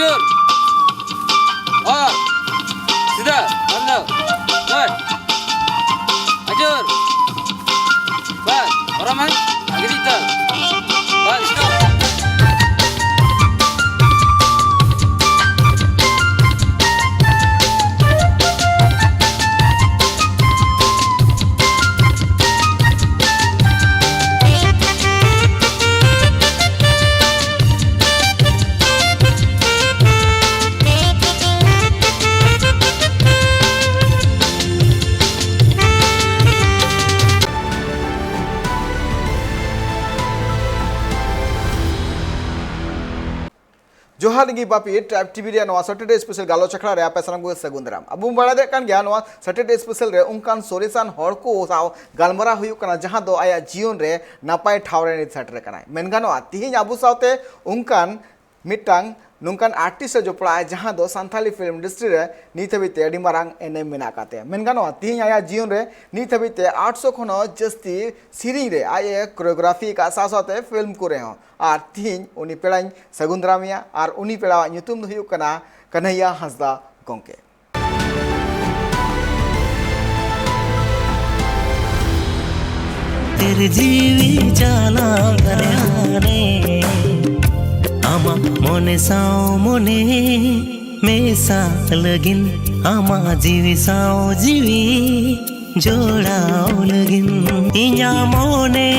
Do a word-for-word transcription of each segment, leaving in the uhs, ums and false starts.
ᱚᱨ, ᱥᱤᱫᱷᱟᱹ, ᱵᱚᱱᱫᱚ, ᱜᱚᱰ, ᱟᱹᱪᱩᱨ, ᱵᱟᱥ, ᱯᱟᱨᱚᱢ ᱢᱮ, ᱟᱜᱮ ᱤᱫᱤ ᱛᱟᱢ, ᱵᱟᱥ, stop᱾ ᱡᱚᱦᱟᱨ ᱜᱮ ᱵᱟᱯᱤ, ᱴᱨᱟᱭᱤᱵᱽ ᱴᱤᱵᱷᱤ ᱨᱮᱭᱟᱜ ᱱᱚᱣᱟ Saturday Special ᱜᱟᱞᱚᱪ ᱟᱠᱷᱲᱟ ᱨᱮ ᱟᱯᱮ ᱥᱟᱱᱟᱢ ᱠᱚᱜᱮ ᱥᱟᱹᱜᱩᱱ ᱫᱟᱨᱟᱢ᱾ ᱟᱵᱚ ᱵᱚᱱ ᱵᱟᱲᱟᱭ ᱫᱟᱲᱮᱭᱟᱜ ᱠᱟᱱ ᱜᱮᱭᱟ, ᱱᱚᱣᱟ Saturday Special ᱨᱮ ᱚᱱᱠᱟᱱ ᱥᱚᱨᱮᱥᱟᱱ ᱦᱚᱲ ᱠᱚ ᱥᱟᱶ ᱜᱟᱞᱢᱟᱨᱟᱣ ᱦᱩᱭᱩᱜ ᱠᱟᱱᱟ, ᱡᱟᱦᱟᱸ ᱫᱚ ᱟᱭᱟᱜ ᱡᱤᱭᱚᱱ ᱨᱮ ᱱᱟᱯᱟᱭ ᱴᱷᱟᱶ ᱨᱮ ᱱᱤᱛ ᱥᱮᱴᱮᱨ ᱟᱠᱟᱱᱟᱭ᱾ ᱢᱮᱱ ᱜᱟᱱᱚᱜᱼᱟ, ᱛᱤᱦᱤᱧ ᱟᱵᱚ ᱥᱟᱶᱛᱮ ᱚᱱᱠᱟᱱ ᱢᱤᱫᱴᱟᱝ ᱱᱚᱝᱠᱟᱱ ᱟᱨᱴᱤᱥᱴ ᱮ ᱡᱚᱯᱲᱟᱜᱼᱟ, ᱡᱟᱦᱟᱸ ᱫᱚ ᱥᱟᱱᱛᱟᱞᱤ ᱯᱷᱤᱞᱢ ᱤᱱᱰᱟᱥᱴᱨᱤ ᱨᱮ ᱱᱤᱛ ᱦᱟᱹᱵᱤᱡ ᱛᱮ ᱟᱹᱰᱤ ᱢᱟᱨᱟᱝ ᱮᱱᱮᱢ ᱢᱮᱱᱟᱜ ᱟᱠᱟᱫ ᱛᱟᱭᱟ᱾ ᱢᱮᱱ ᱜᱟᱱᱚᱜᱼᱟ, ᱛᱤᱦᱤᱧ ᱟᱭᱟᱜ ᱡᱤᱭᱚᱱ ᱨᱮ ᱱᱤᱛ ᱦᱟᱹᱵᱤᱡ ᱛᱮ ᱟᱴᱥᱚ ᱠᱷᱚᱱ ᱦᱚᱸ ᱡᱟᱹᱥᱛᱤ ᱥᱮᱨᱮᱧ ᱨᱮ ᱟᱡ ᱮ ᱠᱳᱨᱤᱭᱳᱜᱨᱟᱯᱷᱤ ᱟᱠᱟᱫ, ᱥᱟᱶ ᱥᱟᱶᱛᱮ ᱯᱷᱤᱞᱢ ᱠᱚᱨᱮ ᱦᱚᱸ᱾ ᱟᱨ ᱛᱤᱦᱤᱧ ᱩᱱᱤ ᱯᱮᱲᱟᱧ ᱥᱟᱹᱜᱩᱱ ᱫᱟᱨᱟᱢᱮᱭᱟ, ᱟᱨ ᱩᱱᱤ ᱯᱮᱲᱟᱣᱟᱜ ᱧᱩᱛᱩᱢ ᱫᱚ ᱦᱩᱭᱩᱜ ᱠᱟᱱᱟ ᱠᱟᱱᱦᱟᱭᱟ ᱦᱟᱸᱥᱫᱟ ᱜᱚᱢᱠᱮ᱾ ᱛᱮᱨᱮ ᱡᱤᱣᱤ ᱪᱟᱞᱟᱣ ᱨᱮ ᱟᱢᱟᱜ ᱢᱚᱱᱮ ᱥᱟᱶ ᱢᱚᱱᱮ ᱢᱮᱥᱟ ᱞᱟᱹᱜᱤᱫ, ᱟᱢᱟᱜ ᱡᱤᱣᱤ ᱥᱟᱶ ᱡᱤᱣᱤ ᱡᱚᱲᱟᱣ ᱞᱟᱹᱜᱤᱫ, ᱤᱧᱟᱜ ᱢᱚᱱᱮ,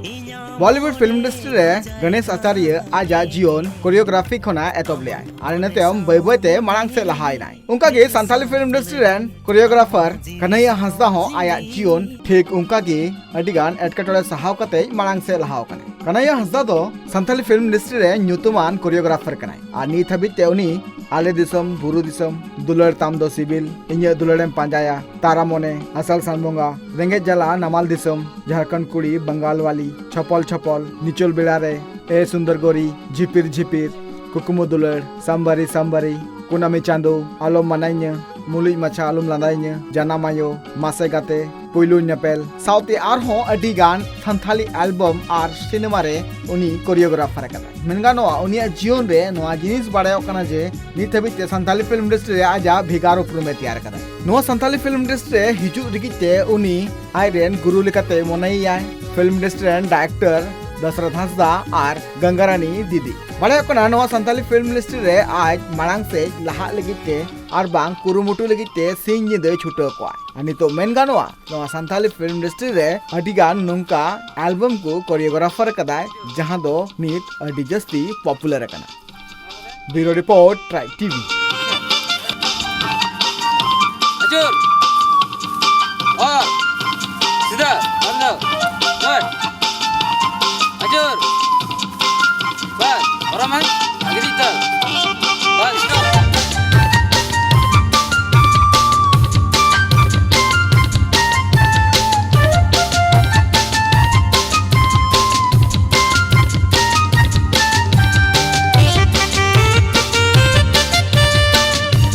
ᱤᱧᱟᱜ ᱵᱚᱞᱤᱣᱩᱰ ᱯᱷᱤᱞᱢ ᱤᱱᱰᱟᱥᱴᱨᱤ ᱨᱮ ᱜᱚᱱᱮᱥ ᱟᱪᱟᱨᱭᱚ ᱟᱡᱟᱜ ᱡᱤᱭᱚᱱ ᱠᱳᱨᱤᱭᱳᱜᱨᱟᱯᱷᱤ ᱠᱷᱚᱱᱟᱜ ᱮᱛᱚᱦᱚᱵ ᱞᱮᱫᱟᱭ ᱟᱨ ᱤᱱᱟᱹ ᱛᱟᱭᱚᱢ ᱵᱟᱹᱭ ᱵᱟᱹᱭ ᱛᱮ ᱢᱟᱲᱟᱝ ᱥᱮᱫ ᱞᱟᱦᱟᱭᱮᱱᱟᱭ᱾ ᱚᱱᱠᱟ ᱜᱮ ᱥᱟᱱᱛᱟᱞᱤ ᱯᱷᱤᱞᱢ ᱤᱱᱰᱟᱥᱴᱨᱤ ᱨᱮᱱ ᱠᱳᱨᱤᱭᱳᱜᱨᱟᱯᱷᱟᱨ ᱠᱟᱱᱦᱟᱭᱟ ᱦᱟᱸᱥᱫᱟ ᱦᱚᱸ ᱟᱭᱟᱜ ᱡᱤᱭᱚᱱ ᱴᱷᱤᱠ ᱚᱱᱠᱟ ᱜᱮ ᱟᱹᱰᱤ ᱜᱟᱱ ᱮᱴᱠᱮᱴᱚᱬᱮ ᱥᱟᱦᱟᱣ ᱠᱟᱛᱮ ᱢᱟᱲᱟᱝ ᱥᱮᱫ ᱞᱟᱦᱟᱣ ᱟᱠᱟᱱᱟᱭ᱾ ᱠᱟᱱᱦᱟᱭᱟ ᱦᱟᱸᱥᱫᱟ ᱫᱚ ᱥᱟᱱᱛᱟᱞᱤ ᱯᱷᱤᱞᱢ ᱤᱱᱰᱟᱥᱴᱨᱤ ᱨᱮ ᱧᱩᱛᱩᱢᱟᱱ ᱠᱳᱨᱤᱭᱳᱜᱨᱟᱯᱷᱟᱨ ᱠᱟᱱᱟᱭ ᱟᱨ ᱱᱤᱛ ᱦᱟᱹᱵᱤᱡ ᱛᱮ ᱩᱱᱤ ᱟᱞᱮ ᱫᱤᱥᱚᱢ, ᱵᱩᱨᱩ ᱫᱤᱥᱚᱢ, ᱫᱩᱞᱟᱹᱲ ᱛᱟᱢ ᱫᱚ ᱥᱤᱵᱤᱞ, ᱤᱧᱟᱹᱜ ᱫᱩᱞᱟᱹᱲᱮᱢ ᱯᱟᱸᱡᱟᱭᱟ, ᱛᱟᱨᱟ ᱢᱚᱱᱮ, ᱟᱥᱟᱲ ᱥᱟᱱ ᱵᱚᱸᱜᱟ, ᱨᱮᱸᱜᱮᱡ ᱡᱟᱞᱟ, ᱱᱟᱢᱟᱞ ᱫᱤᱥᱚᱢ, ᱡᱷᱟᱲᱠᱷᱚᱸᱰ ᱠᱩᱲᱤ, ᱵᱟᱝᱜᱟᱞ ᱣᱟᱞᱤ, ᱪᱷᱚᱯᱚᱞ ᱪᱷᱚᱯᱚᱞ, ᱱᱤᱪᱚᱞ ᱵᱮᱲᱟ ᱨᱮ, ᱮ ᱥᱩᱱᱫᱚᱨ ᱜᱳᱨᱤ, ᱡᱷᱤᱯᱤᱨ ᱡᱷᱤᱯᱤᱨ, ᱠᱩᱠᱢᱩ ᱫᱩᱞᱟᱹᱲ, ᱥᱟᱢᱵᱟᱨᱤ ᱥᱟᱢᱵᱟᱨᱤ, ᱠᱩᱱᱟᱢᱤ ᱪᱟᱸᱫᱳ, ᱟᱞᱚᱢ ᱢᱟᱱᱟᱧᱟ, ᱢᱩᱞᱩᱡ ᱢᱟᱪᱷᱟ ᱟᱞᱚᱢ ᱞᱟᱸᱫᱟᱭᱤᱧᱟᱹ, ᱡᱟᱱᱟᱢ ᱟᱭᱳ, ᱢᱟᱥᱮ ᱜᱟᱛᱮ, ᱯᱩᱭᱞᱩ ᱧᱮᱯᱮᱞ ᱥᱟᱶᱛᱮ ᱟᱨᱦᱚᱸ ᱟᱹᱰᱤ ᱜᱟᱱ ᱥᱟᱱᱛᱷᱟᱞᱤ ᱮᱞᱵᱟᱢ ᱟᱨ ᱥᱤᱱᱮᱢᱟ ᱨᱮ ᱩᱱᱤ ᱠᱳᱨᱤᱭᱳᱜᱨᱟᱯᱷᱟᱨ ᱟᱠᱟᱫᱟᱭ᱾ ᱢᱮᱱ ᱜᱟᱱᱚᱜᱼᱟ, ᱩᱱᱤᱭᱟᱜ ᱡᱤᱭᱚᱱ ᱨᱮ ᱱᱚᱣᱟ ᱡᱤᱱᱤᱥ ᱵᱟᱲᱟᱭᱚᱜ ᱠᱟᱱᱟ ᱡᱮ ᱱᱤᱛ ᱦᱟᱹᱵᱤᱡ ᱛᱮ ᱥᱟᱱᱛᱷᱟᱞᱤ ᱯᱷᱤᱞᱢ ᱤᱱᱰᱟᱥᱴᱨᱤ ᱨᱮ ᱟᱡᱟᱜ ᱵᱷᱮᱜᱟᱨ ᱩᱯᱨᱩᱢ ᱮ ᱛᱮᱭᱟᱨ ᱟᱠᱟᱫᱟ᱾ ᱱᱚᱣᱟ ᱥᱟᱱᱛᱷᱟᱞᱤ ᱯᱷᱤᱞᱢ ᱤᱱᱰᱟᱥᱴᱨᱤ ᱨᱮ ᱦᱤᱡᱩᱜ ᱞᱟᱹᱜᱤᱫ ᱛᱮ ᱩᱱᱤ ᱟᱡᱨᱮᱱ ᱜᱩᱨᱩ ᱞᱮᱠᱟᱛᱮ ᱢᱚᱱᱮᱭᱮᱭᱟᱭ ᱯᱷᱤᱞᱢ ᱤᱱᱰᱟᱥᱴᱨᱤ ᱨᱮᱱ ᱰᱟᱭᱨᱮᱠᱴᱚᱨ ᱫᱚᱥᱨᱚᱛᱷ ᱦᱟᱸᱥᱫᱟ ᱟᱨ ᱜᱟᱝᱜᱟᱨᱟᱱᱤ ᱫᱤᱫᱤ᱾ ᱵᱟᱲᱟᱭᱚᱜ ᱠᱟᱱᱟ, ᱱᱚᱣᱟ ᱥᱟᱱᱛᱟᱞᱤ ᱯᱷᱤᱞᱢ ᱤᱱᱰᱟᱥᱴᱨᱤ ᱨᱮ ᱟᱡ ᱢᱟᱲᱟᱝ ᱥᱮᱫ ᱞᱟᱦᱟᱜ ᱞᱟᱹᱜᱤᱫ ᱛᱮ ᱟᱨ ᱵᱟᱝ ᱠᱩᱨᱩᱢᱩᱴᱩ ᱞᱟᱹᱜᱤᱫ ᱛᱮ ᱥᱤᱧ ᱧᱤᱫᱟᱹ ᱪᱷᱩᱴᱟᱹᱣ ᱠᱚᱜᱼᱟᱭ᱾ ᱟᱨ ᱱᱤᱛᱚᱜ ᱢᱮᱱ ᱜᱟᱱᱚᱜᱼᱟ, ᱱᱚᱣᱟ ᱥᱟᱱᱛᱟᱞᱤ ᱯᱷᱤᱞᱢ ᱤᱱᱰᱟᱥᱴᱨᱤ ᱨᱮ ᱟᱹᱰᱤ ᱜᱟᱱ ᱱᱚᱝᱠᱟ ᱮᱞᱵᱟᱢ ᱠᱚ ᱠᱳᱨᱤᱭᱳᱜᱨᱟᱯᱷᱟᱨ ᱟᱠᱟᱫᱟᱭ, ᱡᱟᱦᱟᱸ ᱫᱚ ᱱᱤᱛ ᱟᱹᱰᱤ ᱡᱟᱹᱥᱛᱤ ᱯᱚᱯᱩᱞᱟᱨ ᱟᱠᱟᱱᱟ᱾ ᱵᱤᱭᱩᱨᱳ ᱨᱤᱯᱳᱨᱴ, ᱴᱨᱟᱭᱤᱵᱽ ᱴᱤᱵᱷᱤ᱾ ᱟᱹᱪᱩᱨ᱾ ᱚᱨ᱾ ᱥᱤᱫᱷᱟᱹ᱾ ᱵᱚᱱᱫᱚ᱾ ᱜᱩᱰ᱾ ᱟᱹᱪᱩᱨ᱾ ᱵᱟᱥ᱾ ᱯᱟᱨᱚᱢ ᱢᱮ᱾ ᱟᱜᱮ ᱫᱤᱠ ᱛᱮ᱾ ᱵᱟᱥ, ᱥᱴᱚᱯ᱾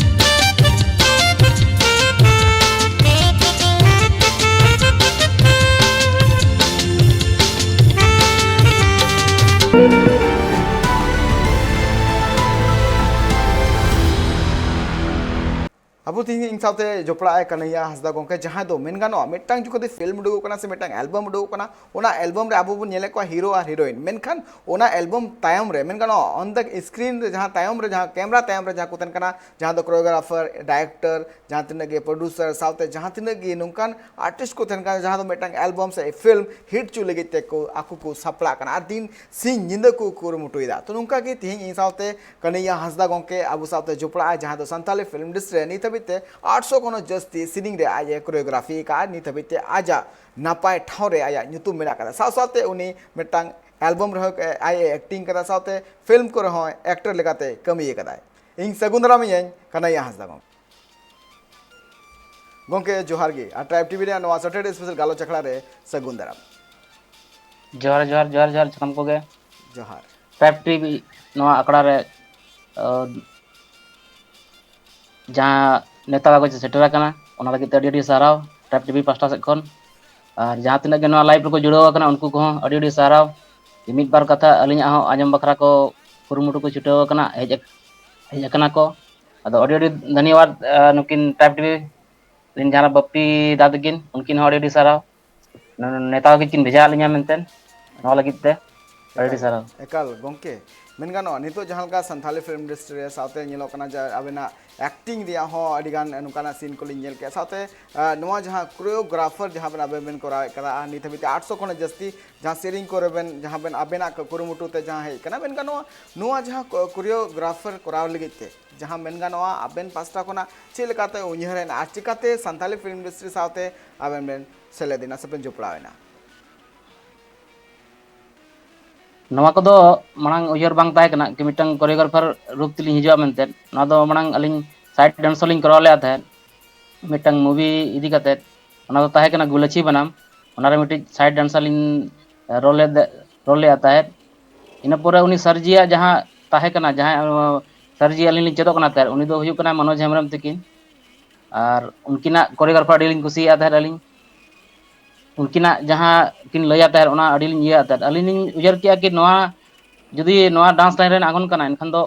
ᱟᱵᱚ ᱛᱮᱦᱮᱧ ᱤᱧ ᱥᱟᱶᱛᱮ ᱡᱚᱯᱲᱟᱜ ᱟᱭ ᱠᱟᱱᱦᱮᱭᱟ ᱦᱟᱸᱥᱫᱟ ᱜᱚᱢᱠᱮ, ᱡᱟᱦᱟᱸᱭ ᱫᱚ ᱢᱮᱱ ᱜᱟᱱᱚᱜᱼᱟ, ᱢᱤᱫᱴᱟᱝ ᱡᱚᱠᱷᱚᱱ ᱫᱚ ᱯᱷᱤᱞᱢ ᱩᱰᱩᱠᱚᱜ ᱠᱟᱱᱟ ᱥᱮ ᱢᱤᱫᱴᱟᱝ ᱮᱞᱵᱟᱢ ᱩᱰᱩᱠᱚᱜ ᱠᱟᱱᱟ, ᱚᱱᱟ ᱮᱞᱵᱟᱢ ᱨᱮ ᱟᱵᱚ ᱵᱚᱱ ᱧᱮᱞᱮᱫ ᱠᱚᱣᱟ ᱦᱤᱨᱳ ᱟᱨ ᱦᱤᱨᱳᱭᱤᱱ, ᱢᱮᱱᱠᱷᱟᱱ ᱚᱱᱟ ᱮᱞᱵᱟᱢ ᱛᱟᱭᱚᱢ ᱨᱮ, ᱢᱮᱱ ᱜᱟᱱᱚᱜᱼᱟ, ᱚᱱ ᱫᱟ ᱥᱠᱨᱤᱱ ᱨᱮ ᱡᱟᱦᱟᱸ ᱛᱟᱭᱚᱢ ᱨᱮ, ᱡᱟᱦᱟᱸ ᱠᱮᱢᱨᱟ ᱛᱟᱭᱚᱢ ᱨᱮ ᱡᱟᱦᱟᱸ ᱠᱚ ᱛᱟᱦᱮᱱ ᱠᱟᱱᱟ, ᱡᱟᱦᱟᱸ ᱫᱚ ᱠᱳᱨᱤᱭᱳᱜᱨᱟᱯᱷᱟᱨ, ᱰᱟᱭᱨᱮᱠᱴᱚᱨ, ᱡᱟᱦᱟᱸ ᱛᱤᱱᱟᱹᱜ ᱜᱮ ᱯᱨᱚᱰᱭᱩᱥᱟᱨ, ᱥᱟᱶᱛᱮ ᱡᱟᱦᱟᱸ ᱛᱤᱱᱟᱹᱜ ᱜᱮ ᱱᱚᱝᱠᱟᱱ ᱟᱨᱴᱤᱥᱴ ᱠᱚ ᱛᱟᱦᱮᱱ ᱠᱟᱱᱟ, ᱡᱟᱦᱟᱸ ᱫᱚ ᱢᱤᱫᱴᱟᱝ ᱮᱞᱵᱟᱢ ᱥᱮ ᱯᱷᱤᱞᱢ ᱦᱤᱴ ᱦᱚᱪᱚ ᱞᱟᱹᱜᱤᱫ ᱛᱮ ᱠᱚ, ᱟᱠᱚ ᱠᱚ ᱥᱟᱯᱲᱟᱜ ᱠᱟᱱᱟ ᱟᱨ ᱫᱤᱱ ᱥᱤᱧ ᱧᱤᱫᱟᱹ ᱠᱚ ᱠᱩᱨᱩᱢᱩᱴᱩᱭᱮᱫᱟ᱾ ᱛᱚ, ᱱᱚᱝᱠᱟ ᱜᱮ ᱛᱮᱦᱮᱧ ᱤᱧ ᱥᱟᱶᱛᱮ ᱠᱟᱱᱦᱮᱭᱟ ᱦᱟᱸᱥᱫᱟ ᱜᱚᱢᱠᱮ ᱟᱵᱚ ᱥᱟᱶᱛᱮ ᱡᱚᱯᱲᱟᱜᱼᱟ, ᱡᱟᱦᱟᱸ ᱫᱚ ᱥᱟᱱᱛᱟᱞᱤ ᱯᱷᱤᱞᱢ ᱤᱱᱰᱟᱥᱴᱨᱤ ᱨᱮ ᱱᱤᱛ ᱦᱟᱹᱵᱤᱡ ᱛᱮ ᱟᱴᱥᱚ ᱠᱷᱚᱱ ᱦᱚᱸ ᱡᱟᱹᱥᱛᱤ ᱥᱮᱨᱮᱧ ᱨᱮ ᱟᱡ ᱮ ᱠᱳᱨᱤᱭᱳᱜᱨᱟᱯᱷᱤ ᱟᱠᱟᱫᱼᱟ᱾ ᱱᱤᱛ ᱦᱟᱹᱵᱤᱡ ᱛᱮ ᱟᱡᱟᱜ ᱱᱟᱯᱟᱭ ᱴᱷᱟᱶ ᱨᱮ ᱟᱭᱟᱜ ᱧᱩᱛᱩᱢ ᱢᱮᱱᱟᱜ ᱟᱠᱟᱫᱟ᱾ ᱥᱟᱶ ᱥᱟᱶᱛᱮ ᱩᱱᱤ ᱢᱤᱫᱴᱟᱝ ᱮᱞᱵᱟᱢ ᱨᱮᱦᱚᱸ ᱟᱡ ᱮ ᱮᱠᱴᱤᱝ ᱠᱟᱫᱟ, ᱥᱟᱶᱛᱮ ᱯᱷᱤᱞᱢ ᱠᱚᱨᱮ ᱦᱚᱸ ᱮᱠᱴᱚᱨ ᱞᱮᱠᱟᱛᱮ ᱠᱟᱹᱢᱤ ᱟᱠᱟᱫᱟᱭ᱾ ᱤᱧ ᱥᱟᱹᱜᱩᱱ ᱫᱟᱨᱟᱢᱤᱧᱟᱹᱧ ᱠᱟᱱᱦᱮᱭᱟ ᱦᱟᱸᱥᱫᱟ ᱜᱚᱢᱠᱮ᱾ ᱜᱚᱢᱠᱮ, ᱡᱚᱦᱟᱨ ᱜᱮ᱾ ᱟᱨ ᱴᱨᱟᱭᱤᱵᱽ ᱴᱤᱵᱷᱤ ᱨᱮᱭᱟᱜ ᱱᱚᱣᱟ ᱥᱮᱴᱟᱨᱰᱮ ᱥᱯᱮᱥᱟᱞ ᱜᱟᱞᱚᱪ ᱟᱠᱷᱲᱟ ᱨᱮ ᱥᱟᱹᱜᱩᱱ ᱫᱟᱨᱟᱢ᱾ ᱡᱚᱦᱟᱨ, ᱡᱚᱦᱟᱨ, ᱡᱚᱦᱟᱨ, ᱡᱚᱦᱟᱨ ᱥᱟᱱᱟᱢ ᱠᱚᱜᱮ᱾ ᱡᱚᱦᱟᱨ᱾ ᱴᱨᱟᱭᱤᱵᱽ ᱴᱤᱵᱷᱤ ᱱᱚᱣᱟ ᱟᱠᱷᱲᱟ ᱨᱮ, ᱟᱸ, ᱡᱟᱦᱟᱸ ᱱᱮᱣᱛᱟ ᱠᱟᱜᱚᱡᱽ ᱥᱮᱴᱮᱨ ᱟᱠᱟᱱᱟ, ᱚᱱᱟ ᱞᱟᱹᱜᱤᱫ ᱛᱮ ᱟᱹᱰᱤ ᱟᱹᱰᱤ ᱥᱟᱨᱦᱟᱣ ᱴᱨᱟᱭᱤᱵᱽ ᱴᱤᱵᱷᱤ ᱯᱟᱥᱴᱟ ᱥᱮᱫ ᱠᱷᱚᱱ᱾ ᱟᱨ ᱡᱟᱦᱟᱸ ᱛᱤᱱᱟᱹᱜ ᱜᱮ ᱱᱚᱣᱟ ᱞᱟᱭᱤᱵᱷ ᱨᱮᱠᱚ ᱡᱩᱲᱟᱹᱣ ᱟᱠᱟᱱᱟ, ᱩᱱᱠᱩ ᱠᱚᱦᱚᱸ ᱟᱹᱰᱤ ᱟᱹᱰᱤ ᱥᱟᱨᱦᱟᱣ᱾ ᱢᱤᱫ ᱵᱟᱨ ᱠᱟᱛᱷᱟ ᱟᱹᱞᱤᱧᱟᱜ ᱦᱚᱸ ᱟᱸᱡᱚᱢ ᱵᱟᱠᱷᱨᱟ ᱠᱚ ᱠᱩᱨᱩᱢᱩᱴᱩ ᱠᱚ ᱪᱷᱩᱴᱟᱹᱣ ᱟᱠᱟᱱᱟ, ᱦᱮᱡ ᱟᱠ-, ᱦᱮᱡ ᱟᱠᱟᱱᱟ ᱠᱚ᱾ ᱟᱫᱚ ᱟᱹᱰᱤ ᱟᱹᱰᱤ ᱫᱷᱚᱱᱭᱚᱵᱟᱫ, ᱟᱨ ᱱᱩᱠᱤᱱ ᱴᱨᱟᱭᱤᱵᱽ ᱴᱤᱵᱷᱤ ᱨᱮᱱ ᱡᱟᱦᱟᱸ ᱵᱟᱯᱤ ᱫᱟ ᱛᱟᱹᱠᱤᱱ, ᱩᱱᱠᱤᱱ ᱦᱚᱸ ᱟᱹᱰᱤ ᱟᱹᱰᱤ ᱥᱟᱨᱦᱟᱣ᱾ ᱱᱚ-, ᱱᱮᱣᱛᱟ ᱠᱤᱱ ᱵᱷᱮᱡᱟ ᱟᱫ ᱞᱤᱧᱟ ᱢᱮᱱᱛᱮ, ᱱᱚᱣᱟ ᱞᱟᱹᱜᱤᱫ ᱛᱮ ᱟᱹᱰᱤ ᱟᱹᱰᱤ ᱮᱠᱟᱞ, ᱥᱟᱨᱦᱟᱣ᱾ ᱮᱠᱟᱞ ᱜᱚᱢᱠᱮ, ᱢᱮᱱ ᱜᱟᱱᱚᱜᱼᱟ ᱱᱤᱛᱚᱜ ᱡᱟᱦᱟᱸ ᱞᱮᱠᱟ ᱥᱟᱱᱛᱷᱟᱞᱤ ᱯᱷᱤᱞᱢ ᱤᱱᱰᱟᱥᱴᱨᱤ ᱨᱮ ᱥᱟᱶᱛᱮ ᱧᱮᱞᱚᱜ ᱠᱟᱱᱟ ᱡᱮ ᱟᱵᱮᱱᱟᱜ ᱮᱠᱴᱤᱝ ᱨᱮᱭᱟᱜ ᱦᱚᱸ ᱟᱹᱰᱤ ᱜᱟᱱ ᱱᱚᱝᱠᱟᱱᱟᱜ ᱥᱤᱱ ᱠᱚᱞᱤᱧ ᱧᱮᱞ ᱠᱮᱜᱼᱟ, ᱥᱟᱶᱛᱮ, ᱟ, ᱱᱚᱣᱟ ᱡᱟᱦᱟᱸ ᱠᱳᱨᱤᱭᱳᱜᱨᱟᱯᱷᱟᱨ ᱡᱟᱦᱟᱸ ᱵᱮᱱ ᱟᱵᱮᱱ ᱵᱮᱱ ᱠᱚᱨᱟᱣᱮᱫ ᱠᱟᱱᱟ, ᱟᱨ ᱱᱤᱛ ᱦᱟᱹᱵᱤᱡ ᱛᱮ ᱟᱴᱥᱚ ᱠᱷᱚᱱ ᱡᱟᱹᱥᱛᱤ ᱡᱟᱦᱟᱸ ᱥᱮᱨᱮᱧ ᱠᱚᱨᱮ ᱵᱮᱱ, ᱡᱟᱦᱟᱸ ᱵᱮᱱ ᱟᱵᱮᱱᱟᱜ ᱠᱩᱨᱩᱢᱩᱴᱩ ᱛᱮ ᱡᱟᱦᱟᱸ ᱦᱮᱡ ᱠᱟᱱᱟ, ᱢᱮᱱ ᱜᱟᱱᱚᱜᱼᱟ ᱱᱚᱣᱟ ᱡᱟᱦᱟᱸ ᱠᱳ-, ᱠᱳᱨᱤᱭᱳᱜᱨᱟᱯᱷᱟᱨ ᱠᱚᱨᱟᱣ ᱞᱟᱹᱜᱤᱫ ᱛᱮ ᱡᱟᱦᱟᱸ ᱢᱮᱱ ᱜᱟᱱᱚᱜᱼᱟ ᱟᱵᱮᱱ ᱯᱟᱥᱴᱟ ᱠᱷᱚᱱᱟᱜ ᱪᱮᱫ ᱞᱮᱠᱟᱛᱮ ᱩᱭᱦᱟᱹᱨ ᱮᱱᱟ ᱟᱨ ᱪᱤᱠᱟᱛᱮ ᱥᱟᱱᱛᱟᱞᱤ ᱯᱷᱤᱞᱢ ᱤᱱᱰᱟᱥᱴᱨᱤ ᱥᱟᱶᱛᱮ ᱟᱵᱮᱱ ᱵᱮᱱ ᱥᱮᱞᱮᱫ ᱮᱱᱟ ᱥᱮ ᱵᱮᱱ ᱡᱚᱯᱲᱟᱣ ᱮᱱᱟ? ᱱᱚᱣᱟ ᱠᱚᱫᱚ ᱢᱟᱲᱟᱝ ᱩᱭᱦᱟᱹᱨ ᱵᱟᱝ ᱛᱟᱦᱮᱸ ᱠᱟᱱᱟ ᱠᱤ ᱢᱤᱫᱴᱟᱝ ᱠᱳᱨᱤᱭᱳᱜᱨᱟᱯᱷᱟᱨ ᱨᱩᱯ ᱛᱮᱞᱤᱧ ᱦᱤᱡᱩᱜᱼᱟ ᱢᱮᱱᱛᱮ᱾ ᱱᱚᱣᱟ ᱫᱚ ᱢᱟᱲᱟᱝ ᱟᱹᱞᱤᱧ ᱥᱟᱭᱤᱰ ᱰᱮᱱᱥ ᱦᱚᱸᱞᱤᱧ ᱠᱚᱨᱟᱣ ᱞᱮᱫᱼᱟ ᱛᱟᱦᱮᱸᱫ, ᱢᱤᱫᱴᱟᱝ ᱢᱩᱵᱷᱤ ᱤᱫᱤ ᱠᱟᱛᱮᱫ᱾ ᱚᱱᱟ ᱫᱚ ᱛᱟᱦᱮᱸ ᱠᱟᱱᱟ ᱜᱩᱞᱟᱹᱪᱷᱤ ᱵᱟᱱᱟᱢ᱾ ᱚᱱᱟᱨᱮ ᱢᱤᱫᱴᱤᱡ ᱥᱟᱭᱤᱰ ᱰᱮᱱᱥᱟᱨ ᱞᱤᱧ ᱨᱳᱞ ᱞᱮᱫ, ᱨᱳᱞ ᱞᱮᱫᱼᱟ ᱛᱟᱦᱮᱸᱫ᱾ ᱤᱱᱟᱹ ᱯᱚᱨᱮ ᱩᱱᱤ ᱥᱟᱨ ᱡᱤᱭᱟᱜ ᱡᱟᱦᱟᱸ ᱛᱟᱦᱮᱸ ᱠᱟᱱᱟ, ᱡᱟᱦᱟᱸᱭ, ᱟᱸ, ᱥᱟᱨ ᱡᱤ ᱟᱹᱞᱤᱧ ᱞᱤᱧ ᱪᱮᱫᱚᱜ ᱠᱟᱱᱟ ᱛᱟᱦᱮᱸᱫ, ᱩᱱᱤ ᱫᱚ ᱦᱩᱭᱩᱜ ᱠᱟᱱᱟ ᱢᱚᱱᱳᱡᱽ ᱦᱮᱢᱵᱨᱚᱢ ᱛᱟᱹᱠᱤᱱ᱾ ᱟᱨ ᱩᱱᱠᱤᱱᱟᱜ ᱠᱳᱨᱤᱭᱳᱜᱨᱟᱯᱷᱟᱨ ᱟᱹᱰᱤ ᱞᱤᱧ ᱠᱩᱥᱤᱭᱟᱜᱼᱟ ᱛᱟᱦᱮᱸᱫ ᱟᱹᱞᱤᱧ᱾ ᱩᱱᱠᱤᱱᱟᱜ ᱡᱟᱦᱟᱸ ᱠᱤᱱ ᱞᱟᱹᱭᱟ ᱛᱟᱦᱮᱸᱫ, ᱚᱱᱟ ᱟᱹᱰᱤ ᱞᱤᱧ ᱤᱭᱟᱹ ᱛᱟᱦᱮᱸᱫ᱾ ᱟᱹᱞᱤᱧ ᱞᱤᱧ ᱩᱭᱦᱟᱹᱨ ᱠᱮᱜᱼᱟ ᱠᱤ ᱱᱚᱣᱟ ᱡᱩᱫᱤ ᱱᱚᱣᱟ ᱰᱟᱱᱥ ᱞᱟᱭᱤᱱ ᱨᱮᱱ ᱟᱬᱜᱚᱱ ᱠᱟᱱᱟ, ᱮᱱᱠᱷᱟᱱ ᱫᱚ,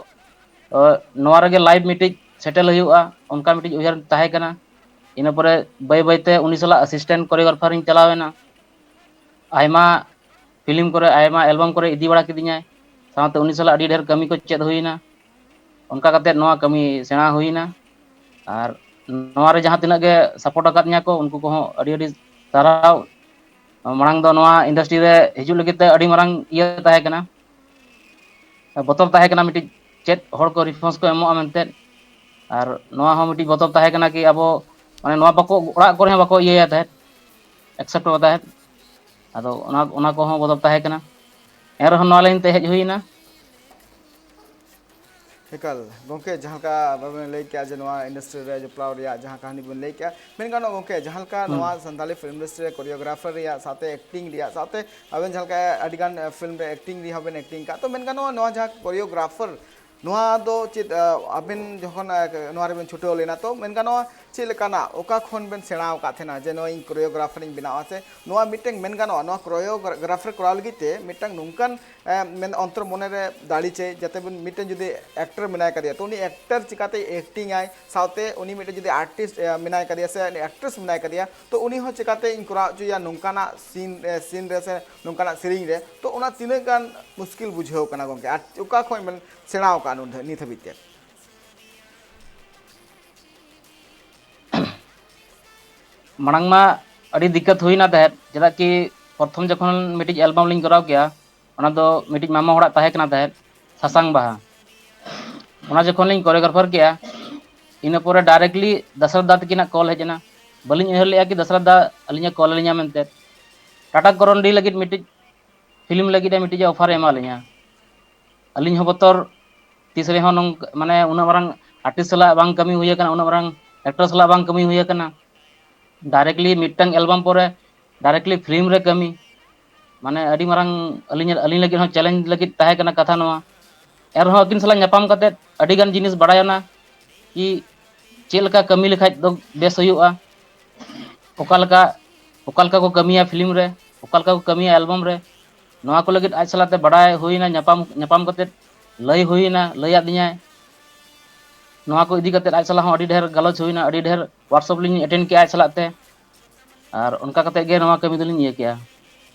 ᱟᱸ, ᱱᱚᱣᱟ ᱨᱮᱜᱮ ᱞᱟᱭᱤᱵᱷ ᱢᱤᱫᱴᱤᱡ ᱥᱮᱴᱮᱞ ᱦᱩᱭᱩᱜᱼᱟ, ᱚᱱᱠᱟ ᱢᱤᱫᱴᱤᱡ ᱩᱭᱦᱟᱹᱨ ᱛᱟᱦᱮᱸ ᱠᱟᱱᱟ᱾ ᱤᱱᱟᱹ ᱯᱚᱨᱮ ᱵᱟᱹᱭ ᱵᱟᱹᱭᱛᱮ ᱩᱱᱤ ᱥᱟᱞᱟᱜ ᱟᱥᱤᱥᱴᱮᱱᱴ ᱠᱳᱨᱤᱭᱳᱜᱨᱟᱯᱷᱟᱨ ᱤᱧ ᱪᱟᱞᱟᱣ ᱮᱱᱟ᱾ ᱟᱭᱢᱟ ᱯᱷᱤᱞᱢ ᱠᱚᱨᱮ, ᱟᱭᱢᱟ ᱮᱞᱵᱟᱢ ᱠᱚᱨᱮ ᱤᱫᱤ ᱵᱟᱲᱟ ᱠᱤᱫᱤᱧᱟᱭ, ᱥᱟᱶᱛᱮ ᱩᱱᱤ ᱥᱟᱞᱟᱜ ᱟᱹᱰᱤ ᱰᱷᱮᱨ ᱠᱟᱹᱢᱤ ᱠᱚ ᱪᱮᱫ ᱦᱩᱭᱱᱟ᱾ ᱚᱱᱠᱟ ᱠᱟᱛᱮᱫ ᱱᱚᱣᱟ ᱠᱟᱹᱢᱤ ᱥᱮᱬᱟ ᱦᱩᱭᱱᱟ᱾ ᱟᱨ ᱱᱚᱣᱟ ᱨᱮ ᱡᱟᱦᱟᱸ ᱛᱤᱱᱟᱹᱜ ᱜᱮ ᱥᱟᱯᱳᱨᱴ ᱟᱠᱟᱫᱤᱧᱟ ᱠᱚ, ᱩᱱᱠᱩ ᱠᱚᱦᱚᱸ ᱟᱹᱰᱤ ᱟᱹᱰᱤ ᱥᱟᱨᱦᱟᱣ᱾ ᱢᱟᱲᱟᱝ ᱫᱚ ᱱᱚᱣᱟ ᱤᱱᱰᱟᱥᱴᱨᱤ ᱨᱮ ᱦᱤᱡᱩᱜ ᱞᱟᱹᱜᱤᱫ ᱛᱮ ᱟᱹᱰᱤ ᱢᱟᱨᱟᱝ ᱤᱭᱟᱹ ᱛᱟᱦᱮᱸ ᱠᱟᱱᱟ, ᱵᱚᱛᱚᱨ ᱛᱟᱦᱮᱸ ᱠᱟᱱᱟ ᱢᱤᱫᱴᱤᱡ, ᱪᱮᱫ ᱦᱚᱲ ᱠᱚ ᱨᱮᱥᱯᱚᱱᱥ ᱠᱚ ᱮᱢᱚᱜᱼᱟ ᱢᱮᱱᱛᱮ᱾ ᱟᱨ ᱱᱚᱣᱟ ᱦᱚᱸ ᱢᱤᱫᱴᱤᱡ ᱵᱚᱛᱚᱨ ᱛᱟᱦᱮᱸ ᱠᱟᱱᱟ ᱠᱤ ᱟᱵᱚ, ᱢᱟᱱᱮ, ᱱᱚᱣᱟ ᱵᱟᱠᱚ, ᱚᱲᱟᱜ ᱠᱚᱨᱮ ᱦᱚᱸ ᱵᱟᱠᱚ ᱤᱭᱟᱹᱭᱟ ᱛᱟᱦᱮᱸᱫ, ᱮᱠᱥᱮᱯᱴ ᱛᱟᱦᱮᱸᱫ᱾ ᱟᱫᱚ ᱚᱱᱟ, ᱚᱱᱟ ᱠᱚᱦᱚᱸ ᱵᱚᱛᱚᱨ ᱛᱟᱦᱮᱸ ᱠᱟᱱᱟ᱾ ᱮᱱ ᱨᱮᱦᱚᱸ ᱱᱚᱣᱟ ᱞᱟᱭᱤᱱ ᱛᱮ ᱦᱮᱡ ᱦᱩᱭᱱᱟ᱾ ᱮᱠᱟᱞ ᱜᱚᱢᱠᱮ, ᱡᱟᱦᱟᱸ ᱞᱮᱠᱟ ᱟᱵᱮᱱ ᱵᱮᱱ ᱞᱟᱹᱭ ᱠᱮᱜᱼᱟ ᱡᱮ ᱱᱚᱣᱟ ᱤᱱᱰᱟᱥᱴᱨᱤ ᱨᱮ ᱡᱚᱯᱲᱟᱣ ᱨᱮᱭᱟᱜ ᱡᱟᱦᱟᱸ ᱠᱟᱹᱦᱱᱤ ᱵᱮᱱ ᱞᱟᱹᱭ ᱠᱮᱜᱼᱟ, ᱢᱮᱱ ᱜᱟᱱᱚᱜᱼᱟ ᱜᱚᱢᱠᱮ, ᱡᱟᱦᱟᱸ ᱞᱮᱠᱟ ᱱᱚᱣᱟ ᱥᱟᱱᱛᱟᱞᱤ ᱯᱷᱤᱞᱢ ᱤᱱᱰᱟᱥᱴᱨᱤ ᱨᱮ ᱠᱳᱨᱤᱭᱳᱜᱨᱟᱯᱷᱟᱨ ᱨᱮᱭᱟᱜ ᱥᱟᱶᱛᱮ ᱮᱠᱴᱤᱝ ᱨᱮᱭᱟᱜ ᱥᱟᱶᱛᱮ ᱟᱵᱮᱱ ᱡᱟᱦᱟᱸ ᱞᱮᱠᱟ ᱟᱹᱰᱤ ᱜᱟᱱ ᱯᱷᱤᱞᱢ ᱨᱮ ᱮᱠᱴᱤᱝ ᱨᱮᱦᱚᱸ ᱵᱮᱱ ᱮᱠᱴᱤᱝ ᱠᱟᱜ, ᱛᱚ ᱢᱮᱱ ᱜᱟᱱᱚᱜᱼᱟ ᱱᱚᱣᱟ ᱡᱟᱦᱟᱸ ᱠᱳᱨᱤᱭᱳᱜᱨᱟᱯᱷᱟᱨ ᱱᱚᱣᱟ ᱫᱚ ᱪᱮᱫ, ᱟ, ᱟᱵᱮᱱ ᱡᱚᱠᱷᱚᱱ, ᱟ, ᱱᱚᱣᱟ ᱨᱮᱵᱮᱱ ᱪᱷᱩᱴᱟᱹᱣ ᱞᱮᱱᱟ, ᱛᱚ ᱢᱮᱱ ᱜᱟᱱᱚᱜᱼᱟ, ᱪᱮᱫ ᱞᱮᱠᱟᱱᱟᱜ, ᱚᱠᱟ ᱠᱷᱚᱱ ᱵᱮᱱ ᱥᱮᱬᱟ ᱟᱠᱟᱫ ᱛᱟᱦᱮᱱᱟ ᱡᱮ ᱱᱚᱣᱟ ᱤᱧ choreographer ᱤᱧ ᱵᱮᱱᱟᱣᱟ? ᱥᱮ ᱱᱚᱣᱟ ᱢᱤᱫᱴᱮᱱ ᱢᱮᱱ ᱜᱟᱱᱚᱜᱼᱟ, ᱱᱚᱣᱟ choreographer ᱠᱚᱨᱟᱣ ᱞᱟᱹᱜᱤᱫ ᱛᱮ ᱢᱤᱫᱴᱟᱝ ᱱᱚᱝᱠᱟᱱ, ᱮ, ᱢᱮᱱ ᱚᱱᱛᱚᱨ ᱢᱚᱱᱮ ᱨᱮ ᱫᱟᱲᱮ ᱪᱟᱹᱭ, ᱡᱟᱛᱮ ᱵᱚᱱ ᱢᱤᱫᱴᱮᱱ ᱡᱩᱫᱤ actor ᱢᱮᱱᱟᱭ ᱠᱟᱫᱮᱭᱟ, ᱛᱚ ᱩᱱᱤ actor ᱪᱤᱠᱟᱛᱮ acting ᱟᱭ, ᱥᱟᱶᱛᱮ ᱩᱱᱤ ᱢᱤᱫᱴᱮᱱ ᱡᱩᱫᱤ artist, ᱮ, ᱢᱮᱱᱟᱭ ᱠᱟᱫᱮᱭᱟ ᱥᱮ ᱩᱱᱤ actress ᱢᱮᱱᱟᱭ ᱠᱟᱫᱮᱭᱟ, ᱛᱚ ᱩᱱᱤ ᱦᱚᱸ ᱪᱤᱠᱟᱛᱮ ᱤᱧ ᱠᱚᱨᱟᱣ ᱦᱚᱪᱚᱭᱟ ᱱᱚᱝᱠᱟᱱᱟᱜ scene, ᱮ, scene ᱨᱮ ᱥᱮ ᱱᱚᱝᱠᱟᱱᱟᱜ ᱥᱮᱨᱮᱧ ᱨᱮ? ᱛᱚ ᱚᱱᱟ ᱛᱤᱱᱟᱹᱜ ᱜᱟᱱ ᱢᱩᱥᱠᱤᱞ ᱵᱩᱡᱷᱟᱹᱣ ᱠᱟᱱᱟ ᱜᱚᱢᱠᱮ, ᱟᱨ ᱚᱠᱟ ᱠᱷᱚᱱ ᱵᱮᱱ ᱥᱮᱬᱟ ᱟᱠᱟᱫᱼᱟ ᱱᱩᱱ ᱫᱷᱟ-, ᱱᱤᱛ ᱦᱟᱹᱵᱤᱡ ᱛᱮ? ᱢᱟᱲᱟᱝ ᱢᱟ ᱟᱹᱰᱤ ᱫᱤᱠᱠᱟᱛ ᱦᱩᱭᱱᱟ ᱛᱟᱦᱮᱸᱫ, ᱪᱮᱫᱟᱜ ᱠᱤ ᱯᱨᱚᱛᱷᱚᱢ ᱡᱚᱠᱷᱚᱱ ᱢᱤᱫᱴᱤᱡ ᱮᱞᱵᱟᱢ ᱞᱤᱧ ᱠᱚᱨᱟᱣ ᱠᱮᱜᱼᱟ, ᱚᱱᱟ ᱫᱚ ᱢᱤᱫᱴᱤᱡ ᱢᱟᱢᱟ ᱦᱚᱲᱟᱜ ᱛᱟᱦᱮᱸ ᱠᱟᱱᱟ ᱛᱟᱦᱮᱸᱫ, ᱥᱟᱥᱟᱝ ᱵᱟᱦᱟ᱾ ᱚᱱᱟ ᱡᱚᱠᱷᱚᱱ ᱞᱤᱧ choreographer ᱠᱮᱜᱼᱟ, ᱤᱱᱟᱹ ᱯᱚᱨᱮ directly ᱫᱟᱥᱨᱚᱛᱷ ᱫᱟ ᱛᱟᱹᱠᱤᱱᱟᱜ ᱠᱚᱞ ᱦᱮᱡ ᱮᱱᱟ᱾ ᱵᱟᱹᱞᱤᱧ ᱩᱭᱦᱟᱹᱨ ᱞᱮᱜᱼᱟ ᱠᱤ ᱫᱟᱥᱨᱚᱛᱷ ᱫᱟ ᱟᱹᱞᱤᱧᱮ ᱠᱚᱞ ᱟᱹᱞᱤᱧᱟ ᱢᱮᱱᱛᱮ᱾ ᱴᱟᱴᱟ ᱠᱚᱨᱚᱱᱰᱤ ᱞᱟᱹᱜᱤᱫ ᱢᱤᱫᱴᱤᱡ ᱯᱷᱤᱞᱢ ᱞᱟᱹᱜᱤᱫ ᱮ ᱢᱤᱫᱴᱤᱡ ᱚᱯᱷᱟᱨ ᱮ ᱮᱢᱟᱜ ᱞᱤᱧᱟ᱾ ᱟᱹᱞᱤᱧ ᱦᱚᱸ ᱵᱚᱛᱚᱨ, ᱛᱤᱥ ᱨᱮᱦᱚᱸ ᱱᱚᱝᱠᱟ, ᱢᱟᱱᱮ, ᱩᱱᱟᱹᱜ ᱢᱟᱨᱟᱝ artist ᱥᱟᱞᱟᱜ ᱵᱟᱝ ᱠᱟᱹᱢᱤ ᱦᱩᱭ ᱟᱠᱟᱱᱟ, ᱩᱱᱟᱹᱜ ᱢᱟᱨᱟᱝ actor ᱥᱟᱞᱟᱜ ᱵᱟᱝ ᱠᱟᱹᱢᱤ ᱦᱩᱭ ᱟᱠᱟᱱᱟ᱾ Directly ᱢᱤᱫᱴᱟᱝ ᱮᱞᱵᱟᱢ ᱯᱚᱨᱮ directly ᱯᱷᱤᱞᱢ ᱨᱮ ᱠᱟᱹᱢᱤ, ᱢᱟᱱᱮ, ᱟᱹᱰᱤ ᱢᱟᱨᱟᱝ ᱟᱹᱞᱤᱧ, ᱟᱹᱞᱤᱧ ᱞᱟᱹᱜᱤᱫ ᱦᱚᱸ challenge ᱞᱟᱹᱜᱤᱫ ᱛᱟᱦᱮᱸ ᱠᱟᱱᱟ ᱠᱟᱛᱷᱟ ᱱᱚᱣᱟ᱾ ᱮᱱ ᱨᱮᱦᱚᱸ ᱟᱹᱠᱤᱱ ᱥᱟᱞᱟᱜ ᱧᱟᱯᱟᱢ ᱠᱟᱛᱮᱫ ᱟᱹᱰᱤ ᱜᱟᱱ ᱡᱤᱱᱤᱥ ᱵᱟᱲᱟᱭᱮᱱᱟ ᱠᱤ ᱪᱮᱫ ᱞᱮᱠᱟ ᱠᱟᱹᱢᱤ ᱞᱮᱠᱷᱟᱡ ᱫᱚ ᱵᱮᱥ ᱦᱩᱭᱩᱜᱼᱟ, ᱚᱠᱟ ᱞᱮᱠᱟ, ᱚᱠᱟ ᱞᱮᱠᱟ ᱠᱚ ᱠᱟᱹᱢᱤᱭᱟ ᱯᱷᱤᱞᱢ ᱨᱮ, ᱚᱠᱟ ᱞᱮᱠᱟ ᱠᱚ ᱠᱟᱹᱢᱤᱭᱟ ᱮᱞᱵᱟᱢ ᱨᱮ, ᱱᱚᱣᱟ ᱠᱚ ᱞᱟᱹᱜᱤᱫ ᱟᱡ ᱥᱟᱞᱟᱜ ᱛᱮ ᱵᱟᱲᱟᱭ ᱦᱩᱭᱱᱟ, ᱧᱟᱯᱟᱢ, ᱧᱟᱯᱟᱢ ᱠᱟᱛᱮᱫ ᱞᱟᱹᱭ ᱦᱩᱭᱱᱟ, ᱞᱟᱹᱭ ᱟᱹᱫᱤᱧᱟᱭ᱾ ᱱᱚᱣᱟ ᱠᱚ ᱤᱫᱤ ᱠᱟᱛᱮᱫ ᱟᱡ ᱥᱟᱞᱟᱜ ᱦᱚᱸ ᱟᱹᱰᱤ ᱰᱷᱮᱨ ᱜᱟᱞᱚᱪ ᱦᱩᱭᱱᱟ, ᱟᱹᱰᱤ ᱰᱷᱮᱨ workshop ᱞᱤᱧ attend ᱠᱮᱜᱼᱟ ᱟᱡ ᱥᱟᱞᱟᱜ ᱛᱮ, ᱟᱨ ᱚᱱᱠᱟ ᱠᱟᱛᱮᱫ ᱜᱮ ᱱᱚᱣᱟ ᱠᱟᱹᱢᱤ ᱫᱚᱞᱤᱧ ᱤᱭᱟᱹ ᱠᱮᱜᱼᱟ᱾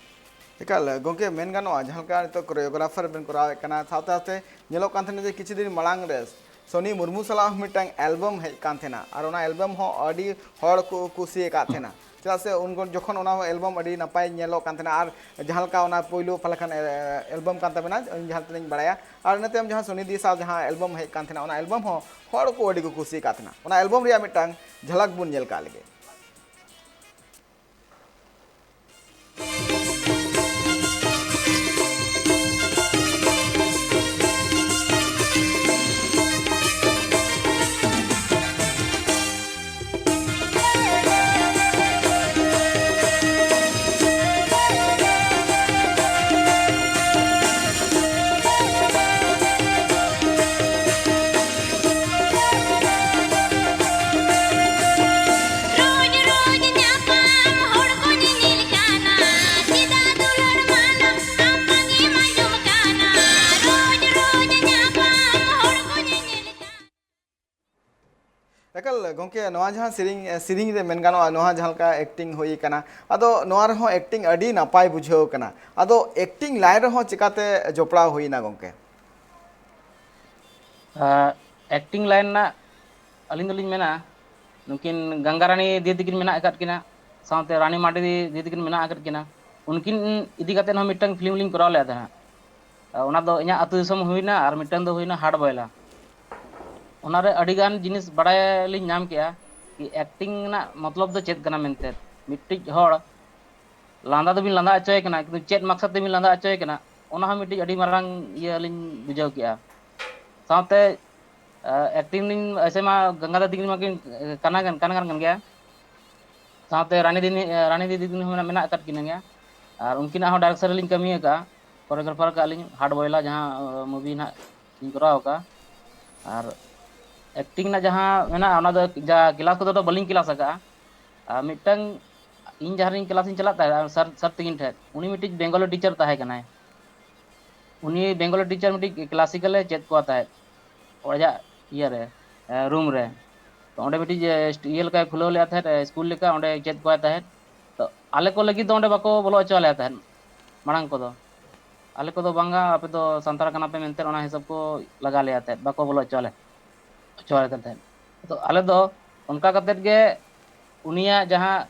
ᱮᱠᱟᱞ ᱜᱚᱢᱠᱮ, ᱢᱮᱱ ᱜᱟᱱᱚᱜᱼᱟ, ᱡᱟᱦᱟᱸ ᱞᱮᱠᱟ ᱱᱤᱛᱚᱜ choreographer ᱵᱮᱱ ᱠᱚᱨᱟᱣᱮᱫ ᱠᱟᱱᱟ, ᱥᱟᱶᱛᱮ ᱥᱟᱶᱛᱮ ᱧᱮᱞᱚᱜ ᱠᱟᱱ ᱛᱟᱦᱮᱱᱟ ᱡᱮ ᱠᱤᱪᱷᱩ ᱫᱤᱱ ᱢᱟᱲᱟᱝ ᱨᱮ ᱥᱚᱱᱤ ᱢᱩᱨᱢᱩ ᱥᱟᱞᱟᱜ ᱦᱚᱸ ᱢᱤᱫᱴᱟᱝ ᱮᱞᱵᱟᱢ ᱦᱮᱡ ᱠᱟᱱ ᱛᱟᱦᱮᱱᱟ, ᱟᱨ ᱚᱱᱟ ᱮᱞᱵᱟᱢ ᱦᱚᱸ ᱟᱹᱰᱤ ᱦᱚᱲ ᱠᱚ ᱠᱩᱥᱤᱭᱟᱠᱟᱫ ᱛᱟᱦᱮᱱᱟ, ᱪᱮᱫᱟᱜ ᱥᱮ ᱩᱱ ᱡᱚᱠᱷᱚᱱ ᱚᱱᱟ ᱮᱞᱵᱟᱢ ᱟᱹᱰᱤ ᱱᱟᱯᱟᱭ ᱧᱮᱞᱚᱜ ᱠᱟᱱ ᱛᱟᱦᱮᱱᱟ, ᱟᱨ ᱡᱟᱦᱟᱸ ᱞᱮᱠᱟ ᱚᱱᱟ ᱯᱳᱭᱞᱳ ᱯᱟᱦᱞᱟ ᱠᱷᱚᱱ, ᱮ, ᱮᱞᱵᱟᱢ ᱠᱟᱱ ᱛᱟᱵᱮᱱᱟ, ᱤᱧ ᱡᱟᱦᱟᱸ ᱛᱤᱱᱟᱹᱜ ᱤᱧ ᱵᱟᱲᱟᱭᱟ, ᱟᱨ ᱤᱱᱟᱹ ᱛᱟᱭᱚᱢ ᱡᱟᱦᱟᱸ ᱥᱚᱱᱤ ᱫᱤ ᱥᱟᱶ ᱡᱟᱦᱟᱸ ᱮᱞᱵᱟᱢ ᱦᱮᱡ ᱠᱟᱱ ᱛᱟᱦᱮᱱᱟ, ᱚᱱᱟ ᱮᱞᱵᱟᱢ ᱦᱚᱸ ᱦᱚᱲ ᱠᱚ ᱟᱹᱰᱤ ᱠᱚ ᱠᱩᱥᱤᱭᱟᱠᱟᱫ ᱛᱟᱦᱮᱱᱟ᱾ ᱚᱱᱟ ᱮᱞᱵᱟᱢ ᱨᱮᱭᱟᱜ ᱢᱤᱫᱴᱟᱝ ᱡᱷᱟᱞᱟᱠ ᱵᱚᱱ ᱧᱮᱞ ᱠᱟᱜ ᱞᱮᱜᱮ᱾ ᱮᱠᱟᱞ ᱜᱚᱢᱠᱮ, ᱱᱚᱣᱟ ᱡᱟᱦᱟᱸ ᱥᱮᱨᱮᱧ, ᱥᱮᱨᱮᱧ ᱨᱮ ᱢᱮᱱ ᱜᱟᱱᱚᱜᱼᱟ, ᱱᱚᱣᱟ ᱡᱟᱦᱟᱸ ᱞᱮᱠᱟ ᱮᱠᱴᱤᱝ ᱦᱩᱭ ᱠᱟᱱᱟ, ᱟᱫᱚ ᱱᱚᱣᱟ ᱨᱮᱦᱚᱸ ᱮᱠᱴᱤᱝ ᱟᱹᱰᱤ ᱱᱟᱯᱟᱭ ᱵᱩᱡᱷᱟᱹᱣ ᱠᱟᱱᱟ᱾ ᱟᱫᱚ ᱮᱠᱴᱤᱝ ᱞᱟᱭᱤᱱ ᱨᱮᱦᱚᱸ ᱪᱤᱠᱟᱛᱮ ᱡᱚᱯᱲᱟᱣ ᱦᱩᱭᱱᱟ ᱜᱚᱢᱠᱮ? ᱮᱠᱴᱤᱝ ᱞᱟᱭᱤᱱ ᱨᱮᱱᱟᱜ ᱟᱹᱞᱤᱧ ᱫᱚᱞᱤᱧ ᱢᱮᱱᱟ, ᱱᱩᱠᱤᱱ ᱜᱟᱝᱜᱟ ᱨᱟᱱᱤ ᱫᱤᱫᱤ ᱛᱟᱹᱠᱤᱱ ᱢᱮᱱᱟᱜ ᱟᱠᱟᱫ ᱠᱤᱱᱟ, ᱥᱟᱶᱛᱮ ᱨᱟᱱᱤ ᱢᱟᱨᱰᱤ ᱫᱤᱫᱤ ᱛᱟᱹᱠᱤᱱ ᱢᱮᱱᱟᱜ ᱟᱠᱟᱫ ᱠᱤᱱᱟ᱾ ᱩᱱᱠᱤᱱ ᱤᱫᱤ ᱠᱟᱛᱮᱫ ᱦᱚᱸ ᱢᱤᱫᱴᱟᱝ ᱯᱷᱤᱞᱢ ᱞᱤᱧ ᱠᱚᱨᱟᱣ ᱞᱮᱫ ᱛᱟᱦᱮᱸᱫ᱾ ᱚᱱᱟ ᱫᱚ ᱤᱧᱟᱹᱜ ᱟᱹᱛᱩ ᱫᱤᱥᱚᱢ ᱦᱩᱭᱱᱟ, ᱟᱨ ᱢᱤᱫᱴᱟᱝ ᱫᱚ ᱦᱩᱭᱱᱟ ᱦᱟᱴ ᱵᱚᱭᱞᱟ᱾ ᱚᱱᱟᱨᱮ ᱟᱹᱰᱤᱜᱟᱱ ᱡᱤᱱᱤᱥ ᱵᱟᱲᱟᱭ ᱞᱤᱧ ᱧᱟᱢ ᱠᱮᱜᱼᱟ ᱠᱤ ᱮᱠᱴᱤᱝ ᱨᱮᱱᱟᱜ ᱢᱚᱛᱞᱚᱵ ᱫᱚ ᱪᱮᱫ ᱠᱟᱱᱟ ᱢᱮᱱᱛᱮ᱾ ᱢᱤᱫᱴᱤᱡ ᱦᱚᱲ ᱞᱟᱸᱫᱟ ᱫᱚᱵᱤᱱ ᱞᱟᱸᱫᱟ ᱦᱚᱪᱚᱭᱮ ᱠᱟᱱᱟ, ᱠᱤᱱᱛᱩ ᱪᱮᱫ ᱢᱟᱠᱥᱚᱫ ᱛᱮᱵᱤᱱ ᱞᱟᱸᱫᱟ ᱦᱚᱪᱚᱭᱮ ᱠᱟᱱᱟ, ᱚᱱᱟ ᱦᱚᱸ ᱢᱤᱫᱴᱤᱡ ᱟᱹᱰᱤ ᱢᱟᱨᱟᱝ ᱤᱭᱟᱹ ᱞᱤᱧ ᱵᱩᱡᱷᱟᱹᱣ ᱠᱮᱜᱼᱟ᱾ ᱥᱟᱶᱛᱮ ᱮᱠᱴᱤᱝ ᱞᱤᱧ ᱮᱥᱮ ᱢᱟ ᱜᱟᱝᱜᱟ ᱫᱤᱫᱤ ᱢᱟᱠᱤᱱ ᱠᱟᱱᱟ ᱠᱟᱱ ᱠᱟᱱ ᱜᱮᱭᱟ, ᱥᱟᱶᱛᱮ ᱨᱟᱱᱤ ᱫᱤᱫᱤ, ᱨᱟᱱᱤ ᱫᱤᱫᱤ ᱦᱚᱸ ᱢᱮᱱᱟᱜ ᱟᱠᱟᱫ ᱠᱤᱱᱟ ᱜᱮᱭᱟ᱾ ᱟᱨ ᱩᱱᱠᱤᱱᱟᱜ ᱦᱚᱸ ᱰᱟᱭᱨᱮᱠᱥᱚᱱ ᱨᱮᱞᱤᱧ ᱠᱟᱹᱢᱤ ᱟᱠᱟᱫᱼᱟ, ᱠᱳᱨᱤᱭᱳᱜᱨᱟᱯᱷᱟᱨ ᱟᱠᱟᱫ ᱞᱤᱧ ᱦᱟᱴ ᱵᱚᱭᱞᱟ ᱡᱟᱦᱟᱸ ᱢᱩᱵᱷᱤ ᱱᱟᱦᱟᱜ ᱞᱤᱧ ᱠᱚᱨᱟᱣ ᱟᱠᱟᱫᱼᱟ᱾ ᱟᱨ ᱮᱠᱴᱤᱝ ᱨᱮᱱᱟᱜ ᱡᱟᱦᱟᱸ ᱢᱮᱱᱟᱜᱼᱟ, ᱚᱱᱟ ᱫᱚ ᱡᱟ ᱠᱞᱟᱥ ᱠᱚᱫᱚ ᱵᱟᱹᱞᱤᱧ ᱠᱞᱟᱥ ᱟᱠᱟᱫᱼᱟ᱾ ᱟᱨ ᱢᱤᱫᱴᱟᱝ ᱤᱧ ᱡᱟᱦᱟᱸ ᱨᱤᱧ ᱠᱞᱟᱥ ᱤᱧ ᱪᱟᱞᱟᱜ ᱛᱟᱦᱮᱸᱫ ᱥᱟᱨ ᱥᱟᱨ ᱛᱟᱹᱠᱤᱱ ᱴᱷᱮᱱ, ᱩᱱᱤ ᱢᱤᱫᱴᱤᱡ ᱵᱮᱝᱜᱚᱞᱤ ᱴᱤᱪᱟᱨ ᱛᱟᱦᱮᱸ ᱠᱟᱱᱟᱭ᱾ ᱩᱱᱤ ᱵᱮᱝᱜᱚᱞᱤ ᱴᱤᱪᱟᱨ ᱢᱤᱫᱴᱤᱡ ᱠᱞᱟᱥᱤᱠᱟᱞᱮ ᱪᱮᱫ ᱠᱚᱣᱟ ᱛᱟᱦᱮᱸᱫ ᱟᱡᱟᱜ ᱤᱭᱟᱹᱨᱮ, ᱨᱩᱢ ᱨᱮ᱾ ᱛᱚ ᱚᱸᱰᱮ ᱢᱤᱫᱴᱤᱡ ᱤᱭᱟᱹ ᱞᱮᱠᱟᱭ ᱠᱷᱩᱞᱟᱹᱣ ᱞᱮᱫᱼᱟ ᱛᱟᱦᱮᱸᱫ, ᱥᱠᱩᱞ ᱞᱮᱠᱟ, ᱚᱸᱰᱮ ᱪᱮᱫ ᱠᱚᱣᱟᱭ ᱛᱟᱦᱮᱸᱫ᱾ ᱛᱚ ᱟᱞᱮ ᱠᱚ ᱞᱟᱹᱜᱤᱫ ᱫᱚ ᱚᱸᱰᱮ ᱵᱟᱠᱚ ᱵᱚᱞᱚ ᱦᱚᱪᱚ ᱟᱞᱮᱭᱟ ᱛᱟᱦᱮᱸᱫ ᱢᱟᱲᱟᱝ ᱠᱚᱫᱚ᱾ ᱟᱞᱮ ᱠᱚᱫᱚ ᱵᱟᱝᱟ, ᱟᱯᱮ ᱫᱚ ᱥᱟᱱᱛᱟᱲ ᱠᱟᱱᱟ ᱯᱮ ᱢᱮᱱᱛᱮ ᱚᱱᱟ ᱦᱤᱥᱟᱹᱵ ᱠᱚ ᱞᱟᱜᱟ ᱞᱮᱭᱟ ᱛᱟᱦᱮᱸᱫ, ᱵᱟᱠᱚ ᱵᱚᱞᱚ ᱦᱚᱪᱚ ᱟᱞᱮ ᱦᱚᱪᱚ ᱟᱞᱮ ᱠᱟᱱ ᱛᱟᱦᱮᱸᱫ᱾ ᱟᱫᱚ ᱟᱞᱮ ᱫᱚ ᱚᱱᱠᱟ ᱠᱟᱛᱮᱫ ᱜᱮ ᱩᱱᱤᱭᱟᱜ ᱡᱟᱦᱟᱸ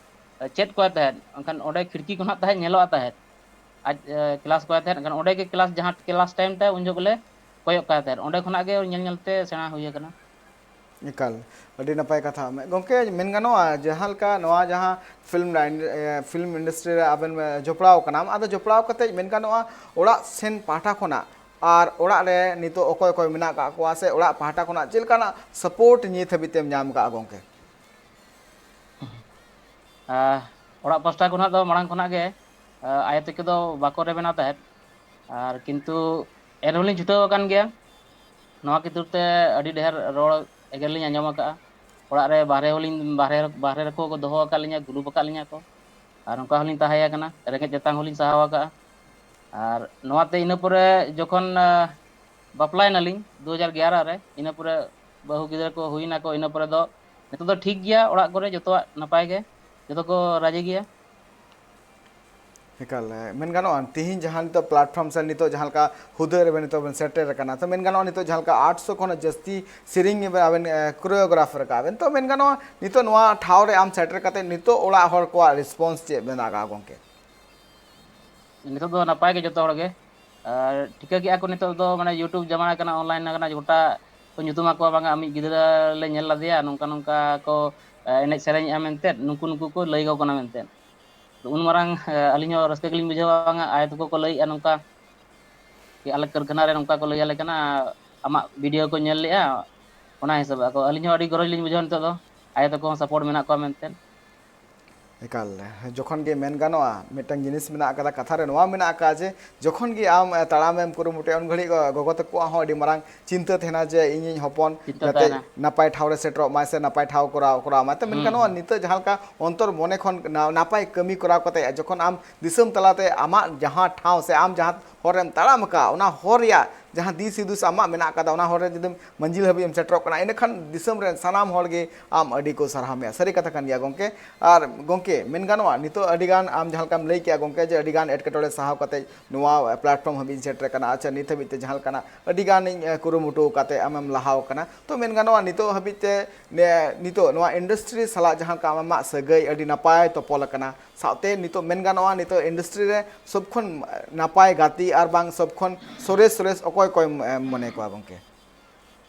ᱪᱮᱫ ᱠᱚᱣᱟᱭ ᱛᱟᱦᱮᱸᱫ, ᱮᱱᱠᱷᱟᱱ ᱚᱸᱰᱮ ᱠᱷᱤᱲᱠᱤ ᱠᱷᱚᱱᱟᱜ ᱛᱟᱦᱮᱸᱫ ᱧᱮᱞᱚᱜᱼᱟ ᱛᱟᱦᱮᱸᱫ᱾ ᱟᱡ ᱠᱞᱟᱥ ᱠᱚᱣᱟᱭ ᱛᱟᱦᱮᱸᱫ, ᱮᱱᱠᱷᱟᱱ ᱚᱸᱰᱮ ᱜᱮ ᱠᱞᱟᱥ, ᱡᱟᱦᱟᱸ ᱠᱞᱟᱥ ᱴᱟᱭᱤᱢ ᱛᱟᱭ ᱩᱱ ᱡᱚᱦᱚᱜ ᱜᱮᱞᱮ ᱠᱚᱭᱚᱜ ᱠᱟᱭ ᱛᱟᱦᱮᱸᱫ᱾ ᱚᱸᱰᱮ ᱠᱷᱚᱱᱟᱜ ᱜᱮ ᱧᱮᱞ ᱧᱮᱞ ᱛᱮ ᱥᱮᱬᱟ ᱦᱩᱭ ᱟᱠᱟᱱᱟ᱾ ᱮᱠᱟᱞ, ᱟᱹᱰᱤ ᱱᱟᱯᱟᱭ ᱠᱟᱛᱷᱟ᱾ ᱜᱚᱢᱠᱮ, ᱢᱮᱱ ᱜᱟᱱᱚᱜᱼᱟ, ᱡᱟᱦᱟᱸ ᱞᱮᱠᱟ ᱱᱚᱣᱟ ᱡᱟᱦᱟᱸ ᱯᱷᱤᱞᱢ ᱞᱟᱭᱤᱱ, ᱮ, ᱯᱷᱤᱞᱢ ᱤᱱᱰᱟᱥᱴᱨᱤ ᱨᱮ ᱟᱵᱮᱱ, ᱮ, ᱡᱚᱯᱲᱟᱣ ᱠᱟᱱᱟᱢ, ᱟᱫᱚ ᱡᱚᱯᱲᱟᱣ ᱠᱟᱛᱮᱫ ᱢᱮᱱ ᱜᱟᱱᱚᱜᱼᱟ, ᱚᱲᱟᱜ ᱥᱮᱱ ᱯᱟᱦᱴᱟ ᱠᱷᱚᱱᱟᱜ ᱟᱨ ᱚᱲᱟᱜ ᱨᱮ ᱱᱤᱛᱚᱜ ᱚᱠᱚᱭ ᱚᱠᱚᱭ ᱢᱮᱱᱟᱜ ᱠᱟᱜ ᱠᱚᱣᱟ ᱥᱮ ᱚᱲᱟᱜ ᱯᱟᱦᱴᱟ ᱠᱷᱚᱱᱟᱜ ᱪᱮᱫ ᱞᱮᱠᱟᱱᱟᱜ ᱥᱟᱯᱳᱨᱴ ᱱᱤᱛ ᱦᱟᱹᱵᱤᱡ ᱛᱮᱢ ᱧᱟᱢ ᱠᱟᱜᱼᱟ ᱜᱚᱢᱠᱮ? ᱟᱨ ᱚᱲᱟᱜ ᱯᱟᱥᱴᱟ ᱠᱷᱚᱱᱟᱜ ᱫᱚ ᱢᱟᱲᱟᱝ ᱠᱷᱚᱱᱟᱜ ᱜᱮ, ᱟ, ᱟᱭᱳ ᱛᱟᱹᱠᱤᱱ ᱫᱚ ᱵᱟᱠᱚ ᱨᱮᱵᱮᱱᱟ ᱛᱟᱦᱮᱸᱫ, ᱟᱨ ᱠᱤᱱᱛᱩ ᱮᱱ ᱨᱮᱦᱚᱸ ᱞᱤᱧ ᱪᱷᱩᱴᱟᱹᱣ ᱟᱠᱟᱱ ᱜᱮᱭᱟ᱾ ᱱᱚᱣᱟ ᱠᱷᱟᱹᱛᱤᱨ ᱛᱮ ᱟᱹᱰᱤ ᱰᱷᱮᱨ ᱨᱚᱲ ᱮᱜᱮᱨ ᱞᱤᱧ ᱟᱸᱡᱚᱢ ᱟᱠᱟᱫᱼᱟ᱾ ᱚᱲᱟᱜ ᱨᱮ ᱵᱟᱦᱨᱮ ᱦᱚᱸᱞᱤᱧ, ᱵᱟᱦᱨᱮ, ᱵᱟᱦᱨᱮ ᱨᱮᱠᱚ ᱫᱚᱦᱚ ᱟᱠᱟᱫ ᱞᱤᱧᱟ, ᱜᱩᱞᱩᱯ ᱟᱠᱟᱫ ᱞᱤᱧᱟ ᱠᱚ, ᱟᱨ ᱚᱱᱠᱟ ᱦᱚᱸᱞᱤᱧ ᱛᱟᱦᱮᱸ ᱟᱠᱟᱱᱟ, ᱨᱮᱸᱜᱮᱡ ᱛᱮᱛᱟᱝ ᱦᱚᱸᱞᱤᱧ ᱥᱟᱦᱟᱣ ᱟᱠᱟᱫᱼᱟ᱾ ᱟᱨ ᱱᱚᱣᱟᱛᱮ ᱤᱱᱟᱹ ᱯᱚᱨᱮ ᱡᱚᱠᱷᱚᱱ, ᱟ, ᱵᱟᱯᱞᱟᱭᱮᱱᱟᱞᱤᱧ ᱫᱩ ᱦᱟᱡᱟᱨ ᱮᱜᱟᱨᱚ ᱨᱮ, ᱤᱱᱟᱹ ᱯᱚᱨᱮ ᱵᱟᱹᱦᱩ ᱜᱤᱫᱽᱨᱟᱹ ᱠᱚ ᱦᱩᱭᱱᱟᱠᱚ, ᱤᱱᱟᱹ ᱯᱚᱨᱮ ᱫᱚ ᱱᱤᱛᱚᱜ ᱫᱚ ᱴᱷᱤᱠ ᱜᱮᱭᱟ, ᱚᱲᱟᱜ ᱠᱚᱨᱮ ᱡᱚᱛᱚᱣᱟᱜ ᱱᱟᱯᱟᱭ ᱜᱮ, ᱡᱚᱛᱚ ᱠᱚ ᱨᱟᱡᱤ ᱜᱮᱭᱟ᱾ ᱮᱠᱟᱞ, ᱢᱮᱱ ᱜᱟᱱᱚᱜᱼᱟ, ᱛᱤᱦᱤᱧ ᱡᱟᱦᱟᱸ ᱱᱤᱛᱚᱜ platform ᱥᱮ ᱱᱤᱛᱚᱜ ᱡᱟᱦᱟᱸ ᱞᱮᱠᱟ ᱦᱩᱫᱟᱹ ᱨᱮᱵᱮᱱ ᱱᱤᱛᱚᱜ ᱵᱮᱱ ᱥᱮᱴᱮᱨ ᱟᱠᱟᱱᱟ, ᱛᱚ ᱢᱮᱱ ᱜᱟᱱᱚᱜᱼᱟ, ᱱᱤᱛᱚᱜ ᱡᱟᱦᱟᱸ ᱞᱮᱠᱟ ᱟᱴᱥᱚ ᱠᱷᱚᱱ ᱡᱟᱹᱥᱛᱤ ᱥᱮᱨᱮᱧ ᱟᱵᱮᱱ ᱠᱳᱨᱤᱭᱳᱜᱨᱟᱯᱷ ᱨᱟᱠᱟᱵ ᱟᱵᱮᱱ, ᱛᱚ ᱢᱮᱱ ᱜᱟᱱᱚᱜᱼᱟ, ᱱᱤᱛᱚᱜ ᱱᱚᱣᱟ ᱴᱷᱟᱶ ᱨᱮ ᱟᱢ ᱥᱮᱴᱮᱨ ᱠᱟᱛᱮ ᱱᱤᱛᱚᱜ ᱚᱲᱟᱜ ᱦᱚᱲ ᱠᱚᱣᱟᱜ ᱨᱮᱥᱯᱚᱱᱥ ᱪᱮᱫ ᱢᱮᱱᱟᱜ ᱟᱠᱟᱫᱼᱟ ᱜᱚᱢᱠᱮ? ᱱᱤᱛᱚᱜ ᱫᱚ ᱱᱟᱯᱟᱭ ᱜᱮ ᱡᱚᱛᱚ ᱦᱚᱲ ᱜᱮ᱾ ᱟᱨ ᱴᱷᱤᱠᱟᱹ ᱠᱮᱜᱼᱟ ᱠᱚ, ᱱᱤᱛᱚᱜ ᱫᱚ ᱢᱟᱱᱮ YouTube ᱡᱟᱢᱟᱱᱟ ᱠᱟᱱᱟ, online ᱠᱟᱱᱟ, ᱜᱚᱴᱟ ᱠᱚ ᱧᱩᱛᱩᱢ ᱟᱠᱚᱣᱟ, ᱵᱟᱝᱟ ᱟᱢᱤᱡ ᱜᱤᱫᱽᱨᱟᱹ ᱞᱮ ᱧᱮᱞ ᱞᱮᱫᱮᱭᱟ, ᱱᱚᱝᱠᱟ ᱱᱚᱝᱠᱟ ᱠᱚ ᱮᱱᱮᱡ ᱥᱮᱨᱮᱧᱮᱜᱼᱟ ᱢᱮᱱᱛᱮ, ᱱᱩᱠᱩ ᱱᱩᱠᱩ ᱠᱚ ᱞᱟᱹᱭ ᱟᱠᱚ ᱠᱟᱱᱟ ᱢᱮᱱᱛᱮ᱾ ᱛᱚ ᱩᱱ ᱢᱟᱨᱟᱝ ᱟᱹᱞᱤᱧ ᱦᱚᱸ ᱨᱟᱹᱥᱠᱟᱹ ᱜᱮᱞᱤᱧ ᱵᱩᱡᱷᱟᱹᱣᱟ, ᱵᱟᱝᱟ ᱟᱭᱳ ᱛᱟᱠᱚ ᱠᱚ ᱞᱟᱹᱭᱮᱜᱼᱟ ᱱᱚᱝᱠᱟ, ᱠᱤ ᱟᱞᱮ ᱠᱟᱹᱨᱠᱷᱟᱱᱟ ᱨᱮ ᱱᱚᱝᱠᱟ ᱠᱚ ᱞᱟᱹᱭ ᱟᱞᱮ ᱠᱟᱱᱟ, ᱟᱢᱟᱜ video ᱠᱚ ᱧᱮᱞ ᱞᱮᱜᱼᱟ, ᱚᱱᱟ ᱦᱤᱥᱟᱹᱵ ᱟᱠᱚ᱾ ᱟᱹᱞᱤᱧ ᱦᱚᱸ ᱟᱹᱰᱤ ᱜᱚᱨᱚᱡᱽ ᱞᱤᱧ ᱵᱩᱡᱷᱟᱹᱣᱟ ᱱᱤᱛᱚᱜ ᱫᱚ, ᱟᱭᱳ ᱛᱟᱠᱚ ᱦᱚᱸ support ᱢᱮᱱᱟᱜ ᱠᱚᱣᱟ ᱢᱮᱱᱛᱮ᱾ ᱮᱠᱟᱞ, ᱡᱚᱠᱷᱚᱱ ᱜᱮ ᱢᱮᱱ ᱜᱟᱱᱚᱜᱼᱟ, ᱢᱤᱫᱴᱟᱝ ᱡᱤᱱᱤᱥ ᱢᱮᱱᱟᱜ ᱟᱠᱟᱫᱟ, ᱠᱟᱛᱷᱟ ᱨᱮ ᱱᱚᱣᱟ ᱢᱮᱱᱟᱜ ᱟᱠᱟᱫᱟ ᱡᱮ ᱡᱚᱠᱷᱚᱱ ᱜᱮ ᱟᱢ ᱛᱟᱲᱟᱢᱮᱢ ᱠᱩᱨᱩᱢᱩᱴᱩᱭᱟ, ᱩᱱ ᱜᱷᱟᱹᱲᱤᱡ ᱜᱚᱜᱚ ᱛᱟᱠᱚᱣᱟᱜ ᱦᱚᱸ ᱟᱹᱰᱤ ᱢᱟᱨᱟᱝ ᱪᱤᱱᱛᱟᱹ ᱛᱟᱦᱮᱱᱟ ᱡᱮ ᱤᱧᱤᱧ ᱦᱚᱯᱚᱱ ᱡᱟᱛᱮ ᱱᱟᱯᱟᱭ ᱴᱷᱟᱶ ᱨᱮ ᱥᱮᱴᱮᱨᱚᱜ ᱢᱟᱭ ᱥᱮ ᱱᱟᱯᱟᱭ ᱴᱷᱟᱣ ᱠᱚᱨᱟᱣ ᱠᱚᱨᱟᱣ ᱢᱟᱭ᱾ ᱛᱚ ᱢᱮᱱ ᱜᱟᱱᱚᱜᱼᱟ, ᱱᱤᱛᱚᱜ ᱡᱟᱦᱟᱸ ᱞᱮᱠᱟ ᱚᱱᱛᱚᱨ ᱢᱚᱱᱮ ᱠᱷᱚᱱ ᱱᱟᱯᱟᱭ ᱠᱟᱹᱢᱤ ᱠᱚᱨᱟᱣ ᱠᱟᱛᱮ ᱡᱚᱠᱷᱚᱱ ᱟᱢ ᱫᱤᱥᱚᱢ ᱛᱟᱞᱟᱛᱮ ᱟᱢᱟᱜ ᱡᱟᱦᱟᱸ ᱴᱷᱟᱶ ᱥᱮ ᱟᱢ ᱡᱟᱦᱟᱸ ᱦᱚᱨ ᱨᱮᱢ ᱛᱟᱲᱟᱢ ᱟᱠᱟᱫ, ᱚᱱᱟ ᱦᱚᱨ ᱨᱮᱭᱟᱜ ᱡᱟᱦᱟᱸ ᱫᱤᱥ ᱦᱩᱫᱤᱥ ᱟᱢᱟᱜ ᱢᱮᱱᱟᱜ ᱟᱠᱟᱫᱟ, ᱚᱱᱟ ᱦᱚᱨ ᱨᱮ ᱡᱩᱫᱤᱢ ᱢᱟᱹᱡᱷᱤᱞ ᱦᱟᱹᱵᱤᱡ ᱮᱢ ᱥᱮᱴᱮᱨᱚᱜ ᱠᱟᱱᱟ, ᱤᱱᱟᱹᱠᱷᱟᱱ ᱫᱤᱥᱚᱢ ᱨᱮᱱ ᱥᱟᱱᱟᱢ ᱦᱚᱲ ᱜᱮ ᱟᱢ ᱟᱹᱰᱤ ᱠᱚ ᱥᱟᱨᱦᱟᱣ ᱢᱮᱭᱟ᱾ ᱥᱟᱹᱨᱤ ᱠᱟᱛᱷᱟ ᱠᱟᱱ ᱜᱮᱭᱟ ᱜᱚᱢᱠᱮ᱾ ᱟᱨ ᱜᱚᱢᱠᱮ, ᱢᱮᱱ ᱜᱟᱱᱚᱜᱼᱟ, ᱱᱤᱛᱚᱜ ᱟᱹᱰᱤ ᱜᱟᱱ ᱟᱢ ᱡᱟᱦᱟᱸ ᱞᱮᱠᱟᱢ ᱞᱟᱹᱭ ᱠᱮᱜᱼᱟ ᱜᱚᱢᱠᱮ, ᱡᱮ ᱟᱹᱰᱤ ᱜᱟᱱ ᱮᱴᱠᱮᱴᱚᱬᱮ ᱥᱟᱦᱟᱣ ᱠᱟᱛᱮ ᱱᱚᱣᱟ platform ᱦᱟᱹᱵᱤᱡ ᱤᱧ ᱥᱮᱴᱮᱨ ᱟᱠᱟᱱᱟ᱾ ᱟᱪᱪᱷᱟ, ᱱᱤᱛ ᱦᱟᱹᱵᱤᱡ ᱛᱮ ᱡᱟᱦᱟᱸ ᱞᱮᱠᱟᱱᱟᱜ ᱟᱹᱰᱤ ᱜᱟᱱ ᱤᱧ ᱠᱩᱨᱩᱢᱩᱴᱩ ᱠᱟᱛᱮ ᱟᱢᱮᱢ ᱞᱟᱦᱟᱣ ᱟᱠᱟᱱᱟ᱾ ᱛᱚ ᱢᱮᱱ ᱜᱟᱱᱚᱜᱼᱟ, ᱱᱤᱛᱚᱜ ᱦᱟᱹᱵᱤᱡ ᱛᱮ ᱱᱤᱛᱚᱜ ᱱᱚᱣᱟ industry ᱥᱟᱞᱟᱜ ᱡᱟᱦᱟᱸ ᱞᱮᱠᱟ ᱟᱢᱟᱜ ᱥᱟᱹᱜᱟᱹᱭ ᱟᱹᱰᱤ ᱱᱟᱯᱟᱭ ᱛᱚᱯᱚᱞ ᱟᱠᱟᱱᱟ, ᱥᱟᱶᱛᱮ ᱱᱤᱛᱚᱜ ᱢᱮᱱ ᱜᱟᱱᱚᱜᱼᱟ, ᱱᱤᱛᱚᱜ industry ᱨᱮ ᱥᱚᱵ ᱠᱷᱚᱱ ᱱᱟᱯᱟᱭ ᱜᱟᱛᱮ ᱟᱨ ᱵᱟᱝ ᱥᱚᱵ ᱠᱷᱚᱱ ᱥᱚᱨᱮᱥ ᱥᱚᱨᱮᱥ ᱚᱠᱚᱭ ᱠᱚᱭ ᱢᱚᱱᱮ ᱠᱚᱣᱟ ᱜᱚᱢᱠᱮ?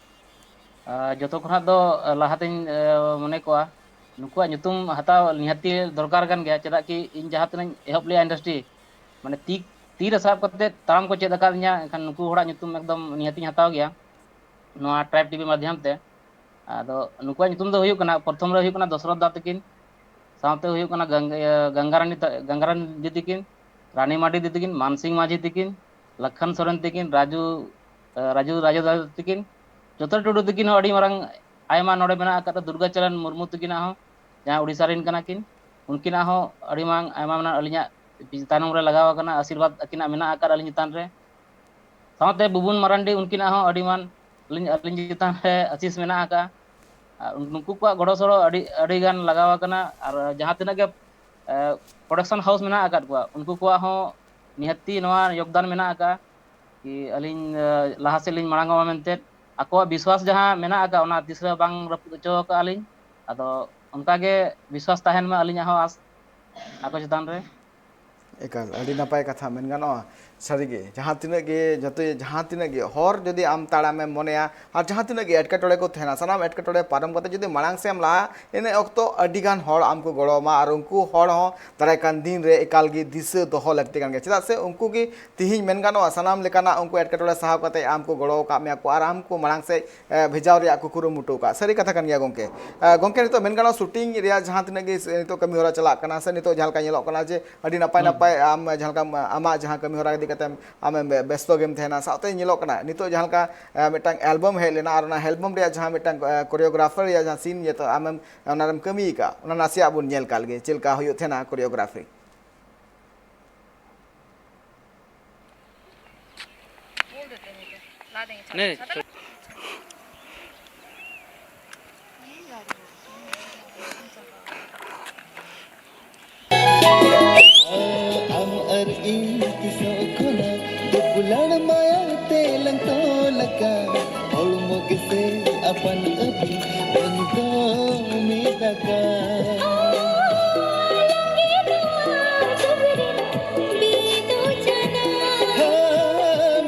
ᱟᱨ ᱡᱚᱛᱚ ᱠᱷᱚᱱᱟᱜ ᱫᱚ ᱞᱟᱦᱟᱛᱤᱧ ᱢᱚᱱᱮ ᱠᱚᱣᱟ, ᱱᱩᱠᱩᱣᱟᱜ ᱧᱩᱛᱩᱢ ᱦᱟᱛᱟᱣ ᱱᱤᱦᱟᱹᱛᱤ ᱫᱚᱨᱠᱟᱨ ᱠᱟᱱ ᱜᱮᱭᱟ᱾ ᱪᱮᱫᱟᱜ ᱠᱤ ᱤᱧ ᱡᱟᱦᱟᱸ ᱛᱤᱱᱟᱹᱜ ᱤᱧ ᱮᱦᱚᱵ ᱞᱮᱜᱼᱟ industry, ᱢᱟᱱᱮ ᱛᱤ ᱛᱤ ᱨᱮ ᱥᱟᱵ ᱠᱟᱛᱮ ᱛᱟᱲᱟᱢ ᱠᱚ ᱪᱮᱫ ᱟᱠᱟᱫᱤᱧᱟ, ᱮᱱᱠᱷᱟᱱ ᱱᱩᱠᱩ ᱦᱚᱲᱟᱜ ᱧᱩᱛᱩᱢ ᱮᱠᱫᱚᱢ ᱱᱤᱦᱟᱹᱛᱤᱧ ᱦᱟᱛᱟᱣ ᱜᱮᱭᱟ ᱱᱚᱣᱟ Tribe TV ᱢᱟᱫᱽᱫᱷᱚᱢ ᱛᱮ᱾ ᱟᱫᱚ ᱱᱩᱠᱩᱣᱟᱜ ᱧᱩᱛᱩᱢ ᱫᱚ ᱦᱩᱭᱩᱜ ᱠᱟᱱᱟ, ᱯᱨᱚᱛᱷᱚᱢ ᱨᱮ ᱦᱩᱭᱩᱜ ᱠᱟᱱᱟ ᱫᱚᱥᱨᱚᱛᱷ ᱫᱟ ᱛᱟᱹᱠᱤᱱ, ᱥᱟᱶᱛᱮ ᱦᱩᱭᱩᱜ ᱠᱟᱱᱟ ᱜᱟᱝ-, ᱤᱭᱟᱹ, ᱜᱟᱝᱜᱟᱨᱟᱱᱤ ᱛᱟ-, ᱜᱟᱝᱜᱟᱨᱟᱱᱤ ᱫᱤᱫᱤ ᱛᱟᱹᱠᱤᱱ, ᱨᱟᱱᱤ ᱢᱟᱨᱰᱤ ᱫᱤᱫᱤ ᱛᱟᱹᱠᱤᱱ, ᱢᱟᱱᱥᱤᱝ ᱢᱟᱹᱡᱷᱤ ᱛᱟᱹᱠᱤᱱ, ᱞᱟᱠᱷᱟᱱ ᱥᱚᱨᱮᱱ ᱛᱟᱹᱠᱤᱱ, ᱨᱟᱡᱩ, ᱮ, ᱨᱟᱡᱩ, ᱨᱟᱡᱩ ᱫᱟᱫᱟ ᱛᱟᱹᱠᱤᱱ, ᱡᱚᱛᱚ ᱴᱩᱰᱩ ᱛᱟᱹᱠᱤᱱ ᱦᱚᱸ ᱟᱹᱰᱤ ᱢᱟᱨᱟᱝ ᱟᱭᱢᱟ ᱱᱚᱰᱮ ᱢᱮᱱᱟᱜ ᱟᱠᱟᱫ, ᱫᱩᱨᱜᱟ ᱪᱚᱨᱚᱱ ᱢᱩᱨᱢᱩ ᱛᱟᱹᱠᱤᱱᱟᱜ ᱦᱚᱸ, ᱡᱟᱦᱟᱸ ᱩᱲᱤᱥᱥᱟ ᱨᱮᱱ ᱠᱟᱱᱟ ᱠᱤᱱ, ᱩᱱᱠᱤᱱᱟᱜ ᱦᱚᱸ ᱟᱹᱰᱤ ᱢᱟᱨᱟᱝ ᱟᱭᱢᱟ ᱢᱮᱱᱟᱜ, ᱟᱹᱞᱤᱧᱟᱜ ᱛᱟᱭᱱᱚᱢ ᱨᱮ ᱞᱟᱜᱟᱣ ᱟᱠᱟᱱᱟ, ᱟᱥᱤᱨᱵᱟᱫᱽ ᱟᱹᱠᱤᱱᱟᱜ ᱢᱮᱱᱟᱜ ᱟᱠᱟᱫ ᱟᱹᱞᱤᱧ ᱪᱮᱛᱟᱱ ᱨᱮ᱾ ᱥᱟᱶᱛᱮ ᱵᱩᱵᱩᱱ ᱢᱟᱨᱟᱱᱰᱤ, ᱩᱱᱠᱤᱱᱟᱜ ᱦᱚᱸ ᱟᱹᱰᱤ ᱢᱟᱱ ᱟᱹᱞᱤᱧ, ᱟᱹᱞᱤᱧ ᱪᱮᱛᱟᱱ ᱨᱮ ᱟᱥᱤᱥ ᱢᱮᱱᱟᱜ ᱟᱠᱟᱫᱼᱟ᱾ ᱟᱨ ᱱᱩᱠᱩ ᱠᱚᱣᱟᱜ ᱜᱚᱲᱚ ᱥᱚᱲᱚ ᱟᱹᱰᱤ ᱟᱹᱰᱤ ᱜᱟᱱ ᱞᱟᱜᱟᱣ ᱟᱠᱟᱱᱟ᱾ ᱟᱨ ᱡᱟᱦᱟᱸ ᱛᱤᱱᱟᱹᱜ ᱜᱮ ᱯᱨᱚᱰᱟᱠᱥᱚᱱ ᱦᱟᱣᱩᱥ ᱢᱮᱱᱟᱜ ᱟᱠᱟᱫ ᱠᱚᱣᱟ, ᱩᱱᱠᱩ ᱠᱚᱣᱟᱜ ᱦᱚᱸ ᱱᱤᱦᱟᱹᱛᱤ ᱱᱚᱣᱟ ᱭᱳᱜᱽᱫᱟᱱ ᱢᱮᱱᱟᱜ ᱟᱠᱟᱫᱼᱟ᱾ ᱠᱤ ᱟᱹᱞᱤᱧ ᱞᱟᱦᱟ ᱥᱮᱫ ᱞᱤᱧ ᱢᱟᱲᱟᱝ ᱚᱜᱼᱟ ᱢᱮᱱᱛᱮ ᱟᱠᱚᱣᱟᱜ ᱵᱤᱥᱣᱟᱥ ᱡᱟᱦᱟᱸ ᱢᱮᱱᱟᱜ ᱟᱠᱟᱫ, ᱚᱱᱟ ᱛᱤᱥ ᱨᱮ ᱵᱟᱝ ᱨᱟᱹᱯᱩᱫ ᱦᱚᱪᱚ ᱟᱠᱟᱫᱼᱟ ᱞᱤᱧ᱾ ᱟᱫᱚ ᱚᱱᱠᱟ ᱜᱮ ᱵᱤᱥᱣᱟᱥ ᱛᱟᱦᱮᱱ ᱢᱟ, ᱟᱹᱞᱤᱧᱟᱜ ᱦᱚᱸ ᱟᱥ ᱟᱠᱚ ᱪᱮᱛᱟᱱ ᱨᱮ᱾ ᱮᱠᱟᱞ, ᱟᱹᱰᱤ ᱱᱟᱯᱟᱭ ᱠᱟᱛᱷᱟ ᱢᱮᱱ ᱜᱟᱱᱚᱜᱼᱟ᱾ ᱥᱟᱹᱨᱤᱜᱮ, ᱡᱟᱦᱟᱸ ᱛᱤᱱᱟᱹᱜ ᱜᱮ ᱡᱚᱛᱚ ᱡᱟᱦᱟᱸ ᱛᱤᱱᱟᱹᱜ ᱜᱮ ᱦᱚᱨ ᱡᱩᱫᱤ ᱟᱢ ᱛᱟᱲᱟᱢᱮᱢ ᱢᱚᱱᱮᱭᱟ, ᱟᱨ ᱡᱟᱦᱟᱸ ᱛᱤᱱᱟᱹᱜ ᱜᱮ ᱮᱴᱠᱮᱴᱚᱬᱮ ᱠᱚ ᱛᱟᱦᱮᱱᱟ, ᱥᱟᱱᱟᱢ ᱮᱴᱠᱮᱴᱚᱬᱮ ᱯᱟᱨᱚᱢ ᱠᱟᱛᱮ ᱡᱩᱫᱤ ᱢᱟᱲᱟᱝ ᱥᱮᱫ ᱮᱢ ᱞᱟᱦᱟᱜᱼᱟ, ᱤᱱᱟᱹ ᱚᱠᱛᱚ ᱟᱹᱰᱤ ᱜᱟᱱ ᱦᱚᱲ ᱟᱢ ᱠᱚ ᱜᱚᱲᱚ ᱟᱢᱟ, ᱟᱨ ᱩᱱᱠᱩ ᱦᱚᱲ ᱦᱚᱸ ᱫᱟᱨᱟᱭ ᱠᱟᱱ ᱫᱤᱱ ᱨᱮ ᱮᱠᱟᱞ ᱜᱮ ᱫᱤᱥᱟᱹ ᱫᱚᱦᱚ ᱞᱟᱹᱠᱛᱤ ᱠᱟᱱ ᱜᱮᱭᱟ᱾ ᱪᱮᱫᱟᱜ ᱥᱮ ᱩᱱᱠᱩ ᱜᱮ ᱛᱤᱦᱤᱧ ᱢᱮᱱ ᱜᱟᱱᱚᱜᱼᱟ, ᱥᱟᱱᱟᱢ ᱞᱮᱠᱟᱱᱟᱜ ᱩᱱᱠᱩ ᱮᱴᱠᱮᱴᱚᱬᱮ ᱥᱟᱦᱟᱣ ᱠᱟᱛᱮ ᱟᱢ ᱠᱚ ᱜᱚᱲᱚ ᱟᱠᱟᱫ ᱢᱮᱭᱟ ᱠᱚ ᱟᱨ ᱟᱢ ᱠᱚ ᱢᱟᱲᱟᱝ ᱥᱮᱫ ᱮ, ᱵᱷᱮᱡᱟᱣ ᱨᱮᱭᱟᱜ ᱠᱚ ᱠᱩᱨᱩᱢᱩᱴᱩ ᱟᱠᱟᱫ᱾ ᱥᱟᱹᱨᱤ ᱠᱟᱛᱷᱟ ᱠᱟᱱ ᱜᱮᱭᱟ ᱜᱚᱢᱠᱮ᱾ ᱮ, ᱜᱚᱢᱠᱮ, ᱱᱤᱛᱚᱜ ᱢᱮᱱ ᱜᱟᱱᱚᱜᱼᱟ, ᱥᱩᱴᱤᱝ ᱨᱮᱭᱟᱜ ᱡᱟᱦᱟᱸ ᱛᱤᱱᱟᱹᱜ ᱜᱮ ᱱᱤᱛᱚᱜ ᱠᱟᱹᱢᱤ ᱦᱚᱨᱟ ᱪᱟᱞᱟᱜ ᱠᱟᱱᱟ ᱥᱮ ᱱᱤᱛᱚᱜ ᱡᱟᱦᱟᱸ ᱞᱮᱠᱟ ᱧᱮᱞᱚᱜ ᱠᱟᱱᱟ ᱡᱮ ᱟᱹᱰᱤ ᱱᱟᱯᱟᱭ ᱦᱩᱸ, ᱦᱩᱸ᱾ ᱱᱟᱯᱟᱭ ᱟᱢ ᱡᱟᱦᱟᱸ ᱞᱮᱠᱟ ᱟᱢᱟᱜ ᱡᱟᱦᱟᱸ ᱠᱟᱹᱢᱤ ᱦᱚᱨᱟ ᱤᱫᱤ ᱠᱟᱛᱮᱢ ᱟᱢᱮᱢ ᱵᱮ-, ᱵᱮᱥᱛᱚ ᱜᱮᱢ ᱛᱟᱦᱮᱱᱟ, ᱥᱟᱶᱛᱮ ᱧᱮᱞᱚᱜ ᱠᱟᱱᱟ ᱱᱤᱛᱚᱜ ᱡᱟᱦᱟᱸ ᱞᱮᱠᱟ, ᱮ, ᱢᱤᱫᱴᱟᱝ ᱮᱞᱵᱟᱢ ᱦᱮᱡ ᱞᱮᱱᱟ ᱟᱨ ᱚᱱᱟ ᱮᱞᱵᱟᱢ ᱨᱮᱭᱟᱜ ᱡᱟᱦᱟᱸ ᱢᱤᱫᱴᱟᱝ, ᱮ, ᱠᱳᱨᱤᱭᱳᱜᱨᱟᱯᱷᱟᱨ ᱨᱮᱭᱟᱜ ᱡᱟᱦᱟᱸ ᱥᱤᱱ ᱡᱚᱛᱚ ᱟᱢᱮᱢ ᱚᱱᱟᱨᱮᱢ ᱠᱟᱹᱢᱤ ᱟᱠᱟᱫ, ᱚᱱᱟ ᱱᱟᱥᱮᱭᱟᱜ ᱵᱚᱱ ᱧᱮᱞ ᱠᱟᱜ ᱞᱮᱜᱮ ᱪᱮᱫ ᱞᱮᱠᱟ ᱦᱩᱭᱩᱜ ᱛᱟᱦᱮᱱᱟ ᱠᱳᱨᱤᱭᱳᱜᱨᱟᱯᱷᱤ᱾ ᱟᱢ ᱟᱨ ᱤᱧ ᱛᱤᱥᱚᱜ ᱠᱷᱚᱱᱟᱜ ᱫᱩᱯᱩᱞᱟᱹᱲ ᱢᱟᱭᱟ ᱛᱮ ᱞᱟᱝ ᱛᱚᱞ ᱟᱠᱟᱫ ᱦᱚᱲᱢᱚ ᱜᱮᱥᱮ ᱟᱯᱟᱱ ᱟᱹᱯᱤᱱ ᱵᱚᱱ ᱫᱚ ᱢᱤᱫ ᱟᱠᱟᱫ᱾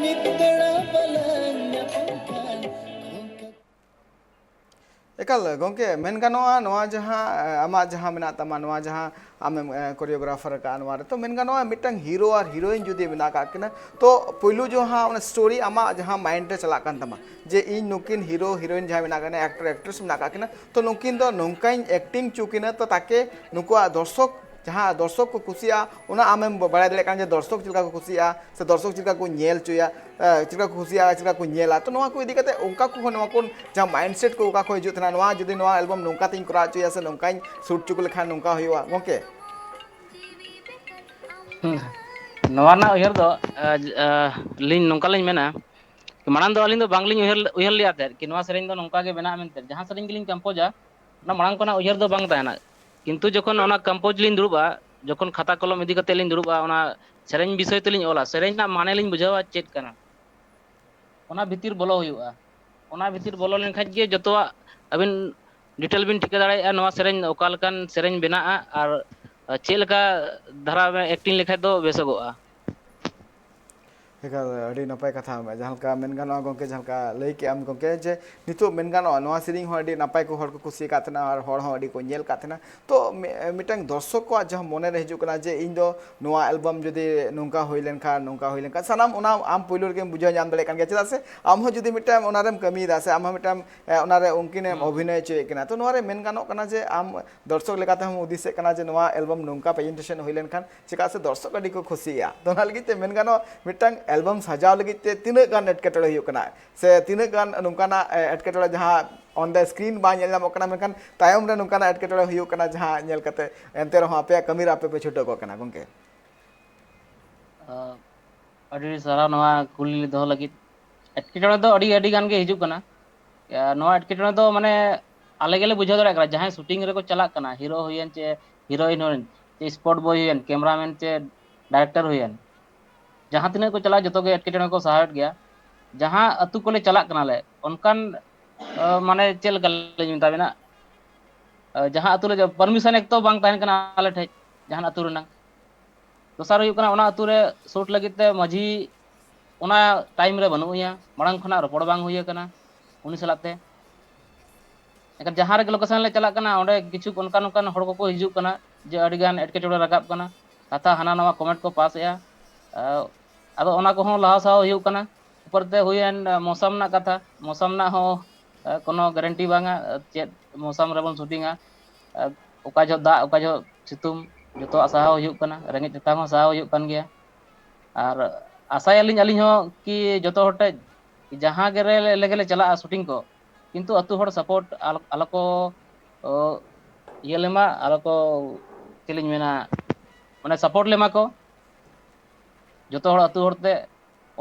ᱢᱤᱫ ᱵᱮᱲᱟ ᱵᱟᱞᱟᱝ ᱧᱟᱯᱟᱢ ᱠᱷᱟᱱ ᱜᱚᱢᱠᱮ᱾ ᱮᱠᱟᱞ ᱜᱚᱢᱠᱮ, ᱢᱮᱱ ᱜᱟᱱᱚᱜᱼᱟ, ᱱᱚᱣᱟ ᱡᱟᱦᱟᱸ, ᱮ, ᱟᱢᱟᱜ ᱡᱟᱦᱟᱸ ᱢᱮᱱᱟᱜ ᱛᱟᱢᱟ, ᱱᱚᱣᱟ ᱡᱟᱦᱟᱸ ᱟᱢᱮᱢ, ᱮ, ᱠᱳᱨᱤᱭᱳᱜᱨᱟᱯᱷᱟᱨ ᱟᱠᱟᱫᱼᱟ, ᱱᱚᱣᱟ ᱨᱮ ᱛᱚ ᱢᱮᱱ ᱜᱟᱱᱚᱜᱼᱟ, ᱢᱤᱫᱴᱟᱝ ᱦᱤᱨᱳ ᱟᱨ ᱦᱤᱨᱳᱭᱤᱱ ᱡᱩᱫᱤ ᱢᱮᱱᱟᱜ ᱟᱠᱟᱫ ᱠᱤᱱᱟ, ᱛᱚ ᱯᱳᱭᱞᱳ ᱡᱟᱦᱟᱸ ᱚᱱᱟ ᱥᱴᱳᱨᱤ ᱟᱢᱟᱜ ᱡᱟᱦᱟᱸ ᱢᱟᱭᱤᱱᱰ ᱨᱮ ᱪᱟᱞᱟᱜ ᱠᱟᱱ ᱛᱟᱢᱟ ᱡᱮ ᱤᱧ ᱱᱩᱠᱤᱱ ᱦᱤᱨᱳ ᱦᱤᱨᱳᱭᱤᱱ ᱡᱟᱦᱟᱸ ᱢᱮᱱᱟᱜ ᱟᱠᱟᱫ ᱠᱤᱱᱟ, ᱮᱠᱴᱚᱨ ᱮᱠᱴᱨᱮᱥ ᱢᱮᱱᱟᱜ ᱟᱠᱟᱫ ᱠᱤᱱᱟ, ᱛᱚ ᱱᱩᱠᱤᱱ ᱫᱚ ᱱᱚᱝᱠᱟᱧ ᱮᱠᱴᱤᱝ ᱦᱚᱪᱚ ᱠᱤᱱᱟ, ᱛᱚ ᱛᱟᱠᱮ ᱱᱩᱠᱩᱣᱟᱜ ᱫᱚᱨᱥᱚᱠ, ᱡᱟᱦᱟᱸ ᱫᱚᱨᱥᱚᱠ ᱠᱚ ᱠᱩᱥᱤᱭᱟᱜᱼᱟ, ᱚᱱᱟ ᱟᱢᱮᱢ ᱵᱟᱲᱟᱭ ᱫᱟᱲᱮᱭᱟᱜ ᱠᱟᱱᱟ ᱡᱮ ᱫᱚᱨᱥᱚᱠ ᱪᱮᱫ ᱞᱮᱠᱟ ᱠᱚ ᱠᱩᱥᱤᱭᱟᱜᱼᱟ ᱥᱮ ᱫᱚᱨᱥᱚᱠ ᱪᱮᱫ ᱞᱮᱠᱟ ᱠᱚ ᱧᱮᱞ ᱦᱚᱪᱚᱭᱟ, ᱮ, ᱪᱮᱫ ᱞᱮᱠᱟ ᱠᱚ ᱠᱩᱥᱤᱭᱟᱜᱼᱟ, ᱪᱮᱫ ᱞᱮᱠᱟ ᱠᱚ ᱧᱮᱞᱟ᱾ ᱛᱚ ᱱᱚᱣᱟ ᱠᱚ ᱤᱫᱤ ᱠᱟᱛᱮ ᱚᱱᱠᱟ ᱠᱚ, ᱱᱚᱣᱟ ᱠᱚ ᱡᱟᱦᱟᱸ ᱢᱟᱭᱤᱱᱰ ᱥᱮᱴ ᱠᱚ ᱚᱠᱟ ᱠᱷᱚᱱ ᱦᱤᱡᱩᱜ ᱛᱟᱦᱮᱱᱟ, ᱱᱚᱣᱟ ᱡᱩᱫᱤ ᱱᱚᱣᱟ ᱮᱞᱵᱟᱢ ᱱᱚᱝᱠᱟ ᱛᱤᱧ ᱠᱚᱨᱟᱣ ᱦᱚᱪᱚᱭᱟ ᱥᱮ ᱱᱚᱝᱠᱟᱧ ᱥᱩᱴ ᱦᱚᱪᱚ ᱠᱚ ᱞᱮᱠᱷᱟᱱ ᱱᱚᱝᱠᱟ ᱦᱩᱭᱩᱜᱼᱟ ᱜᱚᱢᱠᱮ? ᱦᱩᱸ᱾ ᱱᱚᱣᱟ ᱨᱮᱱᱟᱜ ᱩᱭᱦᱟᱹᱨ ᱫᱚ, ᱟ, ᱟ, ᱞᱤᱧ ᱱᱚᱝᱠᱟ ᱞᱤᱧ ᱢᱮᱱᱟ, ᱢᱟᱲᱟᱝ ᱫᱚ ᱟᱹᱞᱤᱧ ᱫᱚ ᱵᱟᱝᱞᱤᱧ ᱩᱭᱦᱟᱹᱨ ᱩᱭᱦᱟᱹᱨ ᱞᱮᱫᱼᱟ ᱛᱟᱦᱮᱸᱫ ᱠᱤ ᱱᱚᱣᱟ ᱥᱮᱨᱮᱧ ᱫᱚ ᱱᱚᱝᱠᱟ ᱜᱮ ᱵᱮᱱᱟᱜᱼᱟ ᱢᱮᱱᱛᱮ᱾ ᱡᱟᱦᱟᱸ ᱥᱮᱨᱮᱧ ᱜᱮᱞᱤᱧ ᱠᱚᱢᱯᱳᱡᱟ, ᱚᱱᱟ ᱢᱟᱲᱟᱝ ᱠᱷᱚᱱᱟᱜ ᱩᱭᱦᱟᱹᱨ ᱫᱚ ᱵᱟᱝ ᱛᱟᱦᱮᱱᱟ᱾ ᱠᱤᱱᱛᱩ ᱡᱚᱠᱷᱚᱱ ᱚᱱᱟ ᱠᱚᱢᱯᱳᱡᱽ ᱞᱤᱧ ᱫᱩᱲᱩᱵᱼᱟ, ᱡᱚᱠᱷᱚᱱ ᱠᱷᱟᱛᱟ ᱠᱚᱞᱚᱢ ᱤᱫᱤ ᱠᱟᱛᱮ ᱞᱤᱧ ᱫᱩᱲᱩᱵᱼᱟ, ᱚᱱᱟ ᱥᱮᱨᱮᱧ ᱵᱤᱥᱚᱭ ᱛᱮᱞᱤᱧ ᱚᱞᱟ, ᱥᱮᱨᱮᱧ ᱨᱮᱱᱟᱜ ᱢᱟᱱᱮ ᱞᱤᱧ ᱵᱩᱡᱷᱟᱹᱣᱟ ᱪᱮᱫ ᱠᱟᱱᱟ, ᱚᱱᱟ ᱵᱷᱤᱛᱤᱨ ᱵᱚᱞᱚ ᱦᱩᱭᱩᱜᱼᱟ᱾ ᱚᱱᱟ ᱵᱷᱤᱛᱤᱨ ᱵᱚᱞᱚ ᱞᱮᱱᱠᱷᱟᱱ ᱜᱮ ᱡᱚᱛᱚᱣᱟᱜ ᱟᱹᱵᱤᱱ ᱰᱤᱴᱮᱞ ᱵᱤᱱ ᱴᱷᱤᱠᱟᱹ ᱫᱟᱲᱮᱭᱟᱜᱼᱟ, ᱱᱚᱣᱟ ᱥᱮᱨᱮᱧ ᱚᱠᱟ ᱞᱮᱠᱟᱱ ᱥᱮᱨᱮᱧ ᱵᱮᱱᱟᱜᱼᱟ ᱟᱨ ᱪᱮᱫ ᱞᱮᱠᱟ ᱫᱷᱟᱨᱟ ᱮᱠᱴᱤᱝ ᱞᱮᱠᱷᱟᱡ ᱫᱚ ᱵᱮᱥᱚᱜᱚᱜᱼᱟ᱾ ᱮᱠᱟᱞ, ᱟᱹᱰᱤ ᱱᱟᱯᱟᱭ ᱠᱟᱛᱷᱟ᱾ ᱡᱟᱦᱟᱸ ᱞᱮᱠᱟ ᱢᱮᱱ ᱜᱟᱱᱚᱜᱼᱟ ᱜᱚᱢᱠᱮ, ᱡᱟᱦᱟᱸ ᱞᱮᱠᱟ ᱞᱟᱹᱭ ᱠᱮᱜ ᱟᱢ ᱜᱚᱢᱠᱮ, ᱡᱮ ᱱᱤᱛᱚᱜ ᱢᱮᱱ ᱜᱟᱱᱚᱜᱼᱟ ᱱᱚᱣᱟ ᱥᱮᱨᱮᱧ ᱦᱚᱸ ᱟᱹᱰᱤ ᱱᱟᱯᱟᱭ ᱠᱚ ᱦᱚᱲ ᱠᱚ ᱠᱩᱥᱤ ᱟᱠᱟᱫ ᱛᱟᱦᱮᱱᱟ ᱟᱨ ᱦᱚᱲ ᱦᱚᱸ ᱟᱹᱰᱤ ᱠᱚ ᱧᱮᱞ ᱟᱠᱟᱫ ᱛᱟᱦᱮᱱᱟ᱾ ᱛᱚ ᱢᱤ- ᱢᱤᱫᱴᱟᱝ ᱫᱚᱨᱥᱚᱠ ᱠᱚᱣᱟᱜ ᱡᱟᱦᱟᱸ ᱢᱚᱱᱮ ᱨᱮ ᱦᱤᱡᱩᱜ ᱠᱟᱱᱟ ᱡᱮ ᱤᱧ ᱫᱚ ᱱᱚᱣᱟ ᱮᱞᱵᱟᱢ ᱡᱩᱫᱤ ᱱᱚᱝᱠᱟ ᱦᱩᱭ ᱞᱮᱱᱠᱷᱟᱱ, ᱱᱚᱝᱠᱟ ᱦᱩᱭ ᱞᱮᱱᱠᱷᱟᱱ, ᱥᱟᱱᱟᱢ ᱚᱱᱟ ᱟᱢ ᱯᱳᱭᱞᱳ ᱨᱮᱜᱮᱢ ᱵᱩᱡᱷᱟᱹᱣ ᱧᱟᱢ ᱫᱟᱲᱮᱭᱟᱜ ᱠᱟᱱ ᱜᱮᱭᱟ᱾ ᱪᱮᱫᱟᱜ ᱥᱮ ᱟᱢ ᱦᱚᱸ ᱡᱩᱫᱤ ᱢᱤᱫᱴᱟᱝ ᱚᱱᱟᱨᱮᱢ ᱠᱟᱹᱢᱤᱭᱮᱫᱟ ᱥᱮ ᱟᱢ ᱦᱚᱸ ᱢᱤᱫᱴᱟᱝ ᱮ, ᱚᱱᱟᱨᱮ ᱩᱱᱠᱤᱱᱮᱢ ᱦᱩᱸ᱾ ᱚᱵᱷᱤᱱᱚᱭ ᱦᱚᱪᱚᱭᱮᱫ ᱠᱤᱱᱟ, ᱛᱚ ᱱᱚᱣᱟ ᱨᱮ ᱢᱮᱱ ᱜᱟᱱᱚᱜ ᱠᱟᱱᱟ ᱡᱮ ᱟᱢ ᱫᱚᱨᱥᱚᱠ ᱞᱮᱠᱟᱛᱮ ᱦᱚᱸᱢ ᱦᱩᱫᱤᱥᱮᱫ ᱠᱟᱱᱟ ᱡᱮ ᱱᱚᱣᱟ ᱮᱞᱵᱟᱢ ᱱᱚᱝᱠᱟ ᱯᱨᱮᱡᱮᱱᱴᱮᱥᱚᱱ ᱦᱩᱭ ᱞᱮᱱᱠᱷᱟᱱ, ᱪᱮᱫᱟᱜ ᱥᱮ ᱫᱚᱨᱥᱚᱠ ᱟᱹᱰᱤ ᱠᱚ ᱠᱩᱥᱤᱭᱟᱜᱼᱟ᱾ ᱛᱚ ᱚᱱᱟ ᱞᱟᱹᱜᱤᱫ ᱛᱮ ᱢᱮᱱ ᱜᱟᱱᱚᱜᱼᱟ ᱢᱤᱫᱴᱟᱝ ᱮᱞᱵᱟᱢ ᱥᱟᱡᱟᱣ ᱞᱟᱹᱜᱤᱫ ᱛᱮ ᱛᱤᱱᱟᱹᱜ ᱜᱟᱱ ᱮᱴᱠᱮᱴᱚᱬᱮ ᱦᱩᱭᱩᱜ ᱠᱟᱱᱟ ᱥᱮ ᱛᱤᱱᱟᱹᱜ ᱜᱟᱱ ᱱᱚᱝᱠᱟᱱᱟᱜ ᱮ, ᱮᱴᱠᱮᱴᱚᱬᱮ ᱡᱟᱦᱟᱸ on the screen ᱵᱟᱝ ᱧᱮᱞ ᱧᱟᱢᱚᱜ ᱠᱟᱱᱟ, ᱢᱮᱱᱠᱷᱟᱱ ᱛᱟᱭᱚᱢ ᱨᱮ ᱱᱚᱝᱠᱟᱱᱟᱜ ᱮᱴᱠᱮᱴᱚᱬᱮ ᱦᱩᱭᱩᱜ ᱠᱟᱱᱟ ᱡᱟᱦᱟᱸ ᱧᱮᱞ ᱠᱟᱛᱮ ᱮᱱᱛᱮ ᱨᱮᱦᱚᱸ ᱟᱯᱮᱭᱟᱜ ᱠᱟᱹᱢᱤ ᱨᱮ ᱟᱯᱮ ᱯᱮ ᱪᱷᱩᱴᱟᱹᱣ ᱠᱚᱜ ᱠᱟᱱᱟ ᱜᱚᱢᱠᱮ? ᱟᱹᱰᱤ ᱟᱹᱰᱤ ᱥᱟᱨᱦᱟᱣ ᱱᱚᱣᱟ ᱠᱩᱞᱤ ᱫᱚᱦᱚ ᱞᱟᱹᱜᱤᱫ᱾ ᱮᱴᱠᱮᱴᱚᱬᱮ ᱫᱚ ᱟᱹᱰᱤ ᱟᱹᱰᱤ ᱜᱟᱱ ᱜᱮ ᱦᱤᱡᱩᱜ ᱠᱟᱱᱟ᱾ ᱱᱚᱣᱟ ᱮᱴᱠᱮᱴᱚᱬᱮ ᱫᱚ ᱢᱟᱱᱮ ᱟᱞᱮ ᱜᱮᱞᱮ ᱵᱩᱡᱷᱟᱹᱣ ᱫᱟᱲᱮᱭᱟᱜ ᱠᱟᱱᱟ, ᱡᱟᱦᱟᱸᱭ ᱥᱩᱴᱤᱝ ᱨᱮᱠᱚ ᱪᱟᱞᱟᱜ ᱠᱟᱱᱟ, ᱦᱤᱨᱳ ᱦᱩᱭᱮᱱ ᱪᱮ ᱦᱤᱨᱳᱭᱤᱱ ᱦᱩᱭᱮᱱ ᱪᱮ ᱥᱯᱚᱴ ᱵᱚᱭ ᱦᱩᱭᱮᱱ, ᱠᱮᱢᱨᱟᱢᱮᱱ ᱪᱮ ᱰᱟᱭᱨᱮᱠᱴᱚᱨ ᱦᱩᱭᱮᱱ, ᱡᱟᱦᱟᱸ ᱛᱤᱱᱟᱹᱜ ᱠᱚ ᱪᱟᱞᱟᱜᱼᱟ ᱡᱚᱛᱚ ᱜᱮ ᱮᱴᱠᱮᱴᱚᱬᱮ ᱠᱚ ᱥᱟᱦᱟᱣᱮᱫ ᱜᱮᱭᱟ᱾ ᱡᱟᱦᱟᱸ ᱟᱹᱛᱩ ᱠᱚᱞᱮ ᱪᱟᱞᱟᱜ ᱠᱟᱱᱟᱞᱮ ᱚᱱᱠᱟᱱ ᱢᱟᱱᱮ ᱪᱮᱫ ᱞᱮᱠᱟ ᱞᱤᱧ ᱢᱮᱛᱟᱵᱮᱱᱟ, ᱡᱟᱦᱟᱸ ᱟᱹᱛᱩ ᱨᱮ ᱯᱟᱨᱢᱤᱥᱚᱱ ᱮᱠ ᱛᱚ ᱵᱟᱝ ᱛᱟᱦᱮᱱ ᱠᱟᱱᱟ ᱟᱞᱮ ᱴᱷᱮᱡ ᱡᱟᱦᱟᱱ ᱟᱹᱛᱩ ᱨᱮᱱᱟᱜ᱾ ᱫᱚᱥᱟᱨ ᱦᱩᱭᱩᱜ ᱠᱟᱱᱟ ᱚᱱᱟ ᱟᱹᱛᱩ ᱨᱮ ᱥᱩᱴ ᱞᱟᱹᱜᱤᱫ ᱛᱮ ᱢᱟᱹᱡᱷᱤ ᱚᱱᱟ ᱴᱟᱭᱤᱢ ᱨᱮ ᱵᱟᱹᱱᱩᱜ ᱮᱭᱟ, ᱢᱟᱲᱟᱝ ᱠᱷᱚᱱᱟᱜ ᱨᱚᱯᱚᱲ ᱵᱟᱝ ᱦᱩᱭ ᱟᱠᱟᱱᱟ ᱩᱱᱤ ᱥᱟᱞᱟᱜ ᱛᱮ᱾ ᱮᱱᱠᱷᱟᱱ ᱡᱟᱦᱟᱸ ᱨᱮᱜᱮ ᱞᱳᱠᱮᱥᱚᱱ ᱞᱮ ᱪᱟᱞᱟᱜ ᱠᱟᱱᱟ ᱚᱸᱰᱮ ᱠᱤᱪᱷᱩ ᱚᱱᱠᱟᱱ ᱚᱱᱠᱟᱱ ᱦᱚᱲ ᱠᱚᱠᱚ ᱦᱤᱡᱩᱜ ᱠᱟᱱᱟ ᱡᱮ ᱟᱹᱰᱤᱜᱟᱱ ᱮᱴᱠᱮᱴᱚᱬᱮ ᱨᱟᱠᱟᱵ ᱠᱟᱱᱟ, ᱠᱟᱛᱷᱟ ᱦᱟᱱᱟ ᱱᱟᱣᱟ ᱠᱚᱢᱮᱱᱴ ᱠᱚ ᱯᱟᱥ ᱮᱜᱼᱟ᱾ ᱟᱫᱚ ᱚᱱᱟ ᱠᱚᱦᱚᱸ ᱞᱟᱦᱟ ᱥᱟᱦᱟᱣ ᱦᱩᱭᱩᱜ ᱠᱟᱱᱟ᱾ ᱩᱯᱚᱨ ᱛᱮ ᱦᱩᱭᱮᱱ ᱢᱚᱥᱟᱢ ᱨᱮᱱᱟᱜ ᱠᱟᱛᱷᱟ, ᱢᱚᱥᱟᱢ ᱨᱮᱱᱟᱜ ᱦᱚᱸ ᱠᱳᱱᱳ ᱜᱟᱨᱮᱱᱴᱤ ᱵᱟᱝᱟ ᱪᱮᱫ ᱢᱚᱥᱟᱢ ᱨᱮᱵᱚᱱ ᱥᱩᱴᱤᱝᱟ, ᱚᱠᱟ ᱡᱚᱦᱚᱜ ᱫᱟᱜ ᱚᱠᱟ ᱡᱚᱦᱚᱜ ᱥᱤᱛᱩᱝ, ᱡᱚᱛᱚᱣᱟᱜ ᱥᱟᱦᱟᱣ ᱦᱩᱭᱩᱜ ᱠᱟᱱᱟ, ᱨᱮᱸᱜᱮᱡ ᱛᱮᱛᱟᱝ ᱦᱚᱸ ᱥᱟᱦᱟᱣ ᱦᱩᱭᱩᱜ ᱠᱟᱱ ᱜᱮᱭᱟ᱾ ᱟᱨ ᱟᱥᱟᱭᱟᱞᱤᱧ ᱟᱹᱞᱤᱧ ᱦᱚᱸ ᱠᱤ ᱡᱚᱛᱚ ᱦᱚᱲ ᱴᱷᱮᱡ ᱡᱟᱦᱟᱸ ᱜᱮ ᱨᱮ ᱞᱮᱜᱮ ᱞᱮ ᱪᱟᱞᱟᱜᱼᱟ ᱥᱩᱴᱤᱝ ᱠᱚ, ᱠᱤᱱᱛᱩ ᱟᱹᱛᱩ ᱦᱚᱲ ᱥᱟᱯᱳᱨᱴ ᱟᱞᱚ ᱠᱚ ᱤᱭᱟᱹ ᱞᱮᱢᱟ, ᱟᱞᱚ ᱠᱚ ᱪᱮᱫ ᱞᱤᱧ ᱢᱮᱱᱟ, ᱢᱟᱱᱮ ᱥᱟᱯᱳᱨᱴ ᱞᱮᱢᱟ ᱠᱚ ᱡᱚᱛᱚ ᱦᱚᱲ ᱟᱹᱛᱩ ᱦᱚᱲ ᱛᱮ᱾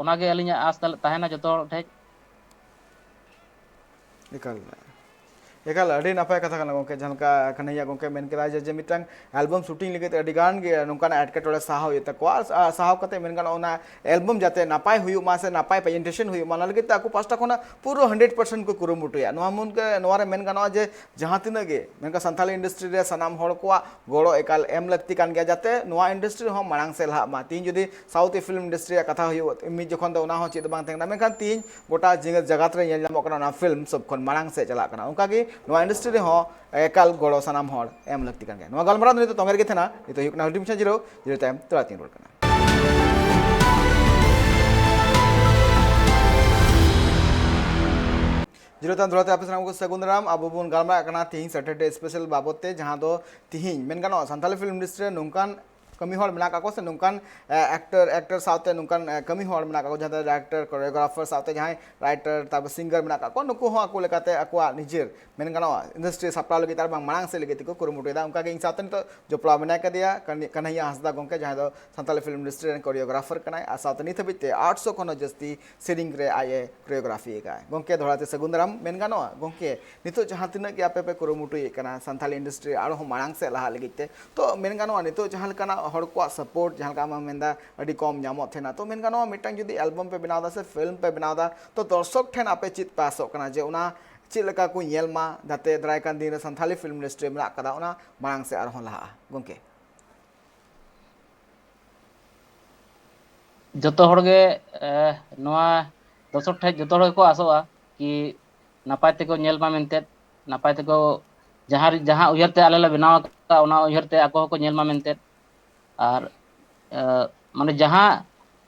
ᱚᱱᱟᱜᱮ ᱟᱹᱞᱤᱧᱟᱜ ᱟᱸᱥ ᱛᱟᱦᱮᱸ ᱞᱮᱱᱟ ᱡᱚᱛᱚ ᱦᱚᱲ ᱴᱷᱮᱱ᱾ ᱮᱠᱟᱞ ᱮᱠᱟᱞ ᱟᱹᱰᱤ ᱱᱟᱯᱟᱭ ᱠᱟᱛᱷᱟ ᱠᱟᱱᱟ ᱜᱚᱢᱠᱮ, ᱡᱟᱦᱟᱸ ᱞᱮᱠᱟ ᱠᱟᱹᱱᱦᱟᱹᱭᱟ ᱜᱚᱢᱠᱮ ᱢᱮᱱ ᱠᱮᱫᱟ ᱡᱮ, ᱡᱮ ᱢᱤᱫᱴᱟᱝ ᱮᱞᱵᱟᱢ ᱥᱩᱴᱤᱝ ᱞᱟᱹᱜᱤᱫ ᱟᱹᱰᱤ ᱜᱟᱱ ᱜᱮ ᱱᱚᱝᱠᱟᱱᱟᱜ ᱮᱴᱠᱮᱴᱚᱬᱮ ᱥᱟᱦᱟᱣ ᱦᱩᱭᱩᱜ ᱛᱟᱠᱚᱣᱟ᱾ ᱟᱨ ᱥᱟᱦᱟᱣ ᱠᱟᱛᱮ ᱢᱮᱱ ᱜᱟᱱᱚᱜᱼᱟ, ᱚᱱᱟ ᱮᱞᱵᱟᱢ ᱡᱟᱛᱮ ᱱᱟᱯᱟᱭ ᱦᱩᱭᱩᱜ ᱢᱟ ᱥᱮ ᱱᱟᱯᱟᱭ ᱯᱨᱮᱡᱮᱱᱴᱮᱥᱚᱱ ᱦᱩᱭᱩᱜ ᱢᱟ, ᱚᱱᱟ ᱞᱟᱹᱜᱤᱫ ᱛᱮ ᱟᱠᱚ ᱯᱟᱥᱴᱟ ᱠᱷᱚᱱᱟᱜ ᱯᱩᱨᱟᱹ ᱦᱟᱱᱰᱨᱮᱰ ᱯᱟᱨᱥᱮᱱᱴ ᱠᱚ ᱠᱩᱨᱩᱢᱩᱴᱩᱭᱟ᱾ ᱱᱚᱣᱟ ᱢᱩᱱ ᱱᱚᱣᱟ ᱨᱮ ᱢᱮᱱ ᱜᱟᱱᱚᱜᱼᱟ ᱡᱮ ᱡᱟᱦᱟᱸ ᱛᱤᱱᱟᱹᱜ ᱜᱮ ᱢᱮᱱᱠᱷᱟᱱ ᱥᱟᱱᱛᱟᱲᱤ ᱤᱱᱰᱟᱥᱴᱨᱤ ᱨᱮ ᱥᱟᱱᱟᱢ ᱦᱚᱲ ᱠᱚᱣᱟᱜ ᱜᱚᱲᱚ ᱮᱠᱟᱞ ᱮᱢ ᱞᱟᱹᱠᱛᱤ ᱠᱟᱱ ᱜᱮᱭᱟ, ᱡᱟᱛᱮ ᱱᱚᱣᱟ ᱤᱱᱰᱟᱥᱴᱨᱤ ᱦᱚᱸ ᱢᱟᱲᱟᱝ ᱥᱮᱫ ᱞᱟᱦᱟᱜ ᱢᱟ᱾ ᱛᱮᱦᱤᱧ ᱡᱩᱫᱤ ᱥᱟᱣᱩᱛᱷ ᱯᱷᱤᱞᱢ ᱤᱱᱰᱟᱥᱴᱨᱤ ᱨᱮᱭᱟᱜ ᱠᱟᱛᱷᱟ ᱦᱩᱭᱩᱜ, ᱢᱤᱫ ᱡᱚᱠᱷᱚᱱ ᱫᱚ ᱚᱱᱟ ᱦᱚᱸ ᱪᱮᱫ ᱫᱚ ᱵᱟᱝ ᱛᱟᱦᱮᱸ ᱠᱟᱱᱟ, ᱢᱮᱱᱠᱷᱟᱱ ᱛᱮᱦᱤᱧ ᱜᱚᱴᱟ ᱡᱮᱜᱮᱛ ᱡᱟᱠᱟᱛ ᱨᱮ ᱧᱮᱞ ᱧᱟᱢᱚᱜ ᱠᱟᱱᱟ, ᱚᱱᱟ ᱯᱷᱤᱞᱢ ᱥᱚᱵ ᱠᱷᱚᱱ ᱢᱟᱲᱟᱝ ᱥᱮᱫ ᱪᱟᱞᱟᱜ ᱠᱟᱱᱟ᱾ ᱚᱱᱠᱟᱜᱮ ᱱᱚᱣᱟ ᱤᱱᱰᱟᱥᱴᱨᱤ ᱨᱮᱦᱚᱸ ᱮᱠᱟᱞ ᱜᱚᱲᱚ ᱥᱟᱱᱟᱢ ᱦᱚᱲ ᱮᱢ ᱞᱟᱹᱠᱛᱤ ᱠᱟᱱ ᱜᱮᱭᱟ᱾ ᱱᱚᱣᱟ ᱜᱟᱞᱢᱟᱨᱟᱣ ᱫᱚ ᱱᱤᱛᱚᱜ ᱛᱚᱝᱜᱮ ᱨᱮᱜᱮ ᱛᱟᱦᱮᱱᱟ᱾ ᱱᱤᱛᱚᱜ ᱦᱩᱭᱩᱜ ᱠᱟᱱᱟ ᱦᱩᱰᱤᱧ ᱢᱟᱪᱷᱟ ᱡᱤᱨᱟᱹᱣ, ᱡᱤᱨᱟᱹᱣ ᱛᱟᱭᱚᱢ ᱫᱚᱦᱲᱟ ᱛᱤᱧ ᱨᱩᱣᱟᱹᱲ ᱠᱟᱱᱟ᱾ ᱡᱤᱨᱟᱹᱣ ᱛᱟᱭᱚᱢ ᱫᱚᱦᱲᱟ ᱛᱮ ᱟᱯᱮ ᱥᱟᱱᱟᱢ ᱠᱚ ᱥᱟᱹᱜᱩᱱ ᱫᱟᱨᱟᱢ᱾ ᱟᱵᱚ ᱵᱚᱱ ᱜᱟᱞᱢᱟᱨᱟᱜ ᱠᱟᱱᱟ ᱛᱤᱦᱤᱧ ᱥᱮᱴᱟᱨᱰᱮ ᱥᱯᱮᱥᱟᱞ ᱵᱟᱵᱚᱫ ᱛᱮ, ᱡᱟᱦᱟᱸ ᱫᱚ ᱛᱤᱦᱤᱧ ᱢᱮᱱ ᱜᱟᱱᱚᱜᱼᱟ ᱥᱟᱱᱛᱟᱲᱤ ᱯᱷᱤᱞᱢ ᱤᱱᱰᱟᱥᱴᱨᱤ ᱨᱮ ᱱᱚᱝᱠᱟᱱ ᱠᱟᱹᱢᱤ ᱦᱚᱲ ᱢᱮᱱᱟᱜ ᱠᱟᱜ ᱠᱚᱣᱟ ᱥᱮ ᱱᱚᱝᱠᱟᱱ ᱮᱠᱴᱚᱨ ᱮᱠᱴᱚᱨ ᱥᱟᱶᱛᱮ ᱱᱚᱝᱠᱟᱱ ᱠᱟᱹᱢᱤ ᱦᱚᱲ ᱢᱮᱱᱟᱜ ᱠᱟᱜ ᱠᱚᱣᱟ, ᱡᱟᱦᱟᱸ ᱫᱚ ᱰᱟᱭᱨᱮᱠᱴᱚᱨ, ᱠᱳᱨᱤᱭᱳᱜᱨᱟᱯᱷᱟᱨ ᱥᱟᱶᱛᱮ ᱡᱟᱦᱟᱸᱭ ᱨᱟᱭᱴᱟᱨ, ᱛᱟᱨᱯᱚᱨ ᱥᱤᱝᱜᱟᱨ ᱢᱮᱱᱟᱜ ᱠᱟᱜ ᱠᱚᱣᱟ, ᱱᱩᱠᱩ ᱦᱚᱸ ᱟᱠᱚ ᱞᱮᱠᱟᱛᱮ ᱟᱠᱚᱣᱟᱜ ᱱᱤᱡᱮᱨ ᱢᱮᱱ ᱜᱟᱱᱚᱜᱼᱟ ᱤᱱᱰᱟᱥᱴᱨᱤ ᱥᱟᱯᱲᱟᱣ ᱞᱟᱹᱜᱤᱫ ᱟᱨ ᱵᱟᱝ ᱢᱟᱲᱟᱝ ᱥᱮᱫ ᱞᱟᱹᱜᱤᱫ ᱛᱮᱠᱚ ᱠᱩᱨᱩᱢᱩᱴᱩᱭᱮᱫᱟ᱾ ᱚᱱᱠᱟᱜᱮ ᱤᱧ ᱥᱟᱶᱛᱮ ᱱᱤᱛᱚᱜ ᱡᱚᱯᱲᱟᱣ ᱢᱮᱱᱟᱭ ᱠᱟᱫᱮᱭᱟ ᱠᱟᱹᱱ-, ᱠᱟᱱᱦᱟᱹᱭᱟ ᱦᱟᱸᱥᱫᱟ ᱜᱚᱢᱠᱮ, ᱡᱟᱦᱟᱸᱭ ᱫᱚ ᱥᱟᱱᱛᱟᱲᱤ ᱯᱷᱤᱞᱢ ᱤᱱᱰᱟᱥᱴᱨᱤ ᱨᱮᱱ ᱠᱳᱨᱤᱭᱳᱜᱨᱟᱯᱷᱟᱨ ᱠᱟᱱᱟᱭ ᱟᱨ ᱥᱟᱶᱛᱮ ᱱᱤᱛ ᱦᱟᱹᱵᱤᱡ ᱛᱮ ᱟᱴᱥᱚ ᱠᱷᱚᱱ ᱦᱚᱸ ᱡᱟᱹᱥᱛᱤ ᱥᱮᱨᱮᱧ ᱨᱮ ᱟᱡ ᱮ ᱠᱳᱨᱤᱭᱳᱜᱨᱟᱯᱷᱤ ᱟᱠᱟᱫᱼᱟᱭ᱾ ᱜᱚᱢᱠᱮ, ᱫᱚᱦᱲᱟ ᱛᱮ ᱥᱟᱹᱜᱩᱱ ᱫᱟᱨᱟᱢ ᱢᱮᱱ ᱜᱟᱱᱚᱜᱼᱟ᱾ ᱜᱚᱢᱠᱮ, ᱱᱤᱛᱚᱜ ᱡᱟᱦᱟᱸ ᱛᱤᱱᱟᱹᱜ ᱜᱮ ᱟᱯᱮ ᱯᱮ ᱠᱩᱨᱩᱢᱩᱴᱩᱭᱮᱫ ᱠᱟᱱᱟ ᱥᱟᱱᱛᱟᱲᱤ ᱤᱱᱰᱟᱥᱴᱨᱤ ᱟᱨᱦᱚᱸ ᱢᱟᱲᱟᱝ ᱥᱮᱫ ᱞᱟᱦᱟᱜ ᱞᱟᱹᱜᱤᱫ ᱛᱮ, ᱛᱚ ᱢᱮᱱ ᱜᱟᱱᱚᱜᱼᱟ ᱱᱤᱛᱚᱜ ᱡᱟᱦᱟᱸ ᱞᱮᱠᱟᱱᱟᱜ ᱦᱚᱲ ᱠᱚᱣᱟᱜ ᱥᱟᱯᱳᱨᱴ, ᱡᱟᱦᱟᱸ ᱞᱮᱠᱟ ᱟᱢᱮᱢ ᱢᱮᱱᱫᱟ ᱟᱹᱰᱤ ᱠᱚᱢ ᱧᱟᱢᱚᱜ ᱛᱟᱦᱮᱱᱟ, ᱛᱚ ᱢᱮᱱ ᱜᱟᱱᱚᱜᱼᱟ ᱢᱤᱫᱴᱟᱝ ᱡᱩᱫᱤ ᱮᱞᱵᱟᱢ ᱯᱮ ᱵᱮᱱᱟᱣ ᱮᱫᱟ ᱥᱮ ᱯᱷᱤᱞᱢ ᱯᱮ ᱵᱮᱱᱟᱣ ᱮᱫᱟ, ᱛᱚ ᱫᱚᱨᱥᱚᱠ ᱴᱷᱮᱱ ᱟᱯᱮ ᱪᱮᱫ ᱯᱮ ᱟᱥᱚᱜ ᱠᱟᱱᱟ ᱡᱮ ᱚᱱᱟ ᱪᱮᱫ ᱞᱮᱠᱟ ᱠᱚ ᱧᱮᱞ ᱢᱟ, ᱡᱟᱛᱮ ᱫᱟᱨᱟᱭ ᱠᱟᱱ ᱫᱤᱱ ᱨᱮ ᱥᱟᱱᱛᱟᱲᱤ ᱯᱷᱤᱞᱢ ᱤᱱᱰᱟᱥᱴᱨᱤ ᱢᱮᱱᱟᱜ ᱠᱟᱫᱟ ᱚᱱᱟ ᱢᱟᱲᱟᱝ ᱥᱮᱫ ᱟᱨᱦᱚᱸ ᱞᱟᱦᱟᱜᱼᱟ? ᱜᱚᱢᱠᱮ᱾ ᱡᱚᱛᱚ ᱦᱚᱲᱜᱮ ᱮ, ᱱᱚᱣᱟ ᱫᱚᱨᱥᱚᱠ ᱴᱷᱮᱱ ᱡᱚᱛᱚ ᱦᱚᱲ ᱜᱮᱠᱚ ᱟᱥᱚᱜᱼᱟ ᱠᱤ ᱱᱟᱯᱟᱭ ᱛᱮᱠᱚ ᱧᱮᱞ ᱢᱟ ᱢᱮᱱᱛᱮ, ᱱᱟᱯᱟᱭ ᱛᱮᱠᱚ ᱡᱟᱦᱟᱸ ᱨᱮ-, ᱡᱟᱦᱟᱸ ᱩᱭᱦᱟᱹᱨ ᱛᱮ ᱟᱞᱮ ᱞᱮ ᱵᱮᱱᱟᱣ ᱟᱠᱟᱫᱼᱟ, ᱚᱱᱟ ᱩᱭᱦᱟᱹᱨ ᱛᱮ ᱟᱠᱚ ᱦᱚᱸᱠᱚ ᱧᱮᱞ ᱢᱟ ᱢᱮᱱᱛᱮ᱾ ᱟᱨ ᱮ, ᱢᱟᱱᱮ ᱡᱟᱦᱟᱸ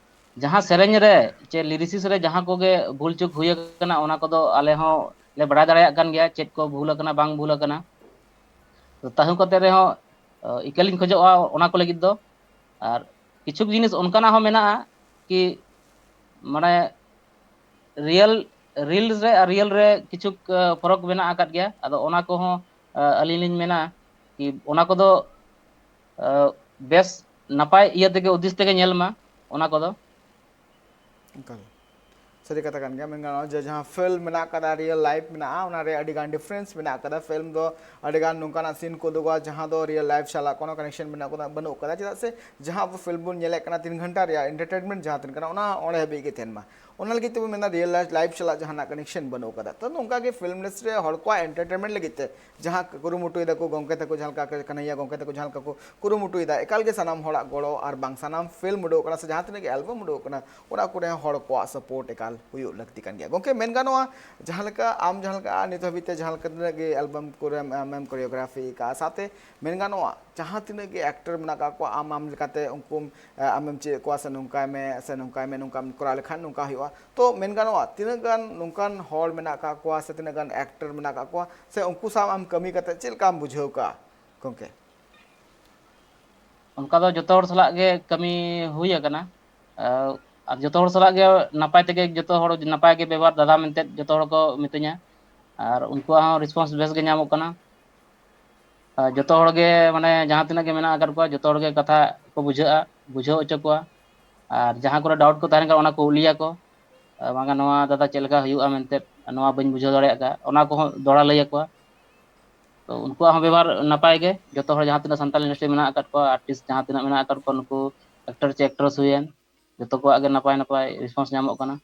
ᱡᱟᱦᱟᱸ ᱥᱮᱨᱮᱧ ᱨᱮ ᱪᱮ ᱞᱤᱨᱤᱥᱤᱥ ᱨᱮ ᱡᱟᱦᱟᱸ ᱠᱚᱜᱮ ᱵᱷᱩᱞ ᱪᱩᱠ ᱦᱩᱭ ᱟᱠᱟᱱᱟ, ᱚᱱᱟ ᱠᱚᱫᱚ ᱟᱞᱮ ᱦᱚᱸ ᱞᱮ ᱵᱟᱲᱟᱭ ᱫᱟᱲᱮᱭᱟᱜ ᱠᱟᱱ ᱜᱮᱭᱟ ᱪᱮᱫ ᱠᱚ ᱵᱷᱩᱞ ᱟᱠᱟᱱᱟ, ᱵᱟᱝ ᱵᱷᱩᱞ ᱟᱠᱟᱱᱟ᱾ ᱛᱚ ᱛᱟᱹᱦᱩ ᱠᱟᱛᱮ ᱨᱮᱦᱚᱸ ᱮ, ᱤᱠᱟᱹᱞᱤᱧ ᱠᱷᱚᱡᱚᱜᱼᱟ ᱚᱱᱟ ᱠᱚ ᱞᱟᱹᱜᱤᱫ ᱫᱚ᱾ ᱟᱨ ᱠᱤᱪᱷᱩ ᱡᱤᱱᱤᱥ ᱚᱱᱠᱟᱱᱟᱜ ᱦᱚᱸ ᱢᱮᱱᱟᱜᱼᱟ ᱠᱤ ᱢᱟᱱᱮ ᱨᱤᱭᱮᱞ, ᱨᱤᱞᱥ ᱨᱮ ᱟᱨ ᱨᱤᱭᱮᱞ ᱨᱮ ᱠᱤᱪᱷᱩ ᱮ, ᱯᱷᱚᱨᱚᱠ ᱢᱮᱱᱟᱜ ᱟᱠᱟᱫ ᱜᱮᱭᱟ᱾ ᱟᱫᱚ ᱚᱱᱟ ᱠᱚᱦᱚᱸ ᱮ, ᱟᱹᱞᱤᱧ ᱞᱤᱧ ᱢᱮᱱᱟ ᱠᱤ ᱚᱱᱟ ᱠᱚᱫᱚ ᱮ, ᱵᱮᱥ ᱱᱟᱯᱟᱭ ᱤᱭᱟᱹ ᱛᱮᱜᱮ, ᱩᱫᱤᱥ ᱛᱮᱜᱮ ᱧᱮᱞ ᱢᱟ ᱚᱱᱟ ᱠᱚᱫᱚ᱾ ᱮᱠᱟᱞ᱾ ᱥᱟᱹᱨᱤ ᱠᱟᱛᱷᱟ ᱠᱟᱱ ᱜᱮᱭᱟ, ᱢᱮᱱ ᱜᱟᱱᱚᱜᱼᱟ ᱡᱮ ᱡᱟᱦᱟᱸ ᱯᱷᱤᱞᱢ ᱢᱮᱱᱟᱜ ᱟᱠᱟᱫᱟ, ᱨᱤᱭᱮᱞ ᱞᱟᱭᱤᱯᱷ ᱢᱮᱱᱟᱜᱼᱟ, ᱚᱱᱟ ᱨᱮ ᱟᱹᱰᱤ ᱜᱟᱱ ᱰᱤᱯᱷᱟᱨᱮᱱᱥ ᱢᱮᱱᱟᱜ ᱟᱠᱟᱫᱟ᱾ ᱯᱷᱤᱞᱢ ᱫᱚ ᱟᱹᱰᱤ ᱜᱟᱱ ᱱᱚᱝᱠᱟᱱᱟᱜ ᱥᱤᱱ ᱠᱚ ᱩᱫᱩᱜᱟ ᱡᱟᱦᱟᱸ ᱫᱚ ᱨᱤᱭᱮᱞ ᱞᱟᱭᱤᱯᱷ ᱥᱟᱞᱟᱜ ᱠᱳᱱᱳ ᱠᱟᱱᱮᱠᱥᱚᱱ ᱵᱟᱹᱱᱩᱜ ᱟᱠᱟᱫᱟ, ᱵᱟᱹᱱᱩᱜ ᱟᱠᱟᱫᱟ᱾ ᱪᱮᱫᱟᱜ ᱥᱮ ᱡᱟᱦᱟᱸ ᱟᱵᱚ ᱯᱷᱤᱞᱢ ᱵᱚᱱ ᱧᱮᱞᱮᱫ ᱠᱟᱱᱟ, ᱛᱤᱱ ᱜᱷᱚᱱᱴᱟ ᱨᱮᱭᱟᱜ ᱮᱱᱴᱟᱨᱴᱮᱱᱢᱮᱱᱴ ᱡᱟᱦᱟᱸ ᱛᱤᱱ ᱠᱟᱱᱟ, ᱚᱱᱟ ᱚᱸᱰᱮ ᱦᱟᱹᱵᱤᱡ ᱜᱮ ᱛᱟᱦᱮᱱ ᱢᱟ᱾ ᱚᱱᱟ ᱞᱟᱹᱜᱤᱫ ᱛᱮᱵᱚᱱ ᱢᱮᱱᱫᱟ ᱨᱤᱭᱮᱞ ᱞᱟᱭᱤᱯᱷ ᱥᱟᱞᱟᱜ ᱡᱟᱦᱟᱱᱟᱜ ᱠᱟᱱᱮᱠᱥᱚᱱ ᱵᱟᱹᱱᱩᱜ ᱟᱠᱟᱫᱟ᱾ ᱛᱚ ᱱᱚᱝᱠᱟ ᱜᱮ ᱯᱷᱤᱞᱢ ᱤᱱᱰᱟᱥᱴᱨᱤ ᱨᱮ ᱦᱚᱲ ᱠᱚᱣᱟᱜ ᱮᱱᱴᱟᱨᱴᱮᱱᱢᱮᱱᱴ ᱞᱟᱹᱜᱤᱫ ᱛᱮ ᱡᱟᱦᱟᱸ ᱠᱩᱨᱩᱢᱩᱴᱩᱭ ᱫᱟᱠᱚ, ᱜᱚᱢᱠᱮ ᱛᱟᱠᱚ ᱡᱟᱦᱟᱸ ᱞᱮᱠᱟ, ᱠᱟᱱᱦᱟᱭᱭᱟ ᱜᱚᱢᱠᱮ ᱛᱟᱠᱚ ᱡᱟᱦᱟᱸ ᱞᱮᱠᱟ ᱠᱚ ᱠᱩᱨᱩᱢᱩᱴᱩᱭᱮᱫᱟ, ᱮᱠᱟᱞ ᱜᱮ ᱥᱟᱱᱟᱢ ᱦᱚᱲᱟᱜ ᱜᱚᱲᱚ, ᱟᱨ ᱵᱟᱝ ᱥᱟᱱᱟᱢ ᱯᱷᱤᱞᱢ ᱩᱰᱩᱠᱚᱜ ᱠᱟᱱᱟ ᱥᱮ ᱡᱟᱦᱟᱸ ᱛᱤᱱᱟᱹᱜ ᱜᱮ ᱮᱞᱵᱟᱢ ᱩᱰᱩᱠᱚᱜ ᱠᱟᱱᱟ, ᱚᱱᱟ ᱠᱚᱨᱮ ᱦᱚᱸ ᱦᱚᱲ ᱠᱚᱣᱟᱜ ᱥᱟᱯᱳᱨᱴ ᱮᱠᱟᱞ ᱦᱩᱭᱩᱜ ᱞᱟᱹᱠᱛᱤ ᱠᱟᱱ ᱜᱮᱭᱟ᱾ ᱜᱚᱢᱠᱮ, ᱢᱮᱱ ᱜᱟᱱᱚᱜᱼᱟ, ᱡᱟᱦᱟᱸ ᱞᱮᱠᱟ ᱟᱢ ᱡᱟᱦᱟᱸ ᱞᱮᱠᱟ ᱱᱤᱛ ᱦᱟᱹᱵᱤᱡ ᱛᱮ ᱡᱟᱦᱟᱸ ᱞᱮᱠᱟ ᱛᱤᱱᱟᱹᱜ ᱜᱮ ᱮᱞᱵᱟᱢ ᱠᱚᱨᱮᱢ, ᱟᱢᱮᱢ ᱠᱳᱨᱤᱭᱳᱜᱨᱟᱯᱷᱤ ᱟᱠᱟᱫᱼᱟ, ᱥᱟᱶᱛᱮ ᱢᱮᱱ ᱜᱟᱱᱚᱜᱼᱟ, ᱡᱟᱦᱟᱸ ᱛᱤᱱᱟᱹᱜ ᱜᱮ ᱮᱠᱴᱚᱨ ᱢᱮᱱᱟᱜ ᱟᱠᱟᱫ ᱠᱚᱣᱟ, ᱟᱢ, ᱟᱢ ᱞᱮᱠᱟᱛᱮ ᱩᱱᱠᱩᱢ, ᱮ, ᱟᱢᱮᱢ ᱪᱮᱫ ᱠᱚᱣᱟ ᱥᱮ ᱱᱚᱝᱠᱟᱭ ᱢᱮ, ᱥᱮ ᱱᱚᱝᱠᱟᱭ ᱢᱮ, ᱱᱚᱝᱠᱟᱢ ᱠᱚᱨᱟᱣ ᱞᱮᱠᱷᱟᱱ ᱱᱚᱝᱠᱟ ᱦᱩᱭᱩᱜᱼᱟ᱾ ᱛᱚ ᱢᱮᱱ ᱜᱟᱱᱚᱜᱼᱟ, ᱛᱤᱱᱟᱹᱜ ᱜᱟᱱ ᱱᱚᱝᱠᱟᱱ ᱦᱚᱲ ᱢᱮᱱᱟᱜ ᱟᱠᱟᱫ ᱠᱚᱣᱟ ᱥᱮ ᱛᱤᱱᱟᱹᱜ ᱜᱟᱱ ᱮᱠᱴᱚᱨ ᱢᱮᱱᱟᱜ ᱟᱠᱟᱫ ᱠᱚᱣᱟ, ᱥᱮ ᱩᱱᱠᱩ ᱥᱟᱶ ᱟᱢ ᱠᱟᱹᱢᱤ ᱠᱟᱛᱮ ᱪᱮᱫ ᱞᱮᱠᱟᱢ ᱵᱩᱡᱷᱟᱹᱣ ᱠᱟᱜᱼᱟ ᱜᱚᱢᱠᱮ? ᱚᱱᱠᱟ ᱫᱚ ᱡᱚᱛᱚ ᱦᱚᱲ ᱥᱟᱞᱟᱜ ᱜᱮ ᱠᱟᱹᱢᱤ ᱦᱩᱭ ᱟᱠᱟᱱᱟ᱾ ᱟᱨ ᱡᱚᱛᱚ ᱦᱚᱲ ᱥᱟᱞᱟᱜ ᱜᱮ ᱱᱟᱯᱟᱭ ᱛᱮᱜᱮ, ᱡᱚᱛᱚ ᱦᱚᱲ ᱱᱟᱯᱟᱭ ᱜᱮ ᱵᱮᱵᱚᱦᱟᱨ ᱫᱟᱫᱟ ᱢᱮᱱᱛᱮ ᱡᱚᱛᱚ ᱦᱚᱲ ᱠᱚ ᱢᱤᱛᱟᱹᱧᱟ᱾ ᱟᱨ ᱩᱱᱠᱩᱣᱟᱜ ᱦᱚᱸ ᱨᱮᱥᱯᱚᱱᱥ ᱵᱮᱥ ᱜᱮ ᱧᱟᱢᱚᱜ ᱠᱟᱱᱟ᱾ ᱟᱨ ᱡᱚᱛᱚ ᱦᱚᱲ ᱜᱮ, ᱢᱟᱱᱮ, ᱡᱟᱦᱟᱸ ᱛᱤᱱᱟᱹᱜ ᱜᱮ ᱢᱮᱱᱟᱜ ᱟᱠᱟᱫ ᱠᱚᱣᱟ, ᱡᱚᱛᱚ ᱦᱚᱲ ᱜᱮ ᱠᱟᱛᱷᱟ ᱠᱚ ᱵᱩᱡᱷᱟᱹᱜᱼᱟ, ᱵᱩᱡᱷᱟᱹᱣ ᱦᱚᱪᱚ ᱠᱚᱣᱟ᱾ ᱟᱨ ᱡᱟᱦᱟᱸ ᱠᱚᱨᱮ ᱰᱟᱣᱩᱴ ᱠᱚ ᱛᱟᱦᱮᱱ ᱠᱷᱟᱱ, ᱚᱱᱟ ᱠᱚ ᱠᱩᱞᱤᱭᱟᱠᱚ᱾ ᱟᱨ ᱵᱟᱝᱠᱷᱟᱱ, "ᱱᱚᱣᱟ ᱫᱟᱫᱟ ᱪᱮᱫ ᱞᱮᱠᱟ ᱦᱩᱭᱩᱜᱼᱟ ᱢᱮᱱᱛᱮ, ᱱᱚᱣᱟ ᱵᱟᱹᱧ ᱵᱩᱡᱷᱟᱹᱣ ᱫᱟᱲᱮᱭᱟᱜ ᱠᱟᱱᱟ", ᱚᱱᱟ ᱠᱚᱦᱚᱸ ᱫᱚᱦᱲᱟ ᱞᱟᱹᱭ ᱟᱠᱚᱣᱟ᱾ ᱛᱚ ᱩᱱᱠᱩᱣᱟᱜ ᱦᱚᱸ ᱵᱮᱵᱷᱟᱨ ᱱᱟᱯᱟᱭ ᱜᱮ᱾ ᱡᱚᱛᱚ ᱦᱚᱲ ᱡᱟᱦᱟᱸ ᱛᱤᱱᱟᱹᱜ ᱥᱟᱱᱛᱟᱲ ᱤᱱᱰᱟᱥᱴᱨᱤ ᱢᱮᱱᱟᱜ ᱟᱠᱟᱫ ᱠᱚᱣᱟ, ᱟᱨᱴᱤᱥᱴ ᱡᱟᱦᱟᱸ ᱛᱤᱱᱟᱹᱜ ᱢᱮᱱᱟᱜ ᱟᱠᱟᱫ ᱠᱚᱣᱟ, ᱱᱩᱠᱩ ᱮᱠᱴᱚᱨ ᱪᱮ ᱮᱠᱴᱨᱮᱥ ᱦᱩᱭᱮᱱ, ᱡᱚᱛᱚ ᱠᱚᱣᱟᱜ ᱜᱮ ᱱᱟᱯᱟᱭ ᱱᱟᱯᱟᱭ ᱨᱮᱥᱯᱚᱱᱥ ᱧᱟᱢᱚᱜ ᱠᱟᱱᱟ᱾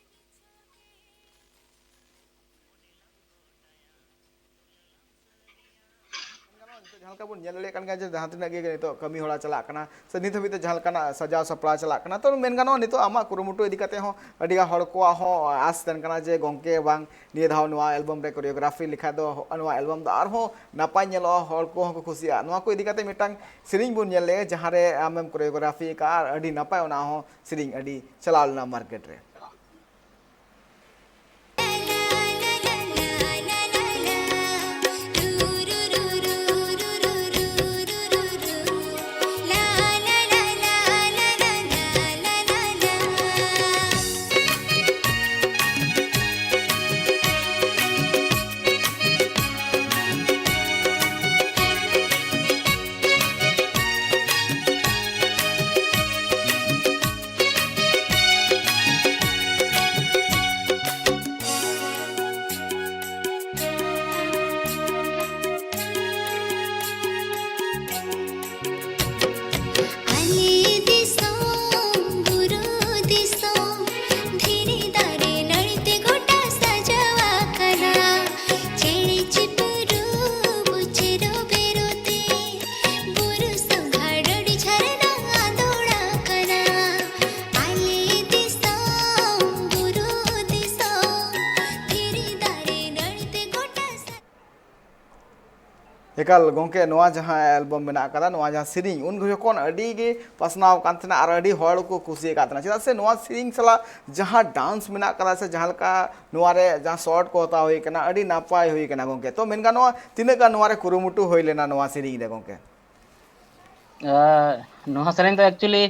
ᱱᱤᱛᱚᱜ ᱡᱟᱦᱟᱸ ᱞᱮᱠᱟ ᱵᱚᱱ ᱧᱮᱞ ᱫᱟᱲᱮᱭᱟᱜ ᱠᱟᱱ ᱜᱮᱭᱟ ᱡᱮ ᱡᱟᱦᱟᱸ ᱛᱤᱱᱟᱹᱜ ᱜᱮ ᱱᱤᱛᱚᱜ ᱠᱟᱹᱢᱤ ᱦᱚᱨᱟ ᱪᱟᱞᱟᱜ ᱠᱟᱱᱟ, ᱥᱮ ᱱᱤᱛ ᱦᱟᱹᱵᱤᱡ ᱛᱮ ᱡᱟᱦᱟᱸ ᱞᱮᱠᱟᱱᱟᱜ ᱥᱟᱡᱟᱣ ᱥᱟᱯᱲᱟᱣ ᱪᱟᱞᱟᱜ ᱠᱟᱱᱟ, ᱛᱚ ᱢᱮᱱ ᱜᱟᱱᱚᱜᱼᱟ, ᱱᱤᱛᱚᱜ ᱟᱢᱟᱜ ᱠᱩᱨᱩᱢᱩᱴᱩ ᱤᱫᱤ ᱠᱟᱛᱮ ᱦᱚᱸ ᱟᱹᱰᱤ ᱜᱟᱱ ᱦᱚᱲ ᱠᱚᱣᱟᱜ ᱦᱚᱸ ᱟᱸᱥ ᱛᱟᱦᱮᱱ ᱠᱟᱱᱟ ᱡᱮ, "ᱜᱚᱢᱠᱮ, ᱵᱟᱝ, ᱱᱤᱭᱟᱹ ᱫᱷᱟᱣ ᱱᱚᱣᱟ ᱮᱞᱵᱟᱢ ᱨᱮ ᱠᱳᱨᱤᱭᱳᱜᱨᱟᱯᱷᱤ ᱞᱮᱠᱷᱟᱡ ᱫᱚ ᱱᱚᱣᱟ ᱮᱞᱵᱟᱢ ᱫᱚ ᱟᱨᱦᱚᱸ ᱱᱟᱯᱟᱭ ᱧᱮᱞᱚᱜᱼᱟ, ᱦᱚᱲ ᱠᱚᱦᱚᱸ ᱠᱚ ᱠᱩᱥᱤᱭᱟᱜᱼᱟ", ᱱᱚᱣᱟ ᱠᱚ ᱤᱫᱤ ᱠᱟᱛᱮ ᱢᱤᱫᱴᱟᱝ ᱥᱮᱨᱮᱧ ᱵᱚᱱ ᱧᱮᱞ ᱞᱮᱜᱼᱟ, ᱡᱟᱦᱟᱸ ᱨᱮ ᱟᱢᱮᱢ ᱠᱳᱨᱤᱭᱳᱜᱨᱟᱯᱷᱤ ᱟᱠᱟᱫᱼᱟ ᱟᱨ ᱟᱹᱰᱤ ᱱᱟᱯᱟᱭ ᱚᱱᱟ ᱦᱚᱸ ᱥᱮᱨᱮᱧ ᱟᱹᱰᱤ ᱪᱟᱞᱟᱣ ᱞᱮᱱᱟ ᱢᱟᱨᱠᱮᱴ ᱨᱮ᱾ ᱮᱠᱟᱞ ᱜᱚᱢᱠᱮ, ᱱᱚᱣᱟ ᱡᱟᱦᱟᱸ ᱮᱞᱵᱟᱢ ᱢᱮᱱᱟᱜ ᱟᱠᱟᱫᱟ, ᱱᱚᱣᱟ ᱡᱟᱦᱟᱸ ᱥᱮᱨᱮᱧ ᱩᱱ ᱡᱚᱠᱷᱚᱱ ᱟᱹᱰᱤ ᱜᱮ ᱯᱟᱥᱱᱟᱣ ᱟᱠᱟᱱ ᱛᱟᱦᱮᱱᱟ ᱟᱨ ᱟᱹᱰᱤ ᱦᱚᱲ ᱠᱚ ᱠᱩᱥᱤᱭᱟᱠᱟᱫ ᱛᱟᱦᱮᱱᱟ, ᱪᱮᱫᱟᱜ ᱥᱮ ᱱᱚᱣᱟ ᱥᱮᱨᱮᱧ ᱥᱟᱞᱟᱜ ᱡᱟᱦᱟᱸ ᱰᱟᱱᱥ ᱢᱮᱱᱟᱜ ᱟᱠᱟᱫᱟ ᱥᱮ ᱡᱟᱦᱟᱸ ᱞᱮᱠᱟ ᱱᱚᱣᱟ ᱨᱮ ᱡᱟᱦᱟᱸ ᱥᱚᱴ ᱠᱚ ᱦᱟᱛᱟᱣ ᱦᱩᱭ ᱠᱟᱱᱟ, ᱟᱹᱰᱤ ᱱᱟᱯᱟᱭ ᱦᱩᱭ ᱠᱟᱱᱟ ᱜᱚᱢᱠᱮ᱾ ᱛᱚ ᱢᱮᱱ ᱜᱟᱱᱚᱜᱼᱟ, ᱛᱤᱱᱟᱹᱜ ᱜᱟᱱ ᱱᱚᱣᱟ ᱨᱮ ᱠᱩᱨᱩᱢᱩᱴᱩ ᱦᱩᱭ ᱞᱮᱱᱟ ᱱᱚᱣᱟ ᱥᱮᱨᱮᱧ ᱨᱮ ᱜᱚᱢᱠᱮ? ᱱᱚᱣᱟ ᱥᱮᱨᱮᱧ ᱫᱚ ᱮᱠᱪᱩᱭᱮᱞᱤ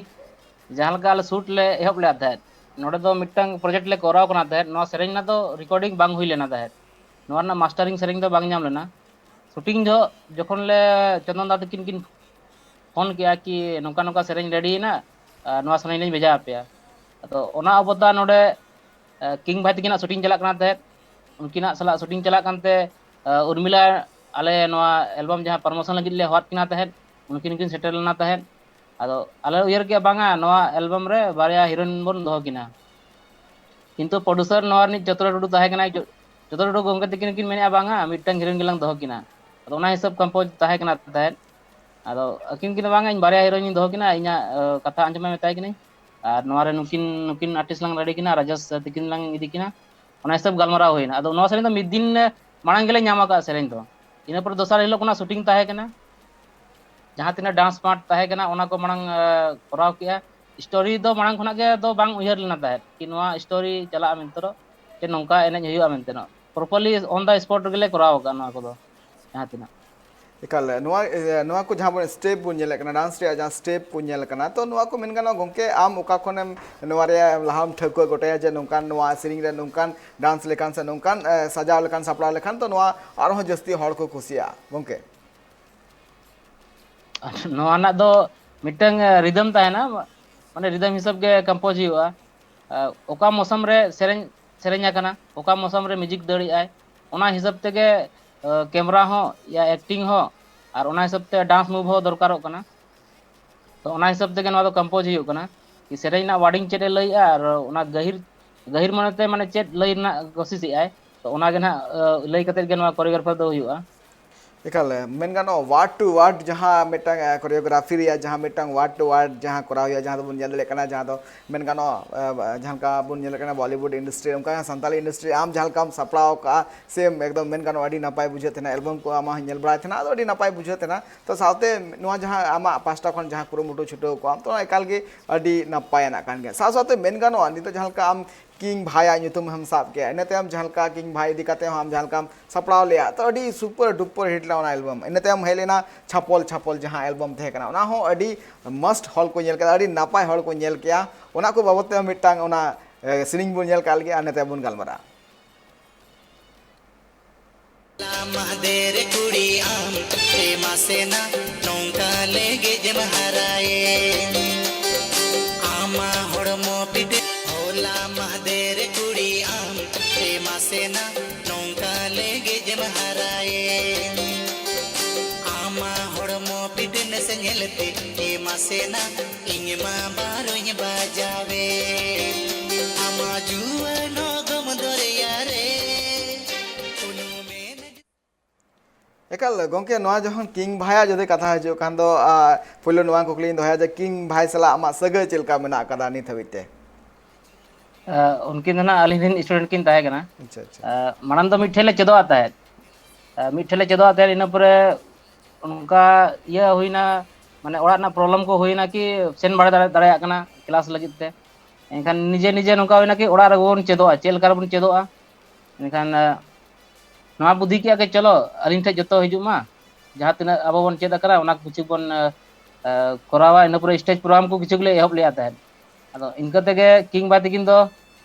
ᱡᱟᱦᱟᱸ ᱞᱮᱠᱟ ᱟᱞᱮ ᱥᱩᱴ ᱞᱮ ᱮᱦᱚᱵ ᱞᱮᱫ ᱛᱟᱦᱮᱸᱫ, ᱱᱚᱰᱮ ᱫᱚ ᱢᱤᱫᱴᱟᱝ ᱯᱨᱚᱡᱮᱠᱴ ᱞᱮ ᱠᱚᱨᱟᱣ ᱠᱟᱱᱟ ᱛᱟᱦᱮᱸᱫ᱾ ᱱᱚᱣᱟ ᱥᱮᱨᱮᱧ ᱨᱮᱱᱟᱜ ᱫᱚ ᱨᱮᱠᱚᱨᱰᱤᱝ ᱵᱟᱝ ᱦᱩᱭ ᱞᱮᱱᱟ ᱛᱟᱦᱮᱸᱫ, ᱱᱚᱣᱟ ᱨᱮᱱᱟᱜ ᱢᱟᱥᱴᱟᱨᱤᱝ ᱥᱮᱨᱮᱧ ᱫᱚ ᱵᱟᱝ ᱧᱟᱢ ᱞᱮᱱᱟ᱾ ᱥᱩᱴᱤᱝ ᱡᱚᱦᱚᱜ ᱡᱚᱠᱷᱚᱱ ᱞᱮ, ᱪᱚᱱᱫᱚᱱ ᱫᱟ ᱛᱟᱹᱠᱤᱱ ᱠᱤᱱ ᱯᱷᱳᱱ ᱠᱮᱜᱼᱟ ᱠᱤ ᱱᱚᱝᱠᱟ ᱱᱚᱝᱠᱟ ᱥᱮᱨᱮᱧ ᱨᱮᱰᱤᱭᱮᱱᱟ, ᱟᱨ ᱱᱚᱣᱟ ᱥᱮᱨᱮᱧ ᱞᱤᱧ ᱵᱷᱮᱡᱟ ᱟᱯᱮᱭᱟ᱾ ᱟᱫᱚ ᱚᱱᱟ ᱚᱵᱚᱥᱛᱟ ᱱᱚᱰᱮ ᱠᱤᱝ ᱵᱷᱟᱭ ᱛᱟᱹᱠᱤᱱᱟᱜ ᱥᱩᱴᱤᱝ ᱪᱟᱞᱟᱜ ᱠᱟᱱᱟ ᱛᱟᱦᱮᱸᱫ, ᱩᱱᱠᱤᱱᱟᱜ ᱥᱟᱞᱟᱜ ᱥᱩᱴᱤᱝ ᱪᱟᱞᱟᱜ ᱠᱟᱱᱛᱮ ᱩᱨᱢᱤᱞᱟ ᱟᱞᱮ ᱱᱚᱣᱟ ᱮᱞᱵᱟᱢ ᱡᱟᱦᱟᱸ ᱯᱨᱚᱢᱳᱥᱚᱱ ᱞᱟᱹᱜᱤᱫ ᱞᱮ ᱦᱚᱦᱚᱣᱟᱫ ᱠᱤᱱᱟ ᱛᱟᱦᱮᱸᱫ, ᱩᱱᱠᱤᱱ ᱦᱚᱸᱠᱤᱱ ᱥᱮᱴᱮᱨ ᱞᱮᱱᱟ ᱛᱟᱦᱮᱸᱫ᱾ ᱟᱫᱚ ᱟᱞᱮ ᱩᱭᱦᱟᱹᱨ ᱠᱮᱜᱼᱟ ᱵᱟᱝᱟ ᱱᱚᱣᱟ ᱮᱞᱵᱟᱢ ᱨᱮ ᱵᱟᱨᱭᱟ ᱦᱤᱨᱳᱭᱤᱱ ᱵᱚᱱ ᱫᱚᱦᱚ ᱠᱤᱱᱟ, ᱠᱤᱱᱛᱩ ᱯᱨᱚᱰᱩᱥᱟᱨ ᱱᱚᱣᱟ ᱨᱤᱱᱤᱡ ᱪᱚᱛᱨᱚ ᱴᱩᱰᱩ ᱛᱟᱦᱮᱸ ᱠᱟᱱᱟᱭ᱾ ᱪᱚᱛᱨᱚ ᱴᱩᱰᱩ ᱜᱚᱢᱠᱮ ᱛᱟᱹᱠᱤᱱ ᱠᱤᱱ ᱢᱮᱱᱮᱫᱼᱟ ᱵᱟᱝᱟ ᱢᱤᱫᱴᱟᱝ ᱦᱤᱨᱳᱭᱤᱱ ᱜᱮᱞᱟᱝ ᱫᱚᱦᱚ ᱠᱤᱱᱟ᱾ ᱟᱫᱚ ᱚᱱᱟ ᱦᱤᱥᱟᱹᱵ ᱠᱚᱢᱯᱳᱡᱽ ᱛᱟᱦᱮᱸ ᱠᱟᱱᱟ ᱛᱟᱦᱮᱸᱫ᱾ ᱟᱫᱚ ᱟᱹᱠᱤᱱ ᱠᱤᱱ ᱵᱟᱝᱟ ᱤᱧ ᱵᱟᱨᱭᱟ ᱦᱤᱨᱳᱭᱤᱱ ᱤᱧ ᱫᱚᱦᱚ ᱠᱤᱱᱟ, ᱤᱧᱟᱹᱜ ᱠᱟᱛᱷᱟ ᱟᱸᱡᱚᱢ ᱢᱮ ᱢᱮᱛᱟᱭ ᱠᱟᱹᱱᱟᱹᱧ᱾ ᱟᱨ ᱱᱚᱣᱟ ᱨᱮ ᱱᱩᱠᱤᱱ ᱱᱩᱠᱤᱱ ᱟᱨᱴᱤᱥᱴ ᱞᱟᱝ ᱨᱮᱰᱤ ᱠᱤᱱᱟ, ᱨᱟᱡᱮᱥ ᱛᱟᱹᱠᱤᱱ ᱞᱟᱝ ᱤᱫᱤ ᱠᱤᱱᱟ᱾ ᱚᱱᱟ ᱦᱤᱥᱟᱹᱵ ᱜᱟᱞᱢᱟᱨᱟᱣ ᱦᱩᱭᱱᱟ᱾ ᱟᱫᱚ ᱱᱚᱣᱟ ᱥᱮᱨᱮᱧ ᱫᱚ ᱢᱤᱫ ᱫᱤᱱ ᱢᱟᱲᱟᱝ ᱜᱮᱞᱮ ᱧᱟᱢ ᱟᱠᱟᱫᱼᱟ ᱥᱮᱨᱮᱧ ᱫᱚ᱾ ᱤᱱᱟᱹ ᱯᱚᱨᱮ ᱫᱚᱥᱟᱨ ᱦᱤᱞᱳᱜ ᱠᱷᱚᱱᱟᱜ ᱥᱩᱴᱤᱝ ᱛᱟᱦᱮᱸ ᱠᱟᱱᱟ᱾ ᱡᱟᱦᱟᱸ ᱛᱤᱱᱟᱹᱜ ᱰᱟᱱᱥ ᱯᱟᱨᱴ ᱛᱟᱦᱮᱸ ᱠᱟᱱᱟ ᱚᱱᱟ ᱠᱚ ᱢᱟᱲᱟᱝ ᱠᱚᱨᱟᱣ ᱠᱮᱜᱼᱟ᱾ ᱥᱴᱳᱨᱤ ᱫᱚ ᱢᱟᱲᱟᱝ ᱠᱷᱚᱱᱟᱜ ᱜᱮ ᱫᱚ ᱵᱟᱝ ᱩᱭᱦᱟᱹᱨ ᱞᱮᱱᱟ ᱛᱟᱦᱮᱸᱫ ᱠᱤ ᱱᱚᱣᱟ ᱥᱴᱳᱨᱤ ᱪᱟᱞᱟᱜᱼᱟ ᱢᱮᱱᱛᱮ ᱫᱚ, ᱥᱮ ᱱᱚᱝᱠᱟ ᱮᱱᱮᱡ ᱦᱩᱭᱩᱜᱼᱟ ᱢᱮᱱᱛᱮ᱾ ᱯᱨᱚᱯᱟᱨᱞᱤ ᱚᱱ ᱫᱟ ᱥᱯᱚᱴ ᱨᱮᱜᱮ ᱞᱮ ᱠᱚᱨᱟᱣ ᱟᱠᱟᱫᱼᱟ ᱱᱚᱣᱟ ᱠᱚᱫᱚ ᱡᱟᱦᱟᱸ ᱛᱤᱱᱟᱹᱜ᱾ ᱮᱠᱟᱞ ᱱᱚᱣᱟ ᱱᱚᱣᱟ ᱠᱚ ᱡᱟᱦᱟᱸ ᱵᱚᱱ ᱥᱴᱮᱯ ᱵᱚᱱ ᱧᱮᱞᱮᱫ ᱠᱟᱱᱟ, ᱰᱟᱱᱥ ᱨᱮᱭᱟᱜ ᱡᱟᱦᱟᱸ ᱥᱴᱮᱯ ᱠᱚ ᱧᱮᱞ ᱠᱟᱱᱟ, ᱛᱚ ᱱᱚᱣᱟ ᱠᱚ ᱢᱮᱱ ᱜᱟᱱᱚᱜᱼᱟ ᱜᱚᱢᱠᱮ, ᱟᱢ ᱚᱠᱟ ᱠᱷᱚᱱᱮᱢ ᱱᱚᱣᱟ ᱨᱮᱭᱟᱜ ᱞᱟᱦᱟᱢ ᱴᱷᱟᱹᱣᱠᱟᱹ ᱜᱚᱴᱟᱭᱟ ᱡᱮ ᱱᱚᱝᱠᱟᱱ ᱱᱚᱣᱟ ᱥᱮᱨᱮᱧ ᱨᱮ ᱱᱚᱝᱠᱟᱱ ᱰᱟᱱᱥ ᱞᱮᱠᱷᱟᱱ ᱥᱮ ᱱᱚᱝᱠᱟᱱ ᱥᱟᱡᱟᱣ ᱞᱮᱠᱷᱟᱱ, ᱥᱟᱯᱲᱟᱣ ᱞᱮᱠᱷᱟᱱ ᱛᱚ ᱱᱚᱣᱟ ᱟᱨᱦᱚᱸ ᱡᱟᱹᱥᱛᱤ ᱦᱚᱲ ᱠᱚ ᱠᱩᱥᱤᱭᱟᱜᱼᱟ ᱜᱚᱢᱠᱮ? ᱱᱚᱣᱟ ᱨᱮᱱᱟᱜ ᱫᱚ ᱢᱤᱫᱴᱟᱝ ᱨᱤᱫᱟᱹᱢ ᱛᱟᱦᱮᱱᱟ, ᱢᱟᱱᱮ ᱨᱤᱫᱟᱹᱢ ᱦᱤᱥᱟᱹᱵ ᱜᱮ ᱠᱚᱢᱯᱳᱡᱽ ᱦᱩᱭᱩᱜᱼᱟ᱾ ᱚᱠᱟ ᱢᱚᱥᱚᱢ ᱨᱮ ᱥᱮᱨᱮᱧ ᱥᱮᱨᱮᱧ ᱟᱠᱟᱱᱟ, ᱚᱠᱟ ᱢᱚᱥᱚᱢ ᱨᱮ ᱢᱤᱣᱡᱤᱠ ᱫᱟᱹᱲ ᱮᱜᱼᱟᱭ, ᱚᱱᱟ ᱦᱤᱥᱟᱹᱵ ᱛᱮᱜᱮ ᱠᱮᱢᱮᱨᱟ ᱦᱚᱸ, ᱭᱟ ᱮᱠᱴᱤᱝ ᱦᱚᱸ, ᱟᱨ ᱚᱱᱟ ᱦᱤᱥᱟᱹᱵ ᱛᱮ ᱰᱟᱱᱥ ᱢᱩᱵᱷ ᱦᱚᱸ ᱫᱚᱨᱠᱟᱨᱚᱜ ᱠᱟᱱᱟ᱾ ᱛᱚ ᱚᱱᱟ ᱦᱤᱥᱟᱹᱵ ᱛᱮᱜᱮ ᱱᱚᱣᱟ ᱫᱚ ᱠᱚᱢᱯᱳᱡᱽ ᱦᱩᱭᱩᱜ ᱠᱟᱱᱟ᱾ ᱥᱮᱨᱮᱧ ᱨᱮᱱᱟᱜ ᱣᱟᱨᱰᱤᱝ ᱪᱮᱫ ᱮ ᱞᱟᱹᱭᱮᱜᱼᱟ ᱟᱨ ᱚᱱᱟ ᱜᱟᱹᱦᱤᱨ ᱜᱟᱹᱦᱤᱨ ᱢᱚᱱᱮᱛᱮ ᱢᱟᱱᱮ ᱪᱮᱫ ᱞᱟᱹᱭ ᱨᱮᱱᱟᱜ ᱠᱳᱥᱤᱥ ᱮᱜᱼᱟᱭ, ᱛᱚ ᱚᱱᱟᱜᱮ ᱱᱟᱦᱟᱜ ᱞᱟᱹᱭ ᱠᱟᱛᱮᱫ ᱜᱮ ᱱᱚᱣᱟ ᱠᱳᱨᱤᱭᱳᱜᱨᱟᱯᱷᱟᱨ ᱫᱚ ᱦᱩᱭᱩᱜᱼᱟ᱾ ᱮᱠᱟᱞ, ᱢᱮᱱ ᱜᱟᱱᱚᱜᱼᱟ, word to word ᱡᱟᱦᱟᱸ ᱢᱤᱫᱴᱟᱝ ᱠᱳᱨᱤᱭᱳᱜᱨᱟᱯᱷᱤ ᱨᱮᱭᱟᱜ ᱡᱟᱦᱟᱸ ᱢᱤᱫᱴᱟᱝ word to word ᱡᱟᱦᱟᱸ ᱠᱚᱨᱟᱣ ᱦᱩᱭᱩᱜᱼᱟ, ᱡᱟᱦᱟᱸ ᱫᱚᱵᱚᱱ ᱧᱮᱞ ᱫᱟᱲᱮᱭᱟᱜ ᱠᱟᱱᱟ, ᱡᱟᱦᱟᱸ ᱫᱚ ᱢᱮᱱ ᱜᱟᱱᱚᱜᱼᱟ, ᱡᱟᱦᱟᱸ ᱞᱮᱠᱟ ᱵᱚᱱ ᱧᱮᱞᱮᱫ ᱠᱟᱱᱟ ᱵᱚᱞᱤᱣᱩᱰ ᱤᱱᱰᱟᱥᱴᱨᱤ, ᱚᱱᱠᱟ ᱥᱟᱱᱛᱟᱞᱤ ᱤᱱᱰᱟᱥᱴᱨᱤ ᱟᱢ ᱡᱟᱦᱟᱸ ᱞᱮᱠᱟᱢ ᱥᱟᱯᱲᱟᱣ ᱠᱟᱜᱼᱟ, ᱥᱮ ᱮᱠᱫᱚᱢ ᱢᱮᱱ ᱜᱟᱱᱚᱜᱼᱟ ᱟᱹᱰᱤ ᱱᱟᱯᱟᱭ ᱵᱩᱡᱷᱟᱹᱜ ᱛᱟᱦᱮᱱᱟ, ᱮᱞᱵᱟᱢ ᱠᱚ ᱟᱢᱟᱜ ᱦᱚᱸᱧ ᱧᱮᱞ ᱵᱟᱲᱟᱭ ᱛᱟᱦᱮᱱᱟ, ᱟᱫᱚ ᱟᱹᱰᱤ ᱱᱟᱯᱟᱭ ᱵᱩᱡᱷᱟᱹᱜ ᱛᱟᱦᱮᱱᱟ᱾ ᱛᱚ ᱥᱟᱶᱛᱮ ᱱᱚᱣᱟ ᱡᱟᱦᱟᱸ ᱟᱢᱟᱜ ᱯᱟᱥᱴᱟ ᱠᱷᱚᱱ ᱡᱟᱦᱟᱸ ᱠᱩᱨᱩᱢᱩᱴᱩ ᱪᱷᱩᱴᱟᱹᱣ ᱠᱚᱜᱼᱟᱢ, ᱛᱚ ᱚᱱᱟ ᱮᱠᱟᱞ ᱜᱮ ᱟᱹᱰᱤ ᱱᱟᱯᱟᱭᱟᱱᱟᱜ ᱠᱟᱱ ᱜᱮᱭᱟ᱾ ᱥᱟᱶ ᱥᱟᱶᱛᱮ ᱢᱮᱱ ᱜᱟᱱᱚᱜᱼᱟ, ᱱᱤᱛᱚᱜ ᱡᱟᱦᱟᱸ ᱞᱮᱠᱟ ᱟᱢ ᱠᱤᱝ ᱵᱷᱟᱭᱟᱜ ᱧᱩᱛᱩᱢ ᱦᱚᱸᱢ ᱥᱟᱵ ᱠᱮᱜᱼᱟ, ᱤᱱᱟᱹ ᱛᱟᱭᱚᱢ ᱡᱟᱦᱟᱸ ᱞᱮᱠᱟ ᱠᱤᱝ ᱵᱷᱟᱭ ᱤᱫᱤ ᱠᱟᱛᱮ ᱦᱚᱸ ᱟᱢ ᱡᱟᱦᱟᱸ ᱞᱮᱠᱟᱢ ᱥᱟᱯᱲᱟᱣ ᱞᱮᱜᱼᱟ, ᱛᱚ ᱟᱹᱰᱤ super duper hit ᱞᱮᱱᱟ ᱚᱱᱟ ᱮᱞᱵᱟᱢ᱾ ᱤᱱᱟᱹ ᱛᱟᱭᱚᱢ ᱦᱮᱡ ᱞᱮᱱᱟ ᱪᱷᱟᱯᱚᱞ ᱪᱷᱟᱯᱚᱞ, ᱡᱟᱦᱟᱸ ᱮᱞᱵᱟᱢ ᱛᱟᱦᱮᱸ ᱠᱟᱱᱟ, ᱚᱱᱟ ᱦᱚᱸ ᱟᱹᱰᱤ must ᱦᱚᱲ ᱠᱚ ᱧᱮᱞ ᱠᱮᱫᱟ, ᱟᱹᱰᱤ ᱱᱟᱯᱟᱭ ᱦᱚᱲ ᱠᱚ ᱧᱮᱞ ᱠᱮᱜᱼᱟ᱾ ᱚᱱᱟ ᱠᱚ ᱵᱟᱵᱚᱫ ᱛᱮ ᱢᱤᱫᱴᱟᱝ ᱚᱱᱟ, ᱮ, ᱥᱮᱨᱮᱧ ᱵᱚᱱ ᱧᱮᱞ ᱠᱟᱜ ᱞᱮᱜᱮ, ᱟᱨ ᱤᱱᱟᱹ ᱛᱟᱭᱚᱢ ᱵᱚᱱ ᱜᱟᱞᱢᱟᱨᱟᱜᱼᱟ᱾ ᱦᱚᱞᱟ ᱢᱟᱦᱫᱮᱨ ᱠᱩᱲᱤ ᱟᱢ ᱮ ᱢᱟᱥᱮᱱᱟ ᱱᱚᱝᱠᱟ ᱞᱮᱜᱮᱡ ᱮᱢ ᱦᱟᱨᱟᱭᱮ᱾ ᱟᱢᱟ ᱦᱚᱲᱢᱚ ᱯᱤᱴ ᱦᱚᱞᱟ ᱢᱟᱦᱫᱮᱨ ᱠᱩᱲᱤ ᱟᱢ ᱮ ᱢᱟᱥᱮᱱᱟ ᱱᱚᱝᱠᱟ ᱞᱮᱜᱮᱡ ᱮᱢ ᱦᱟᱨᱟᱭᱮ᱾ ᱟᱢᱟ ᱦᱚᱲᱢᱚ ᱯᱤᱴᱱᱮᱥ ᱧᱮᱞᱛᱮ ᱮ ᱢᱟᱥᱮᱱᱟ ᱤᱧ ᱢᱟ ᱵᱟᱨᱚᱧ ᱵᱟᱡᱟᱣᱮ᱾ ᱟᱢᱟ ᱡᱩᱣᱟᱹᱱ ᱚᱜᱚᱢ ᱫᱚᱨᱭᱟ ᱨᱮ ᱩᱱᱩᱢᱮᱱ᱾ ᱮᱠᱟᱞ ᱜᱚᱢᱠᱮ, ᱱᱚᱣᱟ ᱡᱚᱠᱷᱚᱱ ᱠᱤᱝ ᱵᱷᱟᱭᱟᱜ ᱡᱩᱫᱤ ᱠᱟᱛᱷᱟ ᱦᱤᱡᱩᱜ ᱠᱷᱟᱱ ᱫᱚ, ᱟ, ᱯᱳᱭᱞᱳ ᱱᱚᱣᱟ ᱠᱩᱠᱞᱤᱧ ᱫᱚᱦᱚᱭᱟ ᱡᱮ ᱠᱤᱝ ᱵᱷᱟᱭ ᱥᱟᱞᱟᱜ ᱟᱢᱟᱜ ᱥᱟᱹᱜᱟᱹᱭ ᱪᱮᱫ ᱞᱮᱠᱟ ᱢᱮᱱᱟᱜ ᱟᱠᱟᱫᱟ ᱱᱤᱛ ᱦᱟᱹᱵᱤᱡ ᱛᱮ? ᱟ, ᱩᱱᱠᱤᱱ ᱫᱚ ᱱᱟᱜ ᱟᱹᱞᱤᱧ ᱨᱮᱱ student ᱠᱤᱱ ᱛᱟᱦᱮᱸ ᱠᱟᱱᱟ᱾ ᱟᱪᱪᱷᱟ, ᱟᱪᱪᱷᱟ᱾ ᱟ, ᱢᱟᱲᱟᱝ ᱫᱚ ᱢᱤᱫ ᱴᱷᱮᱱ ᱞᱮ ᱪᱮᱫᱚᱜ ᱛᱟᱦᱮᱸᱫ᱾ ᱟ, ᱢᱤᱫ ᱴᱷᱮᱱ ᱞᱮ ᱪᱮᱫᱚᱜ ᱛᱟᱦᱮᱸᱫ, ᱤᱱᱟᱹ ᱯᱚᱨᱮ ᱚᱱᱠᱟ ᱤᱭᱟᱹ ᱦᱩᱭᱱᱟ, ᱢᱟᱱᱮ ᱚᱲᱟᱜ ᱨᱮᱱᱟᱜ problem ᱠᱚ ᱦᱩᱭᱱᱟ ᱠᱤ ᱥᱮᱱ ᱵᱟᱲᱟ ᱫᱟᱲᱮ-, ᱫᱟᱲᱮᱭᱟᱜ ᱠᱟᱱᱟ class ᱞᱟᱹᱜᱤᱫ ᱛᱮ᱾ ᱮᱱᱠᱷᱟᱱ ᱱᱤᱡᱮ ᱱᱤᱡᱮ ᱱᱚᱝᱠᱟ ᱦᱩᱭᱱᱟ ᱠᱤ ᱚᱲᱟᱜ ᱨᱮᱜᱮ ᱵᱚᱱ ᱪᱮᱫᱚᱜᱼᱟ, ᱪᱮᱫ ᱞᱮᱠᱟ ᱨᱮᱵᱚᱱ ᱪᱮᱫᱚᱜᱼᱟ᱾ ᱮᱱᱠᱷᱟᱱ, ᱟ, ᱱᱚᱣᱟ ᱵᱩᱫᱽᱫᱷᱤ ᱠᱮᱜᱼᱟ ᱠᱤ ᱪᱚᱞᱚ ᱟᱹᱞᱤᱧ ᱴᱷᱮᱱ ᱡᱚᱛᱚ ᱦᱤᱡᱩᱜ ᱢᱟ, ᱡᱟᱦᱟᱸ ᱛᱤᱱᱟᱹᱜ ᱟᱵᱚ ᱵᱚᱱ ᱪᱮᱫ ᱟᱠᱟᱱᱟ ᱚᱱᱟ ᱠᱚ ᱠᱤᱪᱷᱩ ᱵᱚᱱ, ᱟ, ᱟ, ᱠᱚᱨᱟᱣᱟ, ᱤᱱᱟᱹ ᱯᱚᱨᱮ stage program ᱠᱚ ᱠᱤᱪᱷᱩ ᱜᱮᱞᱮ ᱮᱦᱚᱵ ᱞᱮᱜᱼᱟ ᱛᱟᱦᱮᱸᱫ᱾ ᱟᱫᱚ ᱤᱱᱠᱟᱹ ᱛᱮᱜᱮ ᱠᱤᱝ ᱵᱷᱟᱭ ᱛᱟᱹᱠᱤᱱ ᱫᱚ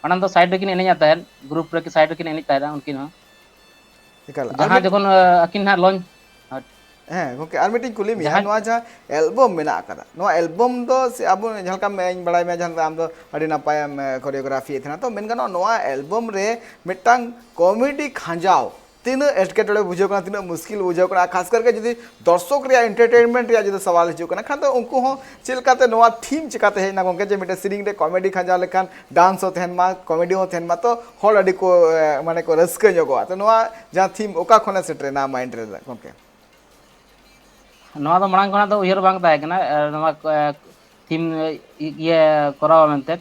ᱢᱟᱲᱟᱝ ᱫᱚ side ᱨᱮᱠᱤᱱ ᱮᱱᱮᱡᱼᱟ ᱛᱟᱦᱮᱸᱫ, group ᱨᱮ side ᱨᱮᱠᱤᱱ ᱮᱱᱮᱡ ᱛᱟᱦᱮᱸᱫ ᱩᱱᱠᱤᱱ ᱦᱚᱸ᱾ ᱮᱠᱟᱞ, ᱟᱨ ᱡᱟᱦᱟᱸ ᱢᱤᱫ ᱡᱚᱠᱷᱚᱱ, ᱟ, ᱟᱹᱠᱤᱱ ᱦᱟᱸᱜ launch, ᱦᱮᱸ ᱜᱚᱢᱠᱮ, ᱟᱨ ᱢᱤᱫᱴᱤᱡ ᱠᱩᱞᱤ ᱢᱮᱭᱟ, ᱡᱟᱦᱟᱸ ᱱᱚᱣᱟ ᱡᱟᱦᱟᱸ album ᱢᱮᱱᱟᱜ ᱟᱠᱟᱫᱟ, ᱱᱚᱣᱟ album ᱫᱚ ᱥᱮ ᱟᱵᱚ ᱡᱟᱦᱟᱸ ᱞᱮᱠᱟ ᱤᱧ ᱵᱟᱲᱟᱭ ᱢᱮᱭᱟ, ᱡᱟᱦᱟᱸ ᱞᱮᱠᱟ ᱟᱢ ᱫᱚ ᱟᱹᱰᱤ ᱱᱟᱯᱟᱭᱮᱢ, ᱮ, choreography ᱮᱫ ᱛᱟᱦᱮᱱᱟ, ᱛᱚ ᱢᱮᱱ ᱜᱟᱱᱚᱜᱼᱟ ᱱᱚᱣᱟ album ᱨᱮ ᱢᱤᱫᱴᱟᱝ comedy ᱠᱷᱟᱸᱡᱟᱣ ᱛᱤᱱᱟᱹᱜ ᱮᱴᱠᱮᱴᱚᱬᱮ ᱵᱩᱡᱷᱟᱹᱣ ᱠᱟᱱᱟ, ᱛᱤᱱᱟᱹᱜ ᱢᱩᱥᱠᱤᱞ ᱵᱩᱡᱷᱟᱹᱣ ᱠᱟᱱᱟ, ᱟᱨ ᱠᱷᱟᱥ ᱠᱟᱨ ᱠᱟᱛᱮ ᱡᱩᱫᱤ ᱫᱚᱨᱥᱚᱠ ᱨᱮᱭᱟᱜ ᱮᱱᱴᱟᱨᱴᱮᱱᱢᱮᱱᱴ ᱨᱮᱭᱟᱜ ᱡᱩᱫᱤ ᱥᱟᱣᱟᱞ ᱦᱤᱡᱩᱜ ᱠᱟᱱᱟ ᱠᱷᱟᱱ ᱫᱚ ᱩᱱᱠᱩ ᱦᱚᱸ ᱪᱮᱫ ᱞᱮᱠᱟᱛᱮ ᱱᱚᱣᱟ ᱛᱷᱤᱢ ᱪᱤᱠᱟᱛᱮ ᱦᱮᱡ ᱮᱱᱟ ᱜᱚᱢᱠᱮ, ᱡᱮ ᱢᱤᱫᱴᱮᱱ ᱥᱮᱨᱮᱧ ᱨᱮ ᱠᱚᱢᱮᱰᱤ ᱠᱷᱟᱸᱡᱟᱣ ᱞᱮᱠᱷᱟᱱ ᱰᱟᱱᱥ ᱦᱚᱸ ᱛᱟᱦᱮᱱ ᱢᱟ, ᱠᱚᱢᱮᱰᱤ ᱦᱚᱸ ᱛᱟᱦᱮᱱ ᱢᱟ, ᱛᱚ ᱦᱚᱲ ᱟᱹᱰᱤ ᱠᱚ ᱮ, ᱢᱟᱱᱮ ᱠᱚ ᱨᱟᱹᱥᱠᱟᱹ ᱧᱚᱜᱚᱜᱼᱟ᱾ ᱛᱚ ᱱᱚᱣᱟ ᱡᱟᱦᱟᱸ ᱛᱷᱤᱢ ᱚᱠᱟ ᱠᱷᱚᱱᱮ ᱥᱮᱴᱮᱨᱮᱱᱟ ᱢᱟᱭᱤᱱᱰ ᱨᱮ ᱜᱚᱢᱠᱮ? ᱱᱚᱣᱟ ᱫᱚ ᱢᱟᱲᱟᱝ ᱠᱷᱚᱱᱟᱜ ᱫᱚ ᱩᱭᱦᱟᱹᱨ ᱵᱟᱝ ᱛᱟᱦᱮᱸ ᱠᱟᱱᱟ ᱮ, ᱱᱚᱣᱟ ᱛᱷᱤᱢ ᱤᱭᱟᱹ ᱠᱚᱨᱟᱣᱟ ᱢᱮᱱᱛᱮ᱾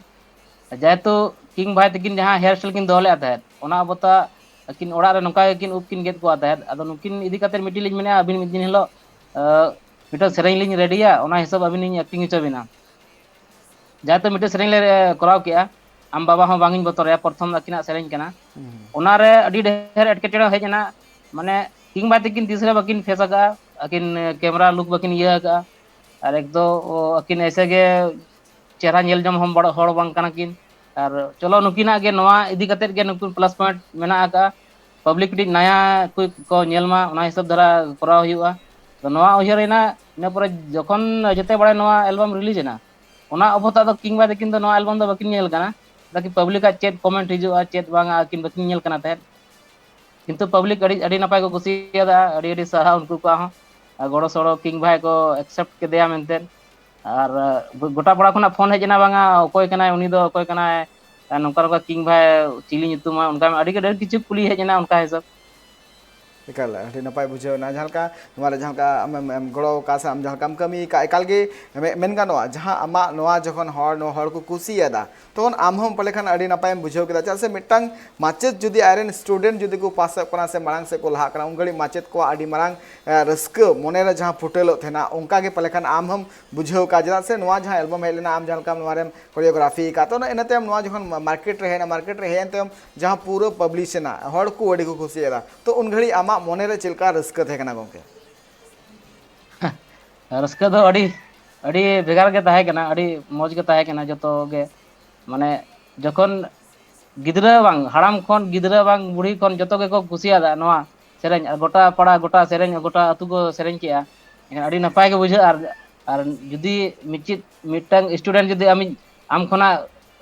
ᱡᱮᱦᱮᱛᱩ ᱠᱤᱝ ᱵᱷᱟᱭ ᱛᱟᱹᱠᱤᱱ ᱡᱟᱦᱟᱸ ᱦᱮᱭᱟᱨ ᱥᱴᱟᱭᱤᱞ ᱠᱤᱱ ᱫᱚᱦᱚ ᱞᱮᱫᱼᱟ ᱛᱟᱦᱮᱸᱫ, ᱚᱱᱟ ᱵᱟᱵᱚᱛᱟ ᱟᱹᱠᱤᱱ ᱚᱲᱟᱜ ᱨᱮ ᱱᱚᱝᱠᱟ ᱜᱮᱠᱤᱱ ᱩᱵ ᱠᱤᱱ ᱜᱮᱫ ᱠᱚᱣᱟ ᱛᱟᱦᱮᱸᱫ᱾ ᱟᱫᱚ ᱱᱩᱠᱤᱱ ᱤᱫᱤ ᱠᱟᱛᱮ ᱢᱤᱫᱴᱤᱡ ᱞᱤᱧ ᱢᱮᱱᱮᱫᱼᱟ, ᱟᱹᱵᱤᱱ ᱢᱤᱫ ᱫᱤᱱ ᱦᱤᱞᱳᱜ ᱟᱹ, ᱢᱤᱫᱴᱟᱝ ᱥᱮᱨᱮᱧ ᱞᱤᱧ ᱨᱮᱰᱤᱭᱟ, ᱚᱱᱟ ᱦᱤᱥᱟᱹᱵ ᱟᱹᱵᱤᱱ ᱞᱤᱧ ᱮᱠᱴᱤᱝ ᱦᱚᱪᱚ ᱵᱤᱱᱟ᱾ ᱡᱟᱦᱟᱸ ᱛᱮ ᱢᱤᱫᱴᱮᱱ ᱥᱮᱨᱮᱧ ᱞᱮ ᱮ, ᱠᱚᱨᱟᱣ ᱠᱮᱜᱼᱟ, ᱟᱢ ᱵᱟᱵᱟ ᱦᱚᱸ ᱵᱟᱝ ᱤᱧ ᱵᱚᱛᱚᱨᱟᱭᱟ, ᱯᱨᱚᱛᱷᱚᱢ ᱟᱹᱠᱤᱱᱟᱜ ᱥᱮᱨᱮᱧ ᱠᱟᱱᱟ᱾ ᱚᱱᱟᱨᱮ ᱟᱹᱰᱤ ᱰᱷᱮᱨ ᱮᱴᱠᱮᱴᱚᱬᱮ ᱦᱮᱡ ᱮᱱᱟ, ᱢᱟᱱᱮ ᱠᱤᱝ ᱵᱷᱟᱭ ᱛᱟᱹᱠᱤᱱ ᱛᱤᱥ ᱨᱮ ᱵᱟᱹᱠᱤᱱ ᱯᱷᱮᱥ ᱟᱠᱟᱫᱼᱟ, ᱟᱹᱠᱤᱱ ᱠᱮᱢᱮᱨᱟ ᱞᱩᱠ ᱵᱟᱹᱠᱤᱱ ᱤᱭᱟᱹ ᱟᱠᱟᱫᱼᱟ᱾ ᱟᱨ ᱮᱠ ᱫᱚ ᱟᱹᱠᱤᱱ ᱮᱭᱥᱮ ᱜᱮ ᱪᱮᱦᱨᱟ ᱧᱮᱞ ᱡᱚᱝ ᱦᱚᱸ ᱵᱟᱲ- ᱦᱚᱲ ᱵᱟᱝ ᱠᱟᱱᱟ ᱠᱤᱱ᱾ ᱟᱨ ᱪᱚᱞᱚ ᱱᱩᱠᱤᱱᱟᱜ ᱜᱮ ᱱᱚᱣᱟ ᱤᱫᱤ ᱠᱟᱛᱮᱫ ᱜᱮ ᱱᱩᱠᱤᱱ ᱯᱞᱟᱥ ᱯᱚᱭᱮᱱᱴ ᱢᱮᱱᱟᱜ ᱟᱠᱟᱫᱼᱟ, ᱯᱟᱵᱽᱞᱤᱠ ᱠᱟᱹᱴᱤᱡ ᱱᱟᱭᱟ ᱠᱚ ᱠᱚ ᱧᱮᱞ ᱢᱟ, ᱚᱱᱟ ᱦᱤᱥᱟᱹᱵ ᱫᱷᱟᱨᱟ ᱠᱚᱨᱟᱣ ᱦᱩᱭᱩᱜᱼᱟ᱾ ᱛᱚ ᱱᱚᱣᱟ ᱩᱭᱦᱟᱹᱨ ᱮᱱᱟ, ᱤᱱᱟᱹ ᱯᱚᱨᱮ ᱡᱚᱠᱷᱚᱱ ᱡᱮᱛᱮ ᱵᱟᱲᱟᱭ ᱱᱚᱣᱟ ᱮᱞᱵᱟᱢ ᱨᱤᱞᱤᱡᱽ ᱮᱱᱟ, ᱚᱱᱟ ᱚᱵᱚᱛᱟ ᱫᱚ ᱠᱤᱝ ᱵᱷᱟᱭ ᱛᱟᱹᱠᱤᱱ ᱫᱚ ᱱᱚᱣᱟ ᱮᱞᱵᱟᱢ ᱫᱚ ᱵᱟᱹᱠᱤᱱ ᱧᱮᱞ ᱠᱟᱱᱟ᱾ ᱵᱟᱠᱤ ᱯᱟᱵᱽᱞᱤᱠ ᱟᱜ ᱪᱮᱫ ᱠᱚᱢᱮᱱᱴ ᱦᱤᱡᱩᱜᱼᱟ, ᱪᱮᱫ ᱵᱟᱝᱟ, ᱟᱹᱠᱤᱱ ᱵᱟᱹᱠᱤᱱ ᱧᱮᱞ ᱠᱟᱱᱟ ᱛᱟᱦᱮᱸᱫ᱾ ᱠᱤᱱᱛᱩ ᱯᱟᱵᱽᱞᱤᱠ ᱟᱹᱰᱤ ᱟᱹᱰᱤ ᱱᱟᱯᱟᱭ ᱠᱚ ᱠᱩᱥᱤᱭᱟᱫᱟ, ᱟᱹᱰᱤ ᱟᱹᱰᱤ ᱥᱟᱨᱦᱟᱣ ᱩᱱᱠᱩ ᱠᱚᱣᱟᱜ ᱦᱚᱸ᱾ ᱟᱨ ᱜᱚᱲᱚ ᱥᱚᱲᱚ ᱠᱤᱝ ᱵᱷᱟᱭ ᱠᱚ ᱮᱠᱥᱮᱯᱴ ᱠᱮᱫᱮᱭᱟ ᱢᱮᱱᱛᱮ᱾ ᱟᱨ ᱜᱚᱴᱟ ᱯᱟᱲᱟ ᱠᱷᱚᱱᱟᱜ ᱯᱷᱳᱱ ᱦᱮᱡ ᱮᱱᱟ, ᱵᱟᱝᱟ ᱚᱠᱚᱭ ᱠᱟᱱᱟᱭ ᱩᱱᱤ ᱫᱚ, ᱚᱠᱚᱭ ᱠᱟᱱᱟᱭ, ᱟᱨ ᱱᱚᱝᱠᱟ ᱱᱚᱝᱠᱟ ᱠᱤᱝ ᱵᱷᱟᱭ ᱪᱤᱞᱤ ᱧᱩᱛᱩᱢᱟ, ᱚᱱᱠᱟ ᱟᱹᱰᱤ ᱟᱹᱰᱤ ᱠᱤᱪᱷᱩ ᱠᱩᱞᱤ ᱦᱮᱡ ᱮᱱᱟ ᱚᱱᱠᱟ ᱦᱤᱥᱟᱹᱵ᱾ ᱮᱠᱟᱞ ᱟᱹᱰᱤ ᱱᱟᱯᱟᱭ ᱵᱩᱡᱷᱟᱹᱣ ᱮᱱᱟ, ᱡᱟᱦᱟᱸ ᱞᱮᱠᱟ ᱱᱚᱣᱟ ᱨᱮ ᱡᱟᱦᱟᱸ ᱞᱮᱠᱟ ᱟᱢᱮᱢ ᱮᱢ ᱜᱚᱲᱚ ᱟᱠᱟᱫ ᱥᱮ ᱟᱢ ᱡᱟᱦᱟᱸ ᱞᱮᱠᱟᱢ ᱠᱟᱹᱢᱤ ᱟᱠᱟᱫ, ᱮᱠᱟᱞ ᱜᱮ ᱢᱮ- ᱢᱮᱱ ᱜᱟᱱᱚᱜᱼᱟ, ᱡᱟᱦᱟᱸ ᱟᱢᱟᱜ ᱱᱚᱣᱟ ᱡᱚᱠᱷᱚᱱ ᱦᱚᱲ ᱱᱚᱣᱟ ᱦᱚᱲ ᱠᱚ ᱠᱩᱥᱤᱭᱟᱫᱟ, ᱛᱚᱠᱷᱚᱱ ᱟᱢ ᱦᱚᱸ ᱯᱟᱞᱮ ᱠᱷᱟᱱ ᱟᱹᱰᱤ ᱱᱟᱯᱟᱭᱮᱢ ᱵᱩᱡᱷᱟᱹᱣ ᱠᱮᱫᱟ᱾ ᱪᱮᱫᱟᱜ ᱥᱮ ᱢᱤᱫᱴᱟᱝ ᱢᱟᱪᱮᱫ ᱡᱩᱫᱤ ᱟᱡᱨᱮᱱ ᱥᱴᱩᱰᱮᱱᱴ ᱡᱩᱫᱤ ᱠᱚ ᱯᱟᱥᱚᱜ ᱠᱟᱱᱟ ᱥᱮ ᱢᱟᱲᱟᱝ ᱥᱮᱫ ᱠᱚ ᱞᱟᱦᱟᱜ ᱠᱟᱱᱟ, ᱩᱱ ᱜᱷᱟᱹᱲᱤᱡ ᱢᱟᱪᱮᱫ ᱠᱚᱣᱟᱜ ᱟᱹᱰᱤ ᱢᱟᱨᱟᱝ ᱮ, ᱨᱟᱹᱥᱠᱟᱹ ᱢᱚᱱᱮᱨᱮ ᱡᱟᱦᱟᱸ ᱯᱷᱩᱴᱮᱞᱚᱜ ᱛᱟᱦᱮᱱᱟ, ᱚᱱᱠᱟ ᱜᱮ ᱯᱟᱞᱮ ᱠᱷᱟᱱ ᱟᱢ ᱦᱚᱸᱢ ᱵᱩᱡᱷᱟᱹᱣ ᱠᱟᱜᱼᱟ᱾ ᱪᱮᱫᱟᱜ ᱥᱮ ᱱᱚᱣᱟ ᱡᱟᱦᱟᱸ ᱮᱞᱵᱟᱢ ᱦᱮᱡ ᱞᱮᱱᱟ, ᱟᱢ ᱡᱟᱦᱟᱸ ᱞᱮᱠᱟᱢ ᱱᱚᱣᱟ ᱨᱮᱢ ᱠᱳᱨᱤᱭᱳᱜᱨᱟᱯᱷᱤ ᱟᱠᱟᱫ, ᱛᱚ ᱚᱱᱟ ᱤᱱᱟᱹ ᱛᱟᱭᱚᱢ ᱱᱚᱣᱟ ᱡᱚᱠᱷᱚᱱ ᱢᱟᱨᱠᱮᱴ ᱨᱮ ᱦᱮᱡ ᱮᱱᱟ, ᱢᱟᱨᱠᱮᱴ ᱨᱮ ᱦᱮᱡ ᱮᱱ ᱛᱟᱭᱚᱢ ᱡᱟᱦᱟᱸ ᱯᱩᱨᱟᱹ ᱯᱟᱵᱽᱞᱤᱥ ᱮᱱᱟ, ᱦᱚᱲ ᱠᱚ ᱟᱹᱰᱤ ᱠᱚ ᱠᱩᱥᱤᱭᱟᱫᱟ, ᱛᱚ ᱩᱱ ᱜᱷᱟᱹᱲᱤᱡ ᱟᱢᱟᱜ ᱢᱚᱱᱮᱨᱮ ᱪᱮᱫ ᱞᱮᱠᱟ ᱨᱟᱹᱥᱠᱟᱹ ᱛᱟᱦᱮᱸ ᱠᱟᱱᱟ ᱜᱚᱢᱠᱮ? ᱨᱟᱹᱥᱠᱟᱹ ᱫᱚ ᱟᱹᱰᱤ ᱟᱹᱰᱤ ᱵᱷᱮᱜᱟᱨ ᱜᱮ ᱛᱟᱦᱮᱸ ᱠᱟᱱᱟ, ᱟᱹᱰᱤ ᱢᱚᱡᱽ ᱜᱮ ᱛᱟᱦᱮᱸ ᱠᱟᱱᱟ ᱡᱚᱛᱚ ᱜᱮ᱾ ᱢᱟᱱᱮ ᱡᱚᱠᱷᱚᱱ ᱜᱤᱫᱽᱨᱟᱹ ᱵᱟᱝ ᱦᱟᱲᱟᱢ ᱠᱷᱚᱱ, ᱜᱤᱫᱽᱨᱟᱹ ᱵᱟᱝ ᱵᱩᱲᱦᱤ ᱠᱷᱚᱱ ᱡᱚᱛᱚ ᱜᱮᱠᱚ ᱠᱩᱥᱤᱭᱟᱫᱟ ᱱᱚᱣᱟ ᱥᱮᱨᱮᱧ, ᱟᱨ ᱜᱚᱴᱟ ᱯᱟᱲᱟ, ᱜᱚᱴᱟ ᱥᱮᱨᱮᱧ, ᱜᱚᱴᱟ ᱟᱹᱛᱩ ᱠᱚ ᱥᱮᱨᱮᱧ ᱠᱮᱜᱼᱟ᱾ ᱮᱱᱠᱷᱟᱱ ᱟᱹᱰᱤ ᱱᱟᱯᱟᱭ ᱜᱮ ᱵᱩᱡᱷᱟᱹᱜᱼᱟ᱾ ᱟᱨ, ᱟᱨ ᱡᱩᱫᱤ ᱢᱤᱫᱴᱤᱡ ᱢᱤᱫᱴᱟᱝ ᱥᱴᱩᱰᱮᱱᱴ ᱡᱩᱫᱤ ᱟᱢᱤᱡ ᱟᱢ ᱠᱷᱚᱱᱟᱜ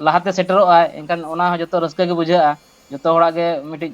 ᱞᱟᱦᱟᱛᱮ ᱥᱮᱴᱮᱨᱚᱜ ᱟᱭ, ᱮᱱᱠᱷᱟᱱ ᱚᱱᱟ ᱦᱚᱸ ᱡᱚᱛᱚ ᱨᱟᱹᱥᱠᱟᱹ ᱜᱮ ᱵᱩᱡᱷᱟᱹᱜᱼᱟ᱾ ᱡᱚᱛᱚ ᱦᱚᱲᱟᱜ ᱜᱮ ᱢᱤᱫᱴᱤᱡ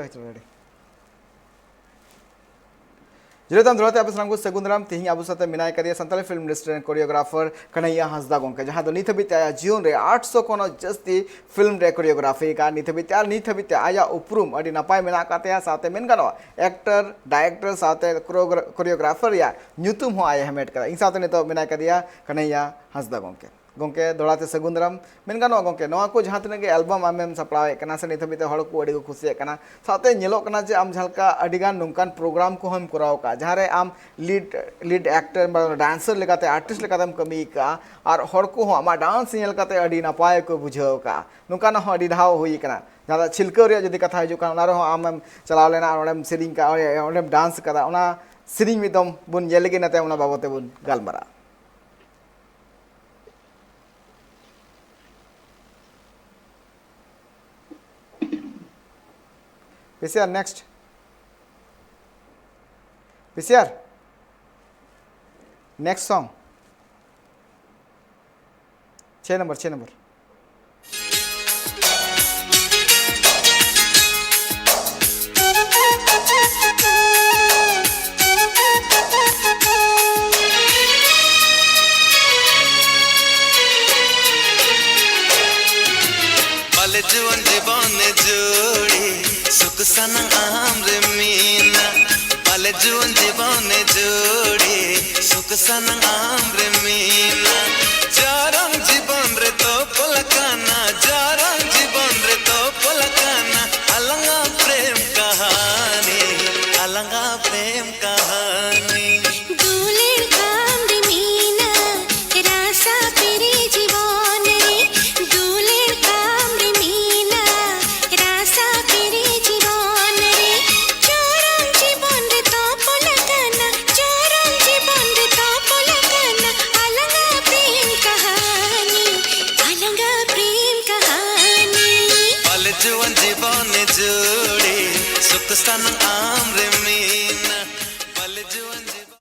ᱫᱚ ᱦᱚᱭᱛᱳ ᱟᱹᱰᱤ ᱡᱩᱫᱤ ᱛᱟᱢ ᱫᱷᱚᱲᱟ ᱛᱮ ᱟᱯᱮ ᱥᱟᱱᱟᱢ ᱠᱚ ᱥᱟᱹᱜᱩᱱ ᱫᱟᱨᱟᱢ᱾ ᱛᱮᱦᱮᱧ ᱟᱵᱚ ᱥᱟᱛᱮ ᱢᱮᱱᱟᱭ ᱠᱟᱫᱮᱭᱟ ᱥᱟᱱᱛᱟᱲᱤ ᱯᱷᱤᱞᱢ ᱤᱱᱰᱟᱥᱴᱨᱤ ᱨᱮᱱ ᱠᱳᱨᱤᱭᱳᱜᱨᱟᱯᱷᱟᱨ ᱠᱟᱱᱟᱭᱟ ᱦᱟᱸᱥᱫᱟ ᱜᱚᱢᱠᱮ, ᱡᱟᱦᱟᱸ ᱫᱚ ᱱᱤᱛ ᱦᱟᱹᱵᱤᱡ ᱛᱮ ᱟᱭᱟᱜ ᱡᱤᱭᱚᱱ ᱨᱮ ᱟᱴᱥᱚ ᱠᱷᱚᱱ ᱦᱚᱸ ᱡᱟᱹᱥᱛᱤ ᱯᱷᱤᱞᱢ ᱨᱮ ᱠᱳᱨᱤᱭᱳᱜᱨᱟᱯᱷᱤ ᱟᱠᱟᱫ᱾ ᱱᱤᱛ ᱦᱟᱹᱵᱤᱡ ᱛᱮ ᱟᱨ ᱱᱤᱛ ᱦᱟᱹᱵᱤᱡ ᱛᱮ ᱟᱭᱟᱜ ᱩᱯᱨᱩᱢ ᱟᱹᱰᱤ ᱱᱟᱯᱟᱭ ᱢᱮᱱᱟᱜ ᱟᱠᱟᱫ ᱛᱟᱭᱟ, ᱥᱟᱶᱛᱮ ᱢᱮᱱ ᱜᱟᱱᱚᱜᱼᱟ ᱮᱠᱴᱟᱨ, ᱰᱟᱭᱨᱮᱠᱴᱚᱨ ᱥᱟᱶᱛᱮ ᱠᱳᱨᱤᱭᱳᱜᱨᱟᱯᱷᱟᱨ ᱨᱮᱭᱟᱜ ᱧᱩᱛᱩᱢ ᱦᱚᱸ ᱟᱡ ᱮ ᱦᱟᱢᱮᱴ ᱠᱟᱫᱟ᱾ ᱤᱧ ᱥᱟᱶᱛᱮ ᱱᱤᱛᱚᱜ ᱢᱮᱱᱟᱭ ᱠᱟᱫᱮᱭᱟ ᱠᱟᱱᱟᱭᱟ ᱦᱟᱸᱥᱫᱟ ᱜᱚᱢᱠᱮ᱾ ᱜᱚᱢᱠᱮ, ᱫᱚᱦᱲᱟ ᱛᱮ ᱥᱟᱹᱜᱩᱱ ᱫᱟᱨᱟᱢ᱾ ᱢᱮᱱ ᱜᱟᱱᱚᱜᱼᱟ ᱜᱚᱢᱠᱮ, ᱱᱚᱣᱟ ᱠᱚ ᱡᱟᱦᱟᱸ ᱛᱤᱱᱟᱹᱜ ᱜᱮ ᱮᱞᱵᱟᱢ ᱟᱢᱮᱢ ᱥᱟᱯᱲᱟᱣᱮᱫ ᱠᱟᱱᱟ ᱥᱮ ᱱᱤᱛ ᱦᱟᱹᱵᱤᱡ ᱛᱮ ᱦᱚᱲ ᱠᱚ ᱟᱹᱰᱤ ᱠᱚ ᱠᱩᱥᱤᱭᱟᱜ ᱠᱟᱱᱟ, ᱥᱟᱶᱛᱮ ᱧᱮᱞᱚᱜ ᱠᱟᱱᱟ ᱡᱮ ᱟᱢ ᱡᱟᱦᱟᱸ ᱞᱮᱠᱟ ᱟᱹᱰᱤ ᱜᱟᱱ ᱱᱚᱝᱠᱟᱱ ᱯᱨᱳᱜᱨᱟᱢ ᱠᱚᱦᱚᱸᱢ ᱠᱚᱨᱟᱣ ᱠᱟᱜᱼᱟ, ᱡᱟᱦᱟᱸ ᱨᱮ ᱟᱢ ᱞᱤᱰ ᱞᱤᱰ ᱮᱠᱴᱟᱨ ᱵᱟ ᱰᱟᱱᱥᱟᱨ ᱞᱮᱠᱟᱛᱮ, ᱟᱨᱴᱤᱥᱴ ᱞᱮᱠᱟᱛᱮᱢ ᱠᱟᱹᱢᱤ ᱠᱟᱜᱼᱟ, ᱟᱨ ᱦᱚᱲ ᱠᱚᱦᱚᱸ ᱟᱢᱟᱜ ᱰᱟᱱᱥ ᱧᱮᱞ ᱠᱟᱛᱮ ᱟᱹᱰᱤ ᱱᱟᱯᱟᱭ ᱠᱚ ᱵᱩᱡᱷᱟᱹᱣ ᱠᱟᱜᱼᱟ᱾ ᱱᱚᱝᱠᱟᱱᱟᱜ ᱦᱚᱸ ᱟᱹᱰᱤ ᱫᱷᱟᱣ ᱦᱩᱭ ᱠᱟᱱᱟ᱾ ᱡᱟᱦᱟᱸ ᱫᱚ ᱪᱷᱤᱞᱠᱟᱹᱣ ᱨᱮᱭᱟᱜ ᱡᱩᱫᱤ ᱠᱟᱛᱷᱟ ᱦᱤᱡᱩᱜ ᱠᱷᱟᱱ, ᱚᱱᱟ ᱨᱮᱦᱚᱸ ᱟᱢᱮᱢ ᱪᱟᱞᱟᱣ ᱞᱮᱱᱟ ᱟᱨ ᱚᱸᱰᱮᱢ ᱥᱮᱨᱮᱧ ᱠᱟᱜᱼᱟ, ᱚᱸᱰᱮᱢ ᱰᱟᱱᱥ ᱠᱟᱫᱟ᱾ ᱚᱱᱟ ᱥᱮᱨᱮᱧ ᱢᱤᱫ ᱫᱚᱢ ᱵᱚᱱ ᱧᱮᱞ ᱞᱮᱜᱮ, ᱤᱱᱟᱹ ᱛᱟᱭᱚᱢ ᱚᱱᱟ ᱵᱟᱵᱚᱫ ᱛᱮᱵᱚᱱ ᱜᱟᱞᱢᱟᱨᱟᱜᱼᱟ᱾ PCR next. PCR next song. छः नंबर, छः नंबर। ᱵᱟᱞᱮ ᱡᱩᱣᱟᱹᱱ ᱡᱤᱵᱚᱱ ᱡᱩᱲᱤ ᱥᱩᱠ ᱥᱟᱱᱟᱝ ᱟᱢ ᱨᱮ ᱢᱮᱱᱟᱜ᱾ ᱵᱟᱞᱮ ᱡᱩᱣᱟᱹᱱ ᱡᱤᱵᱚᱱ ᱡᱩᱲᱤ ᱥᱩᱠ ᱥᱟᱱᱟᱝ ᱟᱢ ᱨᱮ ᱢᱮᱱᱟᱜ᱾ ᱡᱟᱨᱟᱝ ᱡᱤᱵᱚᱱ ᱨᱮ ᱛᱚᱯᱚᱞ ᱟᱠᱟᱱᱟ, ᱡᱟᱨᱟᱝ ᱡᱤᱵᱚᱱ ᱨᱮ ᱛᱚᱯᱚᱞ ᱟᱠᱟᱱᱟ ᱟᱞᱟᱝᱟᱜ ᱯᱨᱮᱢ ᱠᱟᱦᱟᱱᱤ, ᱟᱞᱟᱝᱟᱜ ᱯᱨᱮᱢ ᱠᱟᱦᱟᱱᱤ᱾ ᱫᱩᱞᱟᱹᱲ ᱠᱟᱢ ᱨᱮ ᱢᱮᱱᱟᱜ ᱨᱟᱥᱟ ᱯᱮᱨᱮᱡ ᱡᱤᱵᱚᱱ ᱨᱮ, ᱫᱩᱞᱟᱹᱲ ᱠᱟᱢ ᱨᱮ ᱢᱮᱱᱟᱜ ᱨᱟᱥᱟ ᱯᱮᱨᱮᱡ ᱡᱤᱵᱚᱱ ᱨᱮ, ᱪᱚᱨᱚᱢ ᱡᱤᱵᱚᱱ ᱨᱮ ᱛᱚᱯᱚᱞ ᱟᱠᱟᱱᱟ, ᱪᱚᱨᱚᱢ ᱡᱤᱵᱚᱱ ᱨᱮ ᱛᱚᱯᱚᱞ ᱟᱠᱟᱱᱟ ᱟᱞᱟᱝᱟᱜ ᱯᱨᱮᱢ ᱠᱟᱦᱟᱱᱤ, ᱟᱞᱟᱝᱟᱜ ᱯᱨᱮᱢ ᱠᱟᱦᱟᱱᱤ᱾ ᱵᱟᱞᱮ ᱡᱩᱣᱟᱹᱱ ᱡᱤᱵᱚᱱ ᱡᱩᱲᱤ ᱥᱩᱠ ᱥᱟᱱᱟᱝ ᱟᱢ ᱨᱮ ᱢᱮᱱᱟᱜ᱾ ᱵᱟᱞᱮ ᱡᱩᱣᱟᱹᱱ ᱡᱤᱵᱚᱱ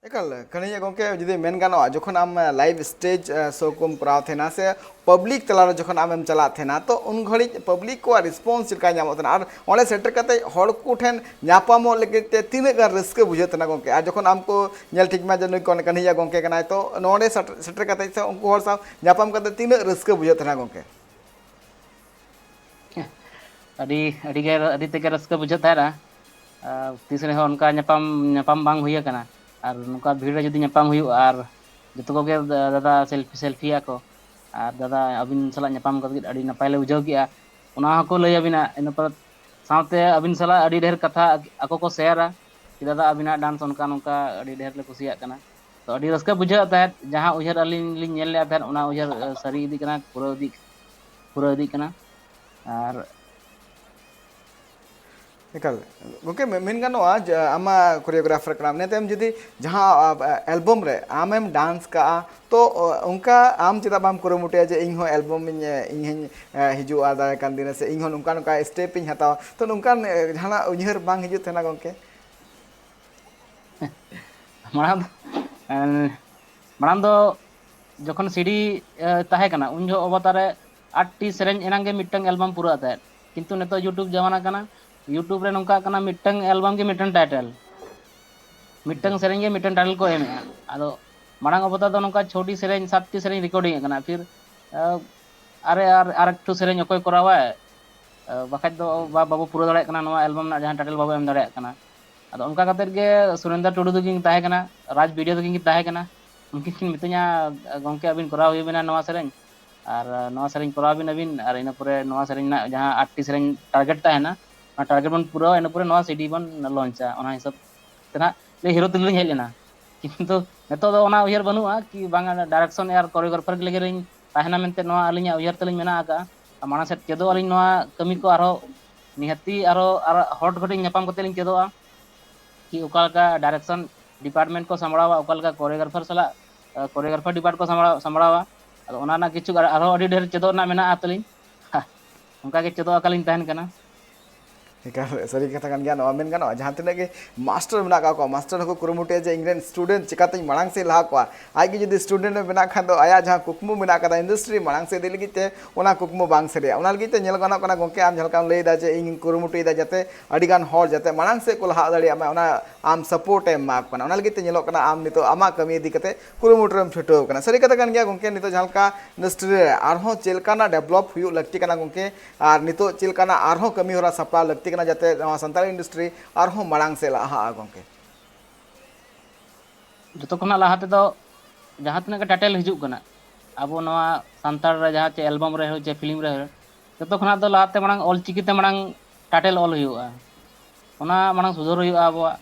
ᱮᱠᱟᱞ, ᱠᱟᱹᱱᱦᱤᱭᱟ ᱜᱚᱢᱠᱮ, ᱡᱩᱫᱤ ᱢᱮᱱ ᱜᱟᱱᱚᱜᱼᱟ, ᱡᱚᱠᱷᱚᱱ ᱟᱢ live stage show ᱠᱚᱢ ᱠᱚᱨᱟᱣ ᱛᱟᱦᱮᱱᱟ ᱥᱮ public ᱛᱟᱞᱟᱨᱮ ᱡᱚᱠᱷᱚᱱ ᱟᱢᱮᱢ ᱪᱟᱞᱟᱜ ᱛᱟᱦᱮᱱᱟ, ᱛᱚ ᱩᱱ ᱜᱷᱟᱹᱲᱤᱡ public ᱠᱚᱣᱟᱜ response ᱪᱮᱫ ᱞᱮᱠᱟ ᱧᱟᱢᱚᱜ ᱛᱟᱦᱮᱱᱟ? ᱟᱨ ᱚᱸᱰᱮ ᱥᱮᱴᱮᱨ ᱠᱟᱛᱮ ᱦᱚᱲ ᱠᱚ ᱴᱷᱮᱱ ᱧᱟᱯᱟᱢᱚᱜ ᱞᱟᱹᱜᱤᱫ ᱛᱮ ᱛᱤᱱᱟᱹᱜ ᱜᱟᱱ ᱨᱟᱹᱥᱠᱟᱹ ᱵᱩᱡᱷᱟᱹᱜ ᱛᱟᱦᱮᱱᱟ ᱜᱚᱢᱠᱮ? ᱟᱨ ᱡᱚᱠᱷᱚᱱ ᱟᱢ ᱠᱚ ᱧᱮᱞ ᱴᱷᱤᱠ ᱢᱟ ᱡᱮ ᱱᱩᱭ ᱠᱚ ᱠᱟᱹᱱᱦᱤᱭᱟ ᱜᱚᱢᱠᱮ ᱠᱟᱱᱟᱭ, ᱛᱚ ᱱᱚᱰᱮ ᱥᱮᱴ-, ᱥᱮᱴᱮᱨ ᱠᱟᱛᱮ ᱥᱮ ᱩᱱᱠᱩ ᱦᱚᱲ ᱥᱟᱶ ᱧᱟᱯᱟᱢ ᱠᱟᱛᱮ ᱛᱤᱱᱟᱹᱜ ᱨᱟᱹᱥᱠᱟᱹ ᱵᱩᱡᱷᱟᱹᱜ ᱛᱟᱦᱮᱱᱟ ᱜᱚᱢᱠᱮ? ᱟᱹᱰᱤ ᱟᱹᱰᱤ ᱜᱮ ᱟᱹᱰᱤ ᱛᱮᱜᱮ ᱨᱟᱹᱥᱠᱟᱹ ᱵᱩᱡᱷᱟᱹᱜ ᱛᱟᱦᱮᱱᱟ᱾ ᱟᱨ ᱛᱤᱥ ᱨᱮᱦᱚᱸ ᱚᱱᱠᱟ ᱧᱟᱯᱟᱢ ᱧᱟᱯᱟᱢ ᱵᱟᱝ ᱦᱩᱭ ᱟᱠᱟᱱᱟ᱾ ᱟᱨ ᱱᱚᱝᱠᱟ ᱵᱷᱤᱲ ᱨᱮ ᱡᱩᱫᱤ ᱧᱟᱯᱟᱢ ᱦᱩᱭᱩᱜᱼᱟ ᱟᱨ ᱡᱚᱛᱚ ᱠᱚᱜᱮ ᱫᱟᱫᱟ ᱥᱮᱞᱯᱷᱤ ᱥᱮᱞᱯᱷᱤᱭᱟ ᱠᱚ, ᱟᱨ ᱫᱟᱫᱟ ᱟᱹᱵᱤᱱ ᱥᱟᱞᱟᱜ ᱧᱟᱯᱟᱢ ᱠᱟᱛᱮ ᱟᱹᱰᱤ ᱱᱟᱯᱟᱭ ᱞᱮ ᱵᱩᱡᱷᱟᱹᱣ ᱠᱮᱜᱼᱟ᱾ ᱚᱱᱟ ᱦᱚᱸᱠᱚ ᱞᱟᱹᱭ ᱟᱹᱵᱤᱱᱟ᱾ ᱤᱱᱟᱹ ᱯᱚᱨ ᱥᱟᱶᱛᱮ ᱟᱹᱵᱤᱱ ᱥᱟᱞᱟᱜ ᱟᱹᱰᱤ ᱰᱷᱮᱨ ᱠᱟᱛᱷᱟ ᱟᱠᱚ ᱠᱚ ᱥᱮᱭᱟᱨᱟ, ᱪᱮᱫᱟᱜ ᱫᱚ ᱟᱹᱵᱤᱱᱟᱜ ᱰᱟᱱᱥ ᱚᱱᱠᱟ ᱱᱚᱝᱠᱟ ᱟᱹᱰᱤ ᱰᱷᱮᱨ ᱞᱮ ᱠᱩᱥᱤᱭᱟᱜ ᱠᱟᱱᱟ᱾ ᱛᱚ ᱟᱹᱰᱤ ᱨᱟᱹᱥᱠᱟᱹ ᱵᱩᱡᱷᱟᱹᱜ ᱛᱟᱦᱮᱸᱫ, ᱡᱟᱦᱟᱸ ᱩᱭᱦᱟᱹᱨ ᱟᱹᱞᱤᱧ ᱞᱤᱧ ᱧᱮᱞ ᱞᱮᱫ ᱛᱟᱦᱮᱸᱫ ᱚᱱᱟ ᱩᱭᱦᱟᱹᱨ ᱥᱟᱹᱨᱤ ᱤᱫᱤᱜ ᱠᱟᱱᱟ, ᱯᱩᱨᱟᱹᱣ ᱤᱫᱤᱜ ᱯᱩᱨᱟᱹᱣ ᱤᱫᱤᱜ ᱠᱟᱱᱟ᱾ ᱟᱨ ᱮᱠᱟᱞ᱾ ᱜᱚᱢᱠᱮ, ᱢᱮ-, ᱢᱮᱱ ᱜᱟᱱᱚᱜᱼᱟ ᱡᱮ ᱟᱢᱟᱜ ᱠᱳᱨᱤᱭᱳᱜᱨᱟᱯᱷᱟᱨ ᱠᱟᱱᱟᱢ, ᱤᱱᱟᱹ ᱛᱟᱭᱚᱢ ᱡᱩᱫᱤ ᱡᱟᱦᱟᱸ, ᱟ, ᱟ, ᱮᱞᱵᱚᱢ ᱨᱮ ᱟᱢᱮᱢ ᱰᱟᱱᱥ ᱠᱟᱜᱼᱟ, ᱛᱚ, ᱚ, ᱚᱱᱠᱟ ᱟᱢ ᱪᱮᱫᱟᱜ ᱵᱟᱢ ᱠᱩᱨᱩᱢᱩᱴᱩᱭᱟ ᱡᱮ ᱤᱧ ᱦᱚᱸ ᱮᱞᱵᱚᱢ ᱤᱧ, ᱮ, ᱤᱧ ᱦᱚᱸᱧ, ᱮ, ᱦᱤᱡᱩᱜᱼᱟ ᱫᱟᱨᱟᱭ ᱠᱟᱱ ᱫᱤᱱ ᱨᱮ, ᱥᱮ ᱤᱧ ᱦᱚᱸ ᱱᱚᱝᱠᱟ ᱱᱚᱝᱠᱟ ᱥᱴᱮᱯ ᱤᱧ ᱦᱟᱛᱟᱣᱟ? ᱛᱚ, ᱱᱚᱝᱠᱟᱱ, ᱮ, ᱡᱟᱦᱟᱱᱟᱜ ᱩᱭᱦᱟᱹᱨ ᱵᱟᱝ ᱦᱤᱡᱩᱜ ᱛᱟᱦᱮᱱᱟ ᱜᱚᱢᱠᱮ? ᱢᱟᱲᱟᱝ ᱫᱚ, ᱮᱱ, ᱢᱟᱲᱟᱝ ᱫᱚ ᱡᱚᱠᱷᱚᱱ ᱥᱤᱰᱤ, ᱮ, ᱛᱟᱦᱮᱸ ᱠᱟᱱᱟ, ᱩᱱ ᱡᱚᱦᱚᱜ ᱚᱵᱚᱛᱟᱨ ᱨᱮ ᱟᱴᱴᱤ ᱥᱮᱨᱮᱧ ᱮᱱᱟᱝ ᱜᱮ ᱢᱤᱫᱴᱟᱝ ᱮᱞᱵᱟᱢ ᱯᱩᱨᱟᱹᱜ ᱛᱟᱦᱮᱸᱫ᱾ ᱠᱤᱱᱛᱩ ᱱᱤᱛᱚᱜ YouTube ᱡᱟᱢᱟᱱᱟ ᱠᱟᱱᱟ, YouTube ᱨᱮ ᱱᱚᱝᱠᱟ ᱠᱟᱱᱟ, ᱢᱤᱫᱴᱟᱝ ᱮᱞᱵᱟᱢ ᱜᱮ ᱢᱤᱫᱴᱟᱝ ᱴᱟᱭᱴᱮᱞ, ᱢᱤᱫᱴᱟᱝ ᱥᱮᱨᱮᱧ ᱜᱮ ᱢᱤᱫᱴᱟᱝ ᱴᱟᱭᱴᱮᱞ ᱠᱚ ᱮᱢᱮᱜᱼᱟ᱾ ᱟᱫᱚ ᱢᱟᱲᱟᱝ ᱚᱵᱚᱛᱟᱨ ᱫᱚ ᱱᱚᱝᱠᱟ ᱪᱷᱚᱴᱤ ᱥᱮᱨᱮᱧ, ᱥᱟᱛᱴᱤ ᱥᱮᱨᱮᱧ ᱨᱮᱠᱚᱨᱰᱤᱝ ᱮᱫ ᱠᱟᱱᱟ, ᱯᱷᱤᱨ, ᱮ, ᱟᱨᱮ ᱟᱨ, ᱟᱨ ᱮᱠᱴᱩ ᱥᱮᱨᱮᱧ ᱚᱠᱚᱭ ᱠᱚᱨᱟᱣᱟᱭ? ᱮ, ᱵᱟᱠᱷᱟᱡ ᱫᱚ ᱵᱟ-, ᱵᱟᱵᱚ ᱯᱩᱨᱟᱹᱣ ᱫᱟᱲᱮᱭᱟᱜ ᱠᱟᱱᱟ, ᱱᱚᱣᱟ ᱮᱞᱵᱟᱢ ᱨᱮᱱᱟᱜ ᱡᱟᱦᱟᱸ ᱴᱟᱭᱴᱮᱞ ᱵᱟᱵᱚ ᱮᱢ ᱫᱟᱲᱮᱭᱟᱜ ᱠᱟᱱᱟ᱾ ᱟᱫᱚ ᱚᱱᱠᱟ ᱠᱟᱛᱮᱫ ᱜᱮ ᱥᱩᱨᱮᱱᱫᱨᱚ ᱴᱩᱰᱩ ᱛᱟᱹᱠᱤᱱ ᱛᱟᱦᱮᱸ ᱠᱟᱱᱟ, ᱨᱟᱡᱽ ᱵᱷᱤᱰᱤᱭᱳ ᱛᱟᱹᱠᱤᱱ ᱠᱤᱱ ᱛᱟᱦᱮᱸ ᱠᱟᱱᱟ, ᱩᱱᱠᱤᱱ ᱠᱤᱱ ᱢᱤᱛᱟᱹᱧᱟ, "ᱜᱚᱢᱠᱮ, ᱟᱹᱵᱤᱱ ᱠᱚᱨᱟᱣ ᱦᱩᱭ ᱟᱵᱤᱱᱟ ᱱᱚᱣᱟ ᱥᱮᱨᱮᱧ, ᱟᱨ ᱱᱚᱣᱟ ᱥᱮᱨᱮᱧ ᱠᱚᱨᱟᱣ ᱵᱤᱱ ᱟᱹᱵᱤᱱ, ᱟᱨ ᱤᱱᱟᱹ ᱯᱚᱨᱮ ᱱᱚᱣᱟ ᱥᱮᱨᱮᱧ ᱨᱮᱱᱟᱜ ᱡᱟᱦᱟᱸ ᱟᱴᱴᱤ ᱥᱮᱨᱮᱧ ᱴᱟᱨᱜᱮᱴ ᱛᱟᱦᱮᱱᱟ, ᱚᱱᱟ ᱴᱟᱨᱜᱮᱴ ᱵᱚᱱ ᱯᱩᱨᱟᱹᱣᱟ, ᱤᱱᱟᱹ ᱯᱚᱨᱮ ᱱᱚᱣᱟ ᱥᱤᱰᱤ ᱵᱚᱱ ᱞᱚᱧᱪᱟ", ᱚᱱᱟ ᱦᱤᱥᱟᱹᱵ ᱛᱮ ᱱᱟᱦᱟᱜ ᱞᱤᱧ ᱦᱤᱨᱳ ᱛᱟᱹᱠᱤᱱ ᱞᱤᱧ ᱦᱮᱡ ᱞᱮᱱᱟ᱾ ᱠᱤᱱᱛᱩ ᱱᱤᱛᱚᱜ ᱫᱚ ᱚᱱᱟ ᱩᱭᱦᱟᱹᱨ ᱵᱟᱹᱱᱩᱜᱼᱟ ᱠᱤ ᱵᱟᱝᱟ, ᱰᱟᱭᱨᱮᱠᱥᱚᱱ ᱟᱨ ᱠᱳᱨᱤᱭᱳᱜᱨᱟᱯᱷᱟᱨ ᱞᱟᱹᱜᱤᱫ ᱞᱤᱧ ᱛᱟᱦᱮᱱᱟ ᱢᱮᱱᱛᱮ, ᱱᱚᱣᱟ ᱟᱹᱞᱤᱧᱟᱜ ᱩᱭᱦᱟᱹᱨ ᱛᱟᱹᱞᱤᱧ ᱢᱮᱱᱟᱜ ᱟᱠᱟᱫᱼᱟ᱾ ᱟᱨ ᱢᱟᱲᱟᱝ ᱥᱮᱫ ᱪᱮᱫᱚᱜ ᱟᱹᱞᱤᱧ ᱱᱚᱣᱟ ᱠᱟᱹᱢᱤ ᱠᱚ ᱟᱨᱦᱚᱸ, ᱱᱤᱦᱟᱹᱛᱤ ᱟᱨᱦᱚᱸ ᱟᱨ ᱦᱚᱲ ᱠᱚᱴᱷᱮᱱ ᱧᱟᱯᱟᱢ ᱠᱟᱛᱮ ᱞᱤᱧ ᱪᱮᱫᱚᱜᱼᱟ ᱠᱤ ᱚᱠᱟ ᱞᱮᱠᱟ ᱰᱟᱭᱨᱮᱠᱥᱚᱱ ᱰᱤᱯᱟᱨᱴᱢᱮᱱᱴ ᱠᱚ ᱥᱟᱢᱵᱲᱟᱣᱟ, ᱚᱠᱟ ᱞᱮᱠᱟ ᱠᱳᱨᱤᱭᱳᱜᱨᱟᱯᱷᱟᱨ ᱥᱟᱞᱟᱜ, ᱠᱳᱨᱤᱭᱳᱜᱨᱟᱯᱷᱟᱨ ᱰᱤᱯᱟᱨᱴ ᱠᱚ ᱥᱟᱢᱵᱲᱟᱣ, ᱥᱟᱢᱵᱲᱟᱣᱟ᱾ ᱟᱫᱚ ᱚᱱᱟ ᱨᱮᱱᱟᱜ ᱠᱤᱪᱷᱩ ᱟᱨᱦᱚᱸ ᱟᱹᱰᱤ ᱰᱷᱮᱨ ᱪᱮᱫᱚᱜ ᱨᱮᱱᱟᱜ ᱢᱮᱱᱟᱜᱼᱟ ᱛᱟᱹᱞᱤᱧ᱾ ᱚᱱᱠᱟ ᱜᱮ ᱪᱮᱫᱚᱜ ᱟᱠᱟᱞᱤᱧ ᱛᱟᱦᱮᱱ ᱠᱟᱱᱟ᱾ ᱮᱠᱟᱞ ᱥᱟᱹᱨᱤ ᱠᱟᱛᱷᱟ ᱠᱟᱱ ᱜᱮᱭᱟ, ᱱᱚᱣᱟ ᱢᱮᱱ ᱜᱟᱱᱚᱜᱼᱟ᱾ ᱡᱟᱦᱟᱸ ᱛᱤᱱᱟᱹᱜ ᱜᱮ ᱢᱟᱥᱴᱟᱨ ᱢᱮᱱᱟᱜ ᱠᱟᱜ ᱠᱚᱣᱟ, ᱢᱟᱥᱴᱟᱨ ᱦᱚᱸᱠᱚ ᱠᱩᱨᱩᱢᱩᱴᱩᱭᱟ ᱡᱮ ᱤᱧ ᱨᱮᱱ ᱥᱴᱩᱰᱮᱱᱴ ᱪᱤᱠᱟᱛᱮᱧ ᱢᱟᱲᱟᱝ ᱥᱮᱫ ᱞᱟᱦᱟ ᱠᱚᱣᱟ᱾ ᱟᱡ ᱜᱮ ᱡᱩᱫᱤ ᱥᱴᱩᱰᱮᱱᱴ ᱮ ᱵᱮᱱᱟᱜ ᱠᱷᱟᱱ ᱫᱚ, ᱟᱭᱟᱜ ᱡᱟᱦᱟᱸ ᱠᱩᱠᱢᱩ ᱢᱮᱱᱟᱜ ᱠᱟᱫᱟ ᱤᱱᱰᱟᱥᱴᱨᱤ ᱢᱟᱲᱟᱝ ᱥᱮᱫ ᱤᱫᱤ ᱞᱟᱹᱜᱤᱫ ᱛᱮ, ᱚᱱᱟ ᱠᱩᱠᱢᱩ ᱵᱟᱝ ᱥᱟᱹᱨᱤᱜᱼᱟ᱾ ᱚᱱᱟ ᱞᱟᱹᱜᱤᱫ ᱛᱮ ᱧᱮᱞ ᱜᱟᱱᱚᱜ ᱠᱟᱱᱟ, ᱜᱚᱢᱠᱮ, ᱟᱢ ᱡᱟᱦᱟᱸ ᱞᱮᱠᱟᱢ ᱞᱟᱹᱭᱫᱟ ᱡᱮ ᱤᱧ ᱠᱩᱨᱩᱢᱩᱴᱩᱭᱮᱫᱟ ᱡᱟᱛᱮ ᱟᱹᱰᱤ ᱜᱟᱱ ᱦᱚᱲ ᱡᱟᱛᱮ ᱢᱟᱲᱟᱝ ᱥᱮᱫ ᱠᱚ ᱞᱟᱦᱟ ᱫᱟᱲᱮᱭᱟᱜ ᱢᱟ, ᱚᱱᱟ ᱟᱢ ᱥᱟᱯᱳᱨᱴ ᱮᱢ ᱮᱢᱟ ᱠᱚ ᱠᱟᱱᱟ᱾ ᱚᱱᱟ ᱞᱟᱹᱜᱤᱫ ᱛᱮ ᱧᱮᱞᱚᱜ ᱠᱟᱱᱟ, ᱟᱢ ᱱᱤᱛᱚᱜ ᱟᱢᱟᱜ ᱠᱟᱹᱢᱤ ᱤᱫᱤ ᱠᱟᱛᱮ ᱠᱩᱨᱩᱢᱩᱴᱩ ᱨᱮᱢ ᱪᱷᱩᱴᱟᱹᱣ ᱠᱟᱱᱟ᱾ ᱥᱟᱹᱨᱤ ᱠᱟᱛᱷᱟ ᱠᱟᱱ ᱜᱮᱭᱟ ᱜᱚᱢᱠᱮ, ᱱᱤᱛᱚᱜ ᱡᱟᱦᱟᱸ ᱞᱮᱠᱟ ᱤᱱᱰᱟᱥᱴᱨᱤ ᱨᱮ ᱟᱨᱦᱚᱸ ᱪᱮᱫ ᱞᱮᱠᱟᱱᱟᱜ ᱰᱮᱵᱷᱞᱚᱯ ᱦᱩᱭᱩᱜ ᱞᱟᱹᱠᱛᱤ ᱠᱟᱱᱟ ᱜᱚᱢᱠᱮ, ᱟᱨ ᱱᱤᱛᱚᱜ ᱪᱮᱫ ᱞᱮᱠᱟᱱᱟᱜ ᱟᱨᱦᱚᱸ ᱠᱟᱹᱢᱤ ᱦᱚᱨᱟ ᱥᱟᱯᱲᱟᱣ ᱞᱟᱹᱠᱛᱤ ᱠᱟᱱᱟ, ᱡᱟᱛᱮ ᱱᱚᱣᱟ ᱥᱟᱱᱛᱟᱲᱤ ᱤᱱᱰᱟᱥᱴᱨᱤ ᱟᱨᱦᱚᱸ ᱢᱟᱲᱟᱝ ᱥᱮᱫ ᱞᱟᱦᱟᱜᱼᱟ ᱜᱚᱢᱠᱮ? ᱡᱚᱛᱚ ᱠᱷᱚᱱᱟᱜ ᱞᱟᱦᱟ ᱛᱮᱫᱚ ᱡᱟᱦᱟᱸ ᱛᱤᱱᱟᱹᱜ ᱜᱮ ᱴᱟᱭᱴᱮᱞ ᱦᱤᱡᱩᱜ ᱠᱟᱱᱟ, ᱟᱵᱚ ᱱᱚᱣᱟ ᱥᱟᱱᱛᱟᱲ ᱨᱮ ᱡᱟᱦᱟᱸ ᱪᱮ ᱮᱞᱵᱟᱢ ᱨᱮ ᱦᱳᱭ ᱪᱮ ᱯᱷᱤᱞᱢ ᱨᱮ ᱦᱳᱭ, ᱡᱚᱛᱚ ᱠᱷᱚᱱᱟᱜ ᱫᱚ ᱞᱟᱦᱟᱛᱮ ᱢᱟᱲᱟᱝ ᱚᱞ ᱪᱤᱠᱤ ᱛᱮ ᱢᱟᱲᱟᱝ ᱴᱟᱭᱴᱮᱞ ᱚᱞ ᱦᱩᱭᱩᱜᱼᱟ, ᱚᱱᱟ ᱢᱟᱲᱟᱝ ᱥᱩᱫᱷᱟᱹᱨ ᱦᱩᱭᱩᱜᱼᱟ ᱟᱵᱚᱣᱟᱜ᱾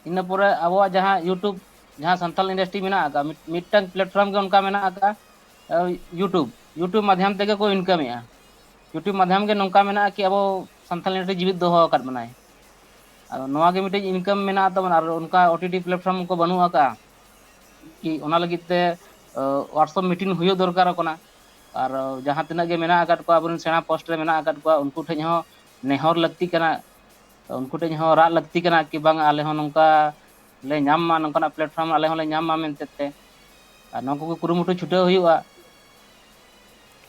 ᱤᱱᱟᱹ ᱯᱚᱨᱮ ᱟᱵᱚᱣᱟᱜ ᱡᱟᱦᱟᱸ YouTube, ᱡᱟᱦᱟᱸ ᱥᱟᱱᱛᱟᱲ ᱤᱱᱰᱟᱥᱴᱨᱤ ᱢᱮᱱᱟᱜ ᱟᱠᱟᱫ, ᱢᱤᱫ-, ᱢᱤᱫᱴᱟᱝ ᱯᱞᱟᱴᱯᱷᱚᱨᱢ ᱜᱮ ᱚᱱᱠᱟ ᱢᱮᱱᱟᱜ ᱟᱠᱟᱫ, ᱮ, YouTube᱾ YouTube ᱢᱟᱫᱽᱫᱷᱚᱢ ᱛᱮᱜᱮ ᱠᱚ ᱤᱱᱠᱟᱢᱮᱜᱼᱟ᱾ YouTube ᱢᱟᱫᱽᱫᱷᱚᱢ ᱜᱮ ᱱᱚᱝᱠᱟ ᱢᱮᱱᱟᱜᱼᱟ ᱠᱤ ᱟᱵᱚ ᱥᱟᱱᱛᱟᱲ ᱤᱱᱰᱟᱥᱴᱨᱤ ᱡᱤᱣᱤᱫ ᱫᱚᱦᱚ ᱟᱠᱟᱫ ᱵᱚᱱᱟᱭ᱾ ᱟᱫᱚ ᱱᱚᱣᱟ ᱜᱮ ᱢᱤᱫᱴᱮᱡ ᱤᱱᱠᱟᱢ ᱢᱮᱱᱟᱜ ᱛᱟᱵᱚᱱᱟ, ᱟᱨ ᱚᱱᱠᱟ ᱳ ᱴᱤ ᱴᱤ ᱯᱞᱟᱴᱯᱷᱚᱨᱢ ᱠᱚ ᱵᱟᱹᱱᱩᱜ ᱟᱠᱟᱫᱼᱟ᱾ ᱠᱤ ᱚᱱᱟ ᱞᱟᱹᱜᱤᱫ ᱛᱮ ᱣᱟᱨᱠᱥᱚᱯ ᱢᱤᱴᱤᱝ ᱦᱩᱭᱩᱜ ᱫᱚᱨᱠᱟᱨᱚᱜ ᱠᱟᱱᱟ᱾ ᱟᱨ ᱡᱟᱦᱟᱸ ᱛᱤᱱᱟᱹᱜ ᱜᱮ ᱢᱮᱱᱟᱜ ᱟᱠᱟᱫ ᱠᱚᱣᱟ, ᱟᱵᱚᱨᱮᱱ ᱥᱮᱬᱟ ᱯᱳᱥᱴ ᱨᱮ ᱢᱮᱱᱟᱜ ᱟᱠᱟᱫ ᱠᱚᱣᱟ, ᱩᱱᱠᱩ ᱴᱷᱮᱱ ᱦᱚᱸ ᱱᱮᱦᱚᱨ ᱞᱟᱹᱠᱛᱤ ᱠᱟᱱᱟ᱾ ᱩᱱᱠᱩ ᱴᱷᱮᱱ ᱦᱚᱸ ᱨᱟᱜ ᱞᱟᱹᱠᱛᱤ ᱠᱟᱱᱟ ᱠᱤ ᱵᱟᱝ, ᱟᱞᱮ ᱦᱚᱸ ᱱᱚᱝᱠᱟ ᱞᱮ ᱧᱟᱢ ᱢᱟ, ᱱᱚᱝᱠᱟᱱᱟᱜ ᱯᱞᱟᱴᱯᱷᱚᱨᱢ ᱟᱞᱮ ᱦᱚᱸᱞᱮ ᱧᱟᱢ ᱢᱟ ᱢᱮᱱᱛᱮ ᱛᱮ᱾ ᱟᱨ ᱱᱚᱣᱟ ᱠᱚᱜᱮ ᱠᱩᱨᱩᱢᱩᱴᱩ ᱪᱷᱩᱴᱟᱹᱣ ᱦᱩᱭᱩᱜᱼᱟ᱾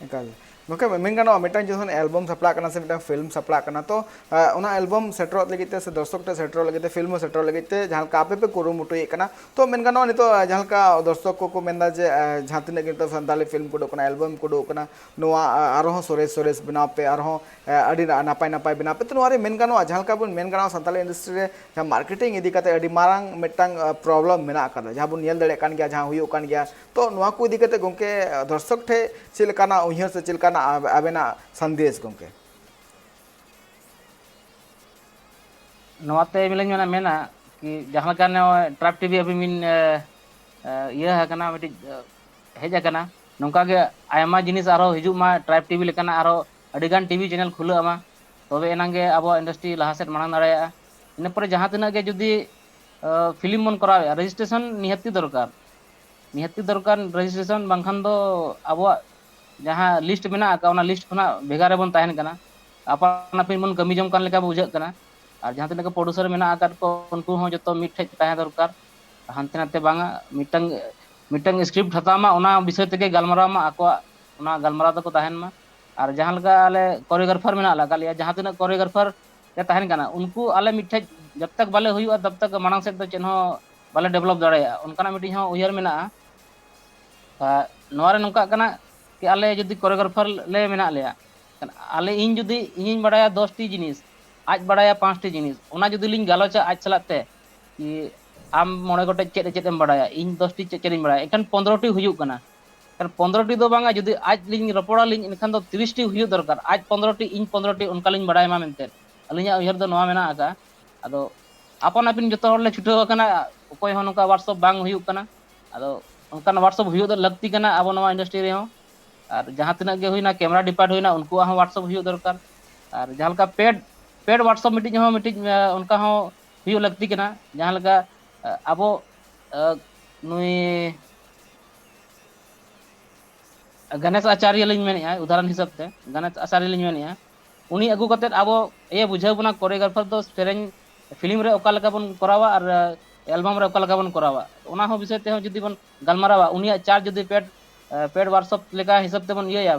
ᱮᱠᱟᱞ᱾ ᱜᱚᱢᱠᱮ, ᱢᱮᱱ ᱜᱟᱱᱚᱜᱼᱟ, ᱢᱤᱫᱴᱟᱝ ᱡᱚᱠᱷᱚᱱ ᱮᱞᱵᱟᱢ ᱥᱟᱯᱲᱟᱜ ᱠᱟᱱᱟ ᱥᱮ ᱢᱤᱫᱴᱟᱝ ᱯᱷᱤᱞᱢ ᱥᱟᱯᱲᱟᱜ ᱠᱟᱱᱟ, ᱛᱚ ᱚᱱᱟ ᱮᱞᱵᱟᱢ ᱥᱮᱴᱮᱨᱚᱜ ᱞᱟᱹᱜᱤᱫ ᱛᱮ ᱥᱮ ᱫᱚᱨᱥᱚᱠ ᱴᱷᱮᱱ ᱥᱮᱴᱮᱨᱚᱜ ᱞᱟᱹᱜᱤᱫ ᱛᱮ, ᱯᱷᱤᱞᱢ ᱦᱚᱸ ᱥᱮᱴᱮᱨᱚᱜ ᱞᱟᱹᱜᱤᱫ ᱛᱮ ᱡᱟᱦᱟᱸ ᱞᱮᱠᱟ ᱟᱯᱮ ᱯᱮ ᱠᱩᱨᱩᱢᱩᱴᱩᱭᱮᱫ ᱠᱟᱱᱟ, ᱛᱚ ᱢᱮᱱ ᱜᱟᱱᱚᱜᱼᱟ, ᱱᱤᱛᱚᱜ ᱡᱟᱦᱟᱸ ᱞᱮᱠᱟ ᱫᱚᱨᱥᱚᱠ ᱠᱚᱠᱚ ᱢᱮᱱᱫᱟ ᱡᱮ ᱡᱟᱦᱟᱸ ᱛᱤᱱᱟᱹᱜ ᱜᱮ ᱱᱤᱛᱚᱜ ᱥᱟᱱᱛᱟᱲᱤ ᱯᱷᱤᱞᱢ ᱠᱚ ᱩᱰᱩᱠ ᱠᱟᱱᱟ, ᱮᱞᱵᱟᱢ ᱠᱚ ᱩᱰᱩᱠ ᱠᱟᱱᱟ, ᱱᱚᱣᱟ ᱟᱨᱦᱚᱸ ᱥᱚᱨᱮᱥ ᱥᱚᱨᱮᱥ ᱵᱮᱱᱟᱣ ᱯᱮ, ᱟᱨᱦᱚᱸ ᱟᱹᱰᱤ ᱱᱟᱯᱟᱭ ᱱᱟᱯᱟᱭ ᱵᱮᱱᱟᱣ ᱯᱮ᱾ ᱛᱚ ᱱᱚᱣᱟ ᱨᱮ ᱢᱮᱱ ᱜᱟᱱᱚᱜᱼᱟ, ᱡᱟᱦᱟᱸ ᱞᱮᱠᱟ ᱵᱚᱱ ᱢᱮᱱ ᱜᱟᱱᱚᱜᱼᱟ, ᱥᱟᱱᱛᱟᱲᱤ ᱤᱱᱰᱟᱥᱴᱨᱤ ᱨᱮ ᱡᱟᱦᱟᱸ ᱢᱟᱨᱠᱮᱴᱤᱝ ᱤᱫᱤ ᱠᱟᱛᱮ ᱟᱹᱰᱤ ᱢᱟᱨᱟᱝ ᱢᱤᱫᱴᱟᱝ ᱯᱨᱚᱵᱞᱮᱢ ᱢᱮᱱᱟᱜ ᱟᱠᱟᱫᱟ, ᱡᱟᱦᱟᱸ ᱵᱚᱱ ᱧᱮᱞ ᱫᱟᱲᱮᱭᱟᱜ ᱠᱟᱱ ᱜᱮᱭᱟ, ᱡᱟᱦᱟᱸ ᱦᱩᱭᱩᱜ ᱠᱟᱱ ᱜᱮᱭᱟ᱾ ᱛᱚ ᱱᱚᱣᱟ ᱠᱚ ᱤᱫᱤ ᱠᱟᱛᱮ ᱜᱚᱢᱠᱮ, ᱫᱚᱨᱥᱚᱠ ᱴᱷᱮᱱ ᱪᱮᱫ ᱞᱮᱠᱟᱱᱟᱜ ᱩᱭᱦᱟᱹᱨ ᱥᱮ ᱪᱮᱫ ᱞᱮᱠᱟᱱᱟᱜ ᱟᱵᱮᱱᱟᱜ ᱥᱟᱸᱫᱮᱥ ᱜᱚᱢᱠᱮ? ᱱᱚᱣᱟᱛᱮ ᱢᱮᱱᱟ ᱢᱮᱱᱟ ᱠᱤ ᱡᱟᱦᱟᱸ ᱞᱮᱠᱟ ᱱᱚᱜᱼᱚᱭ ᱴᱨᱟᱭᱤᱵᱽ ᱴᱤᱵᱷᱤ ᱟᱹᱵᱤᱱ ᱵᱤᱱ ᱤᱭᱟᱹ ᱟᱠᱟᱱᱟ, ᱢᱤᱫᱴᱤᱡ ᱦᱮᱡ ᱟᱠᱟᱱᱟ, ᱱᱚᱝᱠᱟ ᱜᱮ ᱟᱭᱢᱟ ᱡᱤᱱᱤᱥ ᱟᱨᱦᱚᱸ ᱦᱤᱡᱩᱜ ᱢᱟ, ᱴᱨᱟᱭᱤᱵᱽ ᱴᱤᱵᱷᱤ ᱞᱮᱠᱟᱱᱟᱜ ᱟᱨᱦᱚᱸ ᱟᱹᱰᱤ ᱜᱟᱱ ᱴᱤᱵᱷᱤ ᱪᱮᱱᱮᱞ ᱠᱷᱩᱞᱟᱹᱜ ᱢᱟ, ᱛᱚᱵᱮ ᱮᱱᱟᱝ ᱜᱮ ᱟᱵᱚᱣᱟᱜ ᱤᱱᱰᱟᱥᱴᱨᱤ ᱞᱟᱦᱟ ᱥᱮᱫ ᱢᱟᱲᱟᱝ ᱫᱟᱲᱮᱭᱟᱜᱼᱟ᱾ ᱤᱱᱟᱹ ᱯᱚᱨᱮ ᱡᱟᱦᱟᱸ ᱛᱤᱱᱟᱹᱜ ᱜᱮ ᱡᱩᱫᱤ ᱯᱷᱤᱞᱢ ᱵᱚᱱ ᱠᱚᱨᱟᱣᱮᱫᱼᱟ, ᱨᱮᱡᱤᱥᱴᱨᱮᱥᱚᱱ ᱱᱤᱦᱟᱹᱛᱤ ᱫᱚᱨᱠᱟᱨ, ᱱᱤᱦᱟᱹᱛᱤ ᱫᱚᱨᱠᱟᱨ ᱨᱮᱡᱤᱥᱴᱨᱮᱥᱚᱱ, ᱵᱟᱝᱠᱷᱟᱱ ᱫᱚ ᱟᱵᱚᱣᱟᱜ ᱡᱟᱦᱟᱸ ᱞᱤᱥᱴ ᱢᱮᱱᱟᱜ ᱟᱠᱟᱫ, ᱚᱱᱟ ᱞᱤᱥᱴ ᱠᱷᱚᱱᱟᱜ ᱵᱷᱮᱜᱟᱨ ᱨᱮᱵᱚᱱ ᱛᱟᱦᱮᱱ ᱠᱟᱱᱟ᱾ ᱟᱯᱟᱱ ᱟᱹᱯᱤᱱ ᱵᱚᱱ ᱠᱟᱹᱢᱤ ᱡᱚᱝ ᱠᱟᱱ ᱞᱮᱠᱟ ᱵᱩᱡᱷᱟᱹᱜ ᱠᱟᱱᱟ᱾ ᱟᱨ ᱡᱟᱦᱟᱸ ᱛᱤᱱᱟᱹᱜ ᱜᱮ ᱯᱨᱚᱰᱩᱥᱟᱨ ᱢᱮᱱᱟᱜ ᱟᱠᱟᱫ ᱠᱚ, ᱩᱱᱠᱩ ᱦᱚᱸ ᱡᱚᱛᱚ ᱢᱤᱫ ᱴᱷᱮᱡ ᱛᱟᱦᱮᱸ ᱫᱚᱨᱠᱟᱨ, ᱦᱟᱱᱛᱮ ᱱᱟᱛᱮ ᱵᱟᱝᱟ᱾ ᱢᱤᱫᱴᱟᱝ ᱢᱤᱫᱴᱟᱝ ᱥᱠᱨᱤᱯᱴ ᱦᱟᱛᱟᱣ ᱢᱟ, ᱚᱱᱟ ᱵᱤᱥᱚᱭ ᱛᱮᱜᱮ ᱜᱟᱞᱢᱟᱨᱟᱣ ᱢᱟ, ᱟᱠᱚᱣᱟᱜ ᱚᱱᱟ ᱜᱟᱞᱢᱟᱨᱟᱣ ᱛᱟᱠᱚ ᱛᱟᱦᱮᱱ ᱢᱟ᱾ ᱟᱨ ᱡᱟᱦᱟᱸ ᱞᱮᱠᱟ ᱟᱞᱮ ᱠᱳᱨᱤᱭᱳᱜᱨᱟᱯᱷᱟᱨ ᱢᱮᱱᱟᱜ ᱟᱠᱟᱫ ᱞᱮᱭᱟ, ᱡᱟᱦᱟᱸ ᱛᱤᱱᱟᱹᱜ ᱠᱳᱨᱤᱭᱳᱜᱨᱟᱯᱷᱟᱨ ᱞᱮ ᱛᱟᱦᱮᱱ ᱠᱟᱱᱟ, ᱩᱱᱠᱩ ᱟᱞᱮ ᱢᱤᱫ ᱴᱷᱮᱡ ᱡᱟᱵ ᱛᱟᱠ ᱵᱟᱞᱮ ᱦᱩᱭᱩᱜᱼᱟ, ᱛᱟᱵ ᱛᱟᱠ ᱢᱟᱲᱟᱝ ᱥᱮᱫ ᱫᱚ ᱪᱮᱫ ᱦᱚᱸ ᱵᱟᱞᱮ ᱰᱮᱵᱷᱞᱚᱯ ᱫᱟᱲᱮᱭᱟᱜᱼᱟ, ᱚᱱᱠᱟᱱᱟᱜ ᱢᱤᱫᱴᱤᱡ ᱦᱚᱸ ᱩᱭᱦᱟᱹᱨ ᱢᱮᱱᱟᱜᱼᱟ᱾ ᱟᱨ ᱱᱚᱣᱟ ᱨᱮ ᱱᱚᱝᱠᱟᱜ ᱠᱟᱱᱟ ᱠᱤ ᱟᱞᱮ ᱡᱩᱫᱤ ᱠᱳᱨᱤᱭᱳᱜᱨᱟᱯᱷᱟᱨ ᱞᱮ ᱢᱮᱱᱟᱜ ᱞᱮᱭᱟ, ᱟᱞᱮ, ᱤᱧ ᱡᱩᱫᱤ, ᱤᱧᱤᱧ ᱵᱟᱲᱟᱭᱟ ᱫᱚᱥᱴᱤ ᱡᱤᱱᱤᱥ, ᱟᱡ ᱵᱟᱲᱟᱭᱟ ᱯᱟᱸᱪᱴᱤ ᱡᱤᱱᱤᱥ, ᱚᱱᱟ ᱡᱩᱫᱤ ᱞᱤᱧ ᱜᱟᱞᱚᱪᱟ ᱟᱡ ᱥᱟᱞᱟᱜ ᱛᱮ ᱠᱤ ᱟᱢ ᱢᱚᱬᱮ ᱜᱚᱴᱮᱡ ᱪᱮᱫ ᱪᱮᱫ ᱮᱢ ᱵᱟᱲᱟᱭᱟ, ᱤᱧ ᱫᱚᱥᱴᱤ ᱪᱮᱫ ᱪᱮᱫ ᱤᱧ ᱵᱟᱲᱟᱭᱟ, ᱮᱱᱠᱷᱟᱱ ᱯᱚᱱᱨᱚᱴᱤ ᱦᱩᱭᱩᱜ ᱠᱟᱱᱟ᱾ ᱮᱱᱠᱷᱟᱱ ᱯᱚᱱᱨᱚᱴᱤ ᱫᱚ ᱵᱟᱝᱟ, ᱡᱩᱫᱤ ᱟᱡ ᱞᱤᱧ ᱨᱚᱯᱚᱲᱟᱞᱤᱧ, ᱮᱱᱠᱷᱟᱱ ᱫᱚ ᱛᱤᱨᱤᱥᱴᱤ ᱦᱩᱭᱩᱜ ᱫᱚᱨᱠᱟᱨ, ᱟᱡ ᱯᱚᱱᱨᱚᱴᱤ, ᱤᱧ ᱯᱚᱱᱨᱚᱴᱤ, ᱚᱱᱠᱟ ᱞᱤᱧ ᱵᱟᱲᱟᱭ ᱢᱟ ᱢᱮᱱᱛᱮ᱾ ᱟᱹᱞᱤᱧᱟᱜ ᱩᱭᱦᱟᱹᱨ ᱫᱚ ᱱᱚᱣᱟ ᱢᱮᱱᱟᱜ ᱟᱠᱟᱫᱼᱟ᱾ ᱟᱫᱚ ᱟᱯᱟᱱ ᱟᱹᱯᱤᱱ ᱡᱚᱛᱚ ᱦᱚᱲ ᱞᱮ ᱪᱷᱩᱴᱟᱹᱣ ᱟᱠᱟᱱᱟ, ᱚᱠᱚᱭ ᱦᱚᱸ ᱱᱚᱝᱠᱟ ᱣᱟᱨᱠᱥᱚᱯ ᱵᱟᱝ ᱦᱩᱭᱩᱜ ᱠᱟᱱᱟ᱾ ᱟᱫᱚ ᱚᱱᱠᱟᱱ ᱣᱟᱨᱠᱥᱚᱯ ᱦᱩᱭᱩᱜ ᱫᱚ ᱞᱟᱹᱠᱛᱤ ᱠᱟᱱᱟ ᱟᱵᱚ ᱱᱚᱣᱟ ᱤᱱᱰᱟᱥᱴᱨᱤ ᱨᱮᱦᱚᱸ᱾ ᱟᱨ ᱡᱟᱦᱟᱸ ᱛᱤᱱᱟᱹᱜ ᱜᱮ ᱦᱩᱭᱱᱟ, ᱠᱮᱢᱮᱨᱟ ᱰᱤᱯᱟᱨᱴ ᱦᱩᱭᱱᱟ, ᱩᱱᱠᱩᱣᱟᱜ ᱦᱚᱸ ᱣᱟᱨᱠᱥᱚᱯ ᱦᱩᱭᱩᱜ ᱫᱚᱨᱠᱟᱨ᱾ ᱟᱨ ᱡᱟᱦᱟᱸ ᱞᱮᱠᱟ ᱯᱮᱰ ᱯᱮᱰ ᱣᱟᱨᱠᱥᱚᱯ ᱢᱤᱫᱴᱤᱡ ᱦᱚᱸ ᱢᱤᱫᱴᱤᱡ ᱚᱱᱠᱟ ᱦᱚᱸ ᱦᱩᱭᱩᱜ ᱞᱟᱹᱠᱛᱤ ᱠᱟᱱᱟ᱾ ᱡᱟᱦᱟᱸ ᱞᱮᱠᱟ ᱟᱵᱚ ᱱᱩᱭ ᱜᱚᱱᱮᱥ ᱟᱪᱟᱨᱭᱚ ᱞᱤᱧ ᱢᱮᱱᱮᱫᱼᱟ, ᱩᱫᱟᱦᱚᱨᱚᱱ ᱦᱤᱥᱟᱹᱵ ᱛᱮ ᱜᱚᱱᱮᱥ ᱟᱪᱟᱨᱭᱚ ᱞᱤᱧ ᱢᱮᱱᱮᱫᱼᱟ, ᱩᱱᱤ ᱟᱹᱜᱩ ᱠᱟᱛᱮᱫ ᱟᱵᱚ ᱮ ᱵᱩᱡᱷᱟᱹᱣ ᱵᱚᱱᱟ ᱠᱳᱨᱤᱭᱳᱜᱨᱟᱯᱷᱟᱨ ᱫᱚ ᱥᱮᱨᱮᱧ ᱯᱷᱤᱞᱢ ᱨᱮ ᱚᱠᱟ ᱞᱮᱠᱟ ᱵᱚᱱ ᱠᱚᱨᱟᱣᱟ ᱟᱨ ᱮᱞᱵᱟᱢ ᱨᱮ ᱚᱠᱟ ᱞᱮᱠᱟ ᱵᱚᱱ ᱠᱚᱨᱟᱣᱟ, ᱚᱱᱟ ᱦᱚᱸ ᱵᱤᱥᱚᱭ ᱛᱮᱦᱚᱸ ᱡᱩᱫᱤ ᱵᱚᱱ ᱜᱟᱞᱢᱟᱨᱟᱣᱟ, ᱩᱱᱤᱭᱟᱜ ᱪᱟᱨᱡᱽ ᱡᱩᱫᱤ ᱯᱮᱰ ᱯᱮᱰ ᱣᱟᱨᱠᱥᱚᱯ ᱞᱮᱠᱟ ᱦᱤᱥᱟᱹᱵ ᱛᱮᱵᱚᱱ ᱤᱭᱟᱹᱭᱟ,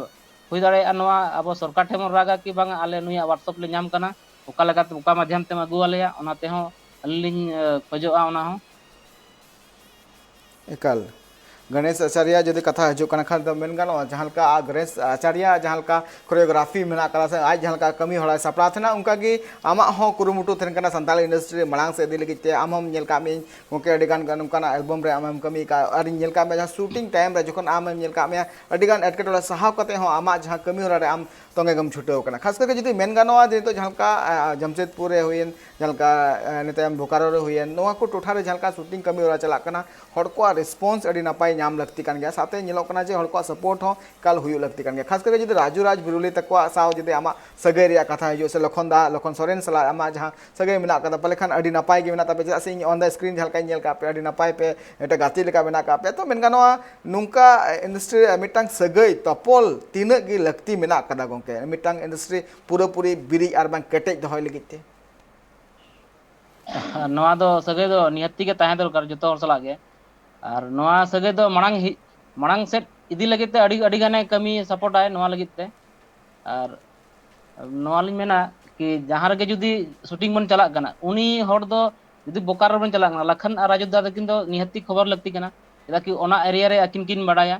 ᱦᱩᱭ ᱫᱟᱲᱮᱭᱟᱜᱼᱟ ᱱᱚᱣᱟ ᱟᱵᱚ ᱥᱚᱨᱠᱟᱨ ᱴᱷᱮᱱ ᱵᱚᱱ ᱨᱟᱜᱟ ᱠᱤ ᱵᱟᱝ ᱟᱞᱮ ᱱᱩᱭᱟᱜ ᱣᱟᱨᱠᱥᱚᱯ ᱞᱮ ᱧᱟᱢ ᱠᱟᱱᱟ, ᱚᱠᱟ ᱞᱮᱠᱟᱛᱮ ᱚᱠᱟ ᱢᱟᱫᱽᱫᱷᱚᱢ ᱛᱮᱢ ᱟᱹᱜᱩ ᱟᱞᱮᱭᱟ, ᱚᱱᱟ ᱛᱮᱦᱚᱸ ᱟᱹᱞᱤᱧ ᱞᱤᱧ ᱠᱷᱚᱡᱚᱜᱼᱟ ᱚᱱᱟ ᱦᱚᱸ᱾ ᱮᱠᱟᱞ᱾ ᱜᱚᱱᱮᱥ ᱟᱪᱟᱨᱭᱟ ᱡᱩᱫᱤ ᱠᱟᱛᱷᱟ ᱦᱤᱡᱩᱜ ᱠᱟᱱᱟ ᱠᱷᱟᱱ ᱫᱚ ᱢᱮᱱ ᱜᱟᱱᱚᱜᱼᱟ, ᱡᱟᱦᱟᱸ ᱞᱮᱠᱟ ᱜᱚᱱᱮᱥ ᱟᱪᱟᱨᱭᱟ ᱡᱟᱦᱟᱸ ᱞᱮᱠᱟ ᱠᱳᱨᱤᱭᱳᱜᱨᱟᱯᱷᱤ ᱢᱮᱱᱟᱜ ᱠᱟᱫᱟ ᱥᱮ ᱟᱡ ᱡᱟᱦᱟᱸ ᱞᱮᱠᱟ ᱠᱟᱹᱢᱤ ᱦᱚᱨᱟᱭ ᱥᱟᱯᱲᱟᱣ ᱛᱟᱦᱮᱱᱟ, ᱚᱱᱠᱟ ᱜᱮ ᱟᱢᱟᱜ ᱦᱚᱸ ᱠᱩᱨᱩᱢᱩᱴᱩ ᱛᱟᱦᱮᱱ ᱠᱟᱱᱟ ᱥᱟᱱᱛᱟᱲᱤ ᱤᱱᱰᱟᱥᱴᱨᱤ ᱨᱮ ᱢᱟᱲᱟᱝ ᱥᱮᱫ ᱤᱫᱤ ᱞᱟᱹᱜᱤᱫ ᱛᱮ᱾ ᱟᱢ ᱦᱚᱸᱢ ᱧᱮᱞ ᱠᱟᱜ ᱢᱤᱭᱟᱹᱧ ᱜᱚᱢᱠᱮ ᱟᱹᱰᱤ ᱜᱟᱱ ᱱᱚᱝᱠᱟᱱᱟᱜ ᱮᱞᱵᱟᱢ ᱨᱮ ᱟᱢᱮᱢ ᱠᱟᱹᱢᱤ ᱠᱟᱜᱼᱟ, ᱟᱨᱤᱧ ᱧᱮᱞ ᱠᱟᱜ ᱢᱮᱭᱟ ᱡᱟᱦᱟᱸ ᱥᱩᱴᱤᱝ ᱴᱟᱭᱤᱢ ᱨᱮ ᱡᱚᱠᱷᱚᱱ ᱟᱢᱮᱢ ᱧᱮᱞ ᱠᱟᱜ ᱢᱮᱭᱟ ᱟᱹᱰᱤ ᱜᱟᱱ ᱮᱴᱠᱮᱴᱚᱬᱮ ᱥᱟᱦᱟᱣ ᱠᱟᱛᱮ ᱦᱚᱸ ᱟᱢᱟᱜ ᱡᱟᱦᱟᱸ ᱠᱟᱹᱢᱤ ᱦᱚᱨᱟ ᱨᱮ ᱟᱢ ᱛᱚᱸᱜᱮ ᱜᱮᱢ ᱪᱷᱩᱴᱟᱹᱣ ᱠᱟᱱᱟ᱾ ᱠᱷᱟᱥ ᱠᱟᱨ ᱡᱩᱫᱤ ᱢᱮᱱ ᱜᱟᱱᱚᱜᱼᱟ ᱡᱮ ᱱᱤᱛᱚᱜ ᱡᱟᱦᱟᱸ ᱞᱮᱠᱟ ᱡᱟᱢᱥᱮᱫᱽᱯᱩᱨ ᱨᱮ ᱦᱩᱭᱮᱱ, ᱡᱟᱦᱟᱸ ᱞᱮᱠᱟ ᱱᱤᱛᱚᱜ ᱵᱳᱠᱟᱨᱳ ᱨᱮ ᱦᱩᱭᱮᱱ, ᱱᱚᱣᱟ ᱠᱚ ᱴᱚᱴᱷᱟ ᱨᱮ ᱡᱟᱦᱟᱸ ᱞᱮᱠᱟ ᱥᱩᱴᱤᱝ ᱠᱟᱹᱢᱤ ᱦᱚᱨᱟ ᱪᱟᱞᱟᱜ ᱠᱟᱱᱟ, ᱦᱚᱲ ᱠᱚᱣᱟᱜ ᱨᱮᱥᱯᱚᱱᱥ ᱟᱹᱰᱤ ᱱᱟᱯᱟᱭ ᱧᱟᱢ ᱞᱟᱹᱠᱛᱤ ᱠᱟᱱ ᱜᱮᱭᱟ᱾ ᱥᱟᱶᱛᱮ ᱧᱮᱞᱚᱜ ᱠᱟᱱᱟ ᱡᱮ ᱦᱚᱲ ᱠᱚᱣᱟᱜ ᱥᱟᱯᱳᱨᱴ ᱦᱚᱸ ᱮᱠᱟᱞ ᱦᱩᱭᱩᱜ ᱞᱟᱹᱠᱛᱤ ᱠᱟᱱ ᱜᱮᱭᱟ᱾ ᱠᱷᱟᱥ ᱠᱟᱨ ᱡᱩᱫᱤ ᱨᱟᱡᱩ ᱨᱟᱡᱽ ᱵᱤᱨᱩᱞᱤ ᱛᱟᱠᱚᱣᱟᱜ ᱥᱟᱶ ᱡᱩᱫᱤ ᱟᱢᱟᱜ ᱥᱟᱹᱜᱟᱹᱭ ᱨᱮᱭᱟᱜ ᱠᱟᱛᱷᱟ ᱦᱤᱡᱩᱜᱼᱟ ᱥᱮ ᱞᱚᱠᱷᱚᱱ ᱫᱟ, ᱞᱚᱠᱷᱚᱱ ᱥᱚᱨᱮᱱ ᱥᱟᱞᱟᱜ ᱟᱢᱟᱜ ᱡᱟᱦᱟᱸ ᱥᱟᱹᱜᱟᱹᱭ ᱢᱮᱱᱟᱜ ᱠᱟᱫᱟ, ᱯᱟᱞᱮ ᱠᱷᱟᱱ ᱟᱹᱰᱤ ᱱᱟᱯᱟᱭ ᱜᱮ ᱢᱮᱱᱟᱜ ᱛᱟᱯᱮᱭᱟ, ᱪᱮᱫᱟᱜ ᱥᱮ ᱤᱧ on the screen ᱡᱟᱦᱟᱸ ᱞᱮᱠᱟᱧ ᱧᱮᱞ ᱠᱟᱜ ᱯᱮᱭᱟ ᱟᱹᱰᱤ ᱱᱟᱯᱟᱭ ᱯᱮ ᱢᱤᱫᱴᱮᱱ ᱜᱟᱛᱮ ᱞᱮᱠᱟ ᱢᱮᱱᱟᱜ ᱠᱟᱜ ᱯᱮᱭᱟ᱾ ᱛᱚ ᱢᱮᱱ ᱜᱟᱱᱚᱜᱼᱟ ᱱᱚᱝᱠᱟ ᱤᱱᱰᱟᱥᱴᱨᱤ ᱨᱮ ᱢᱤᱫᱴᱟᱝ ᱥᱟᱹᱜᱟᱹᱭ ᱛᱚᱯᱚᱞ ᱛᱤᱱᱟᱹᱜ ᱜᱮ ᱞᱟᱹᱠᱛᱤ ᱢᱮᱱᱟᱜ ᱠᱟᱫᱟ ᱜᱚᱢᱠᱮ, ᱢᱤᱫᱴᱟᱝ ᱤᱱᱰᱟᱥᱴᱨᱤ ᱯᱩᱨᱟᱹᱯᱩᱨᱤ ᱵᱤᱨᱤᱫ ᱟᱨ ᱵᱟᱝ ᱠᱮᱴᱮᱡ ᱫᱚᱦᱚᱭ ᱞᱟᱹᱜᱤᱫ ᱛᱮ? ᱱᱚᱣᱟ ᱫᱚ ᱥᱟᱹᱜᱟᱹᱭ ᱫᱚ ᱱᱤᱦᱟᱹᱛᱤ ᱜᱮ ᱛᱟᱦᱮᱸ ᱫᱚᱨᱠᱟᱨ ᱡᱚᱛᱚ ᱦᱚᱲ ᱥᱟᱞᱟᱜ ᱜᱮ᱾ ᱟᱨ ᱱᱚᱣᱟ ᱥᱟᱹᱜᱟᱹᱭ ᱫᱚ ᱢᱟᱲᱟᱝ ᱦᱤ- ᱢᱟᱲᱟᱝ ᱥᱮᱫ ᱤᱫᱤ ᱞᱟᱹᱜᱤᱫ ᱛᱮ ᱟᱹᱰᱤ ᱟᱹᱰᱤ ᱜᱟᱱᱮ ᱠᱟᱹᱢᱤ ᱥᱟᱯᱳᱨᱴᱟᱭ ᱱᱚᱣᱟ ᱞᱟᱹᱜᱤᱫ ᱛᱮ᱾ ᱟᱨ ᱱᱚᱣᱟ ᱞᱤᱧ ᱢᱮᱱᱟ ᱠᱤ ᱡᱟᱦᱟᱸ ᱨᱮᱜᱮ ᱡᱩᱫᱤ ᱥᱩᱴᱤᱝ ᱵᱚᱱ ᱪᱟᱞᱟᱜ ᱠᱟᱱᱟ, ᱩᱱᱤ ᱦᱚᱲ ᱫᱚ ᱡᱩᱫᱤ ᱵᱳᱠᱟᱨᱳ ᱨᱮᱵᱚᱱ ᱪᱟᱞᱟᱜ ᱠᱟᱱᱟ, ᱞᱟᱠᱷᱟᱱ ᱟᱨ ᱨᱟᱡᱩ ᱫᱟ ᱛᱟᱹᱠᱤᱱ ᱫᱚ ᱱᱤᱦᱟᱹᱛᱤ ᱠᱷᱚᱵᱚᱨ ᱞᱟᱹᱠᱛᱤ ᱠᱟᱱᱟ᱾ ᱪᱮᱫᱟᱜ ᱠᱤ ᱚᱱᱟ ᱮᱨᱤᱭᱟ ᱨᱮ ᱟᱹᱠᱤᱱ ᱠᱤᱱ ᱵᱟᱲᱟᱭᱟ,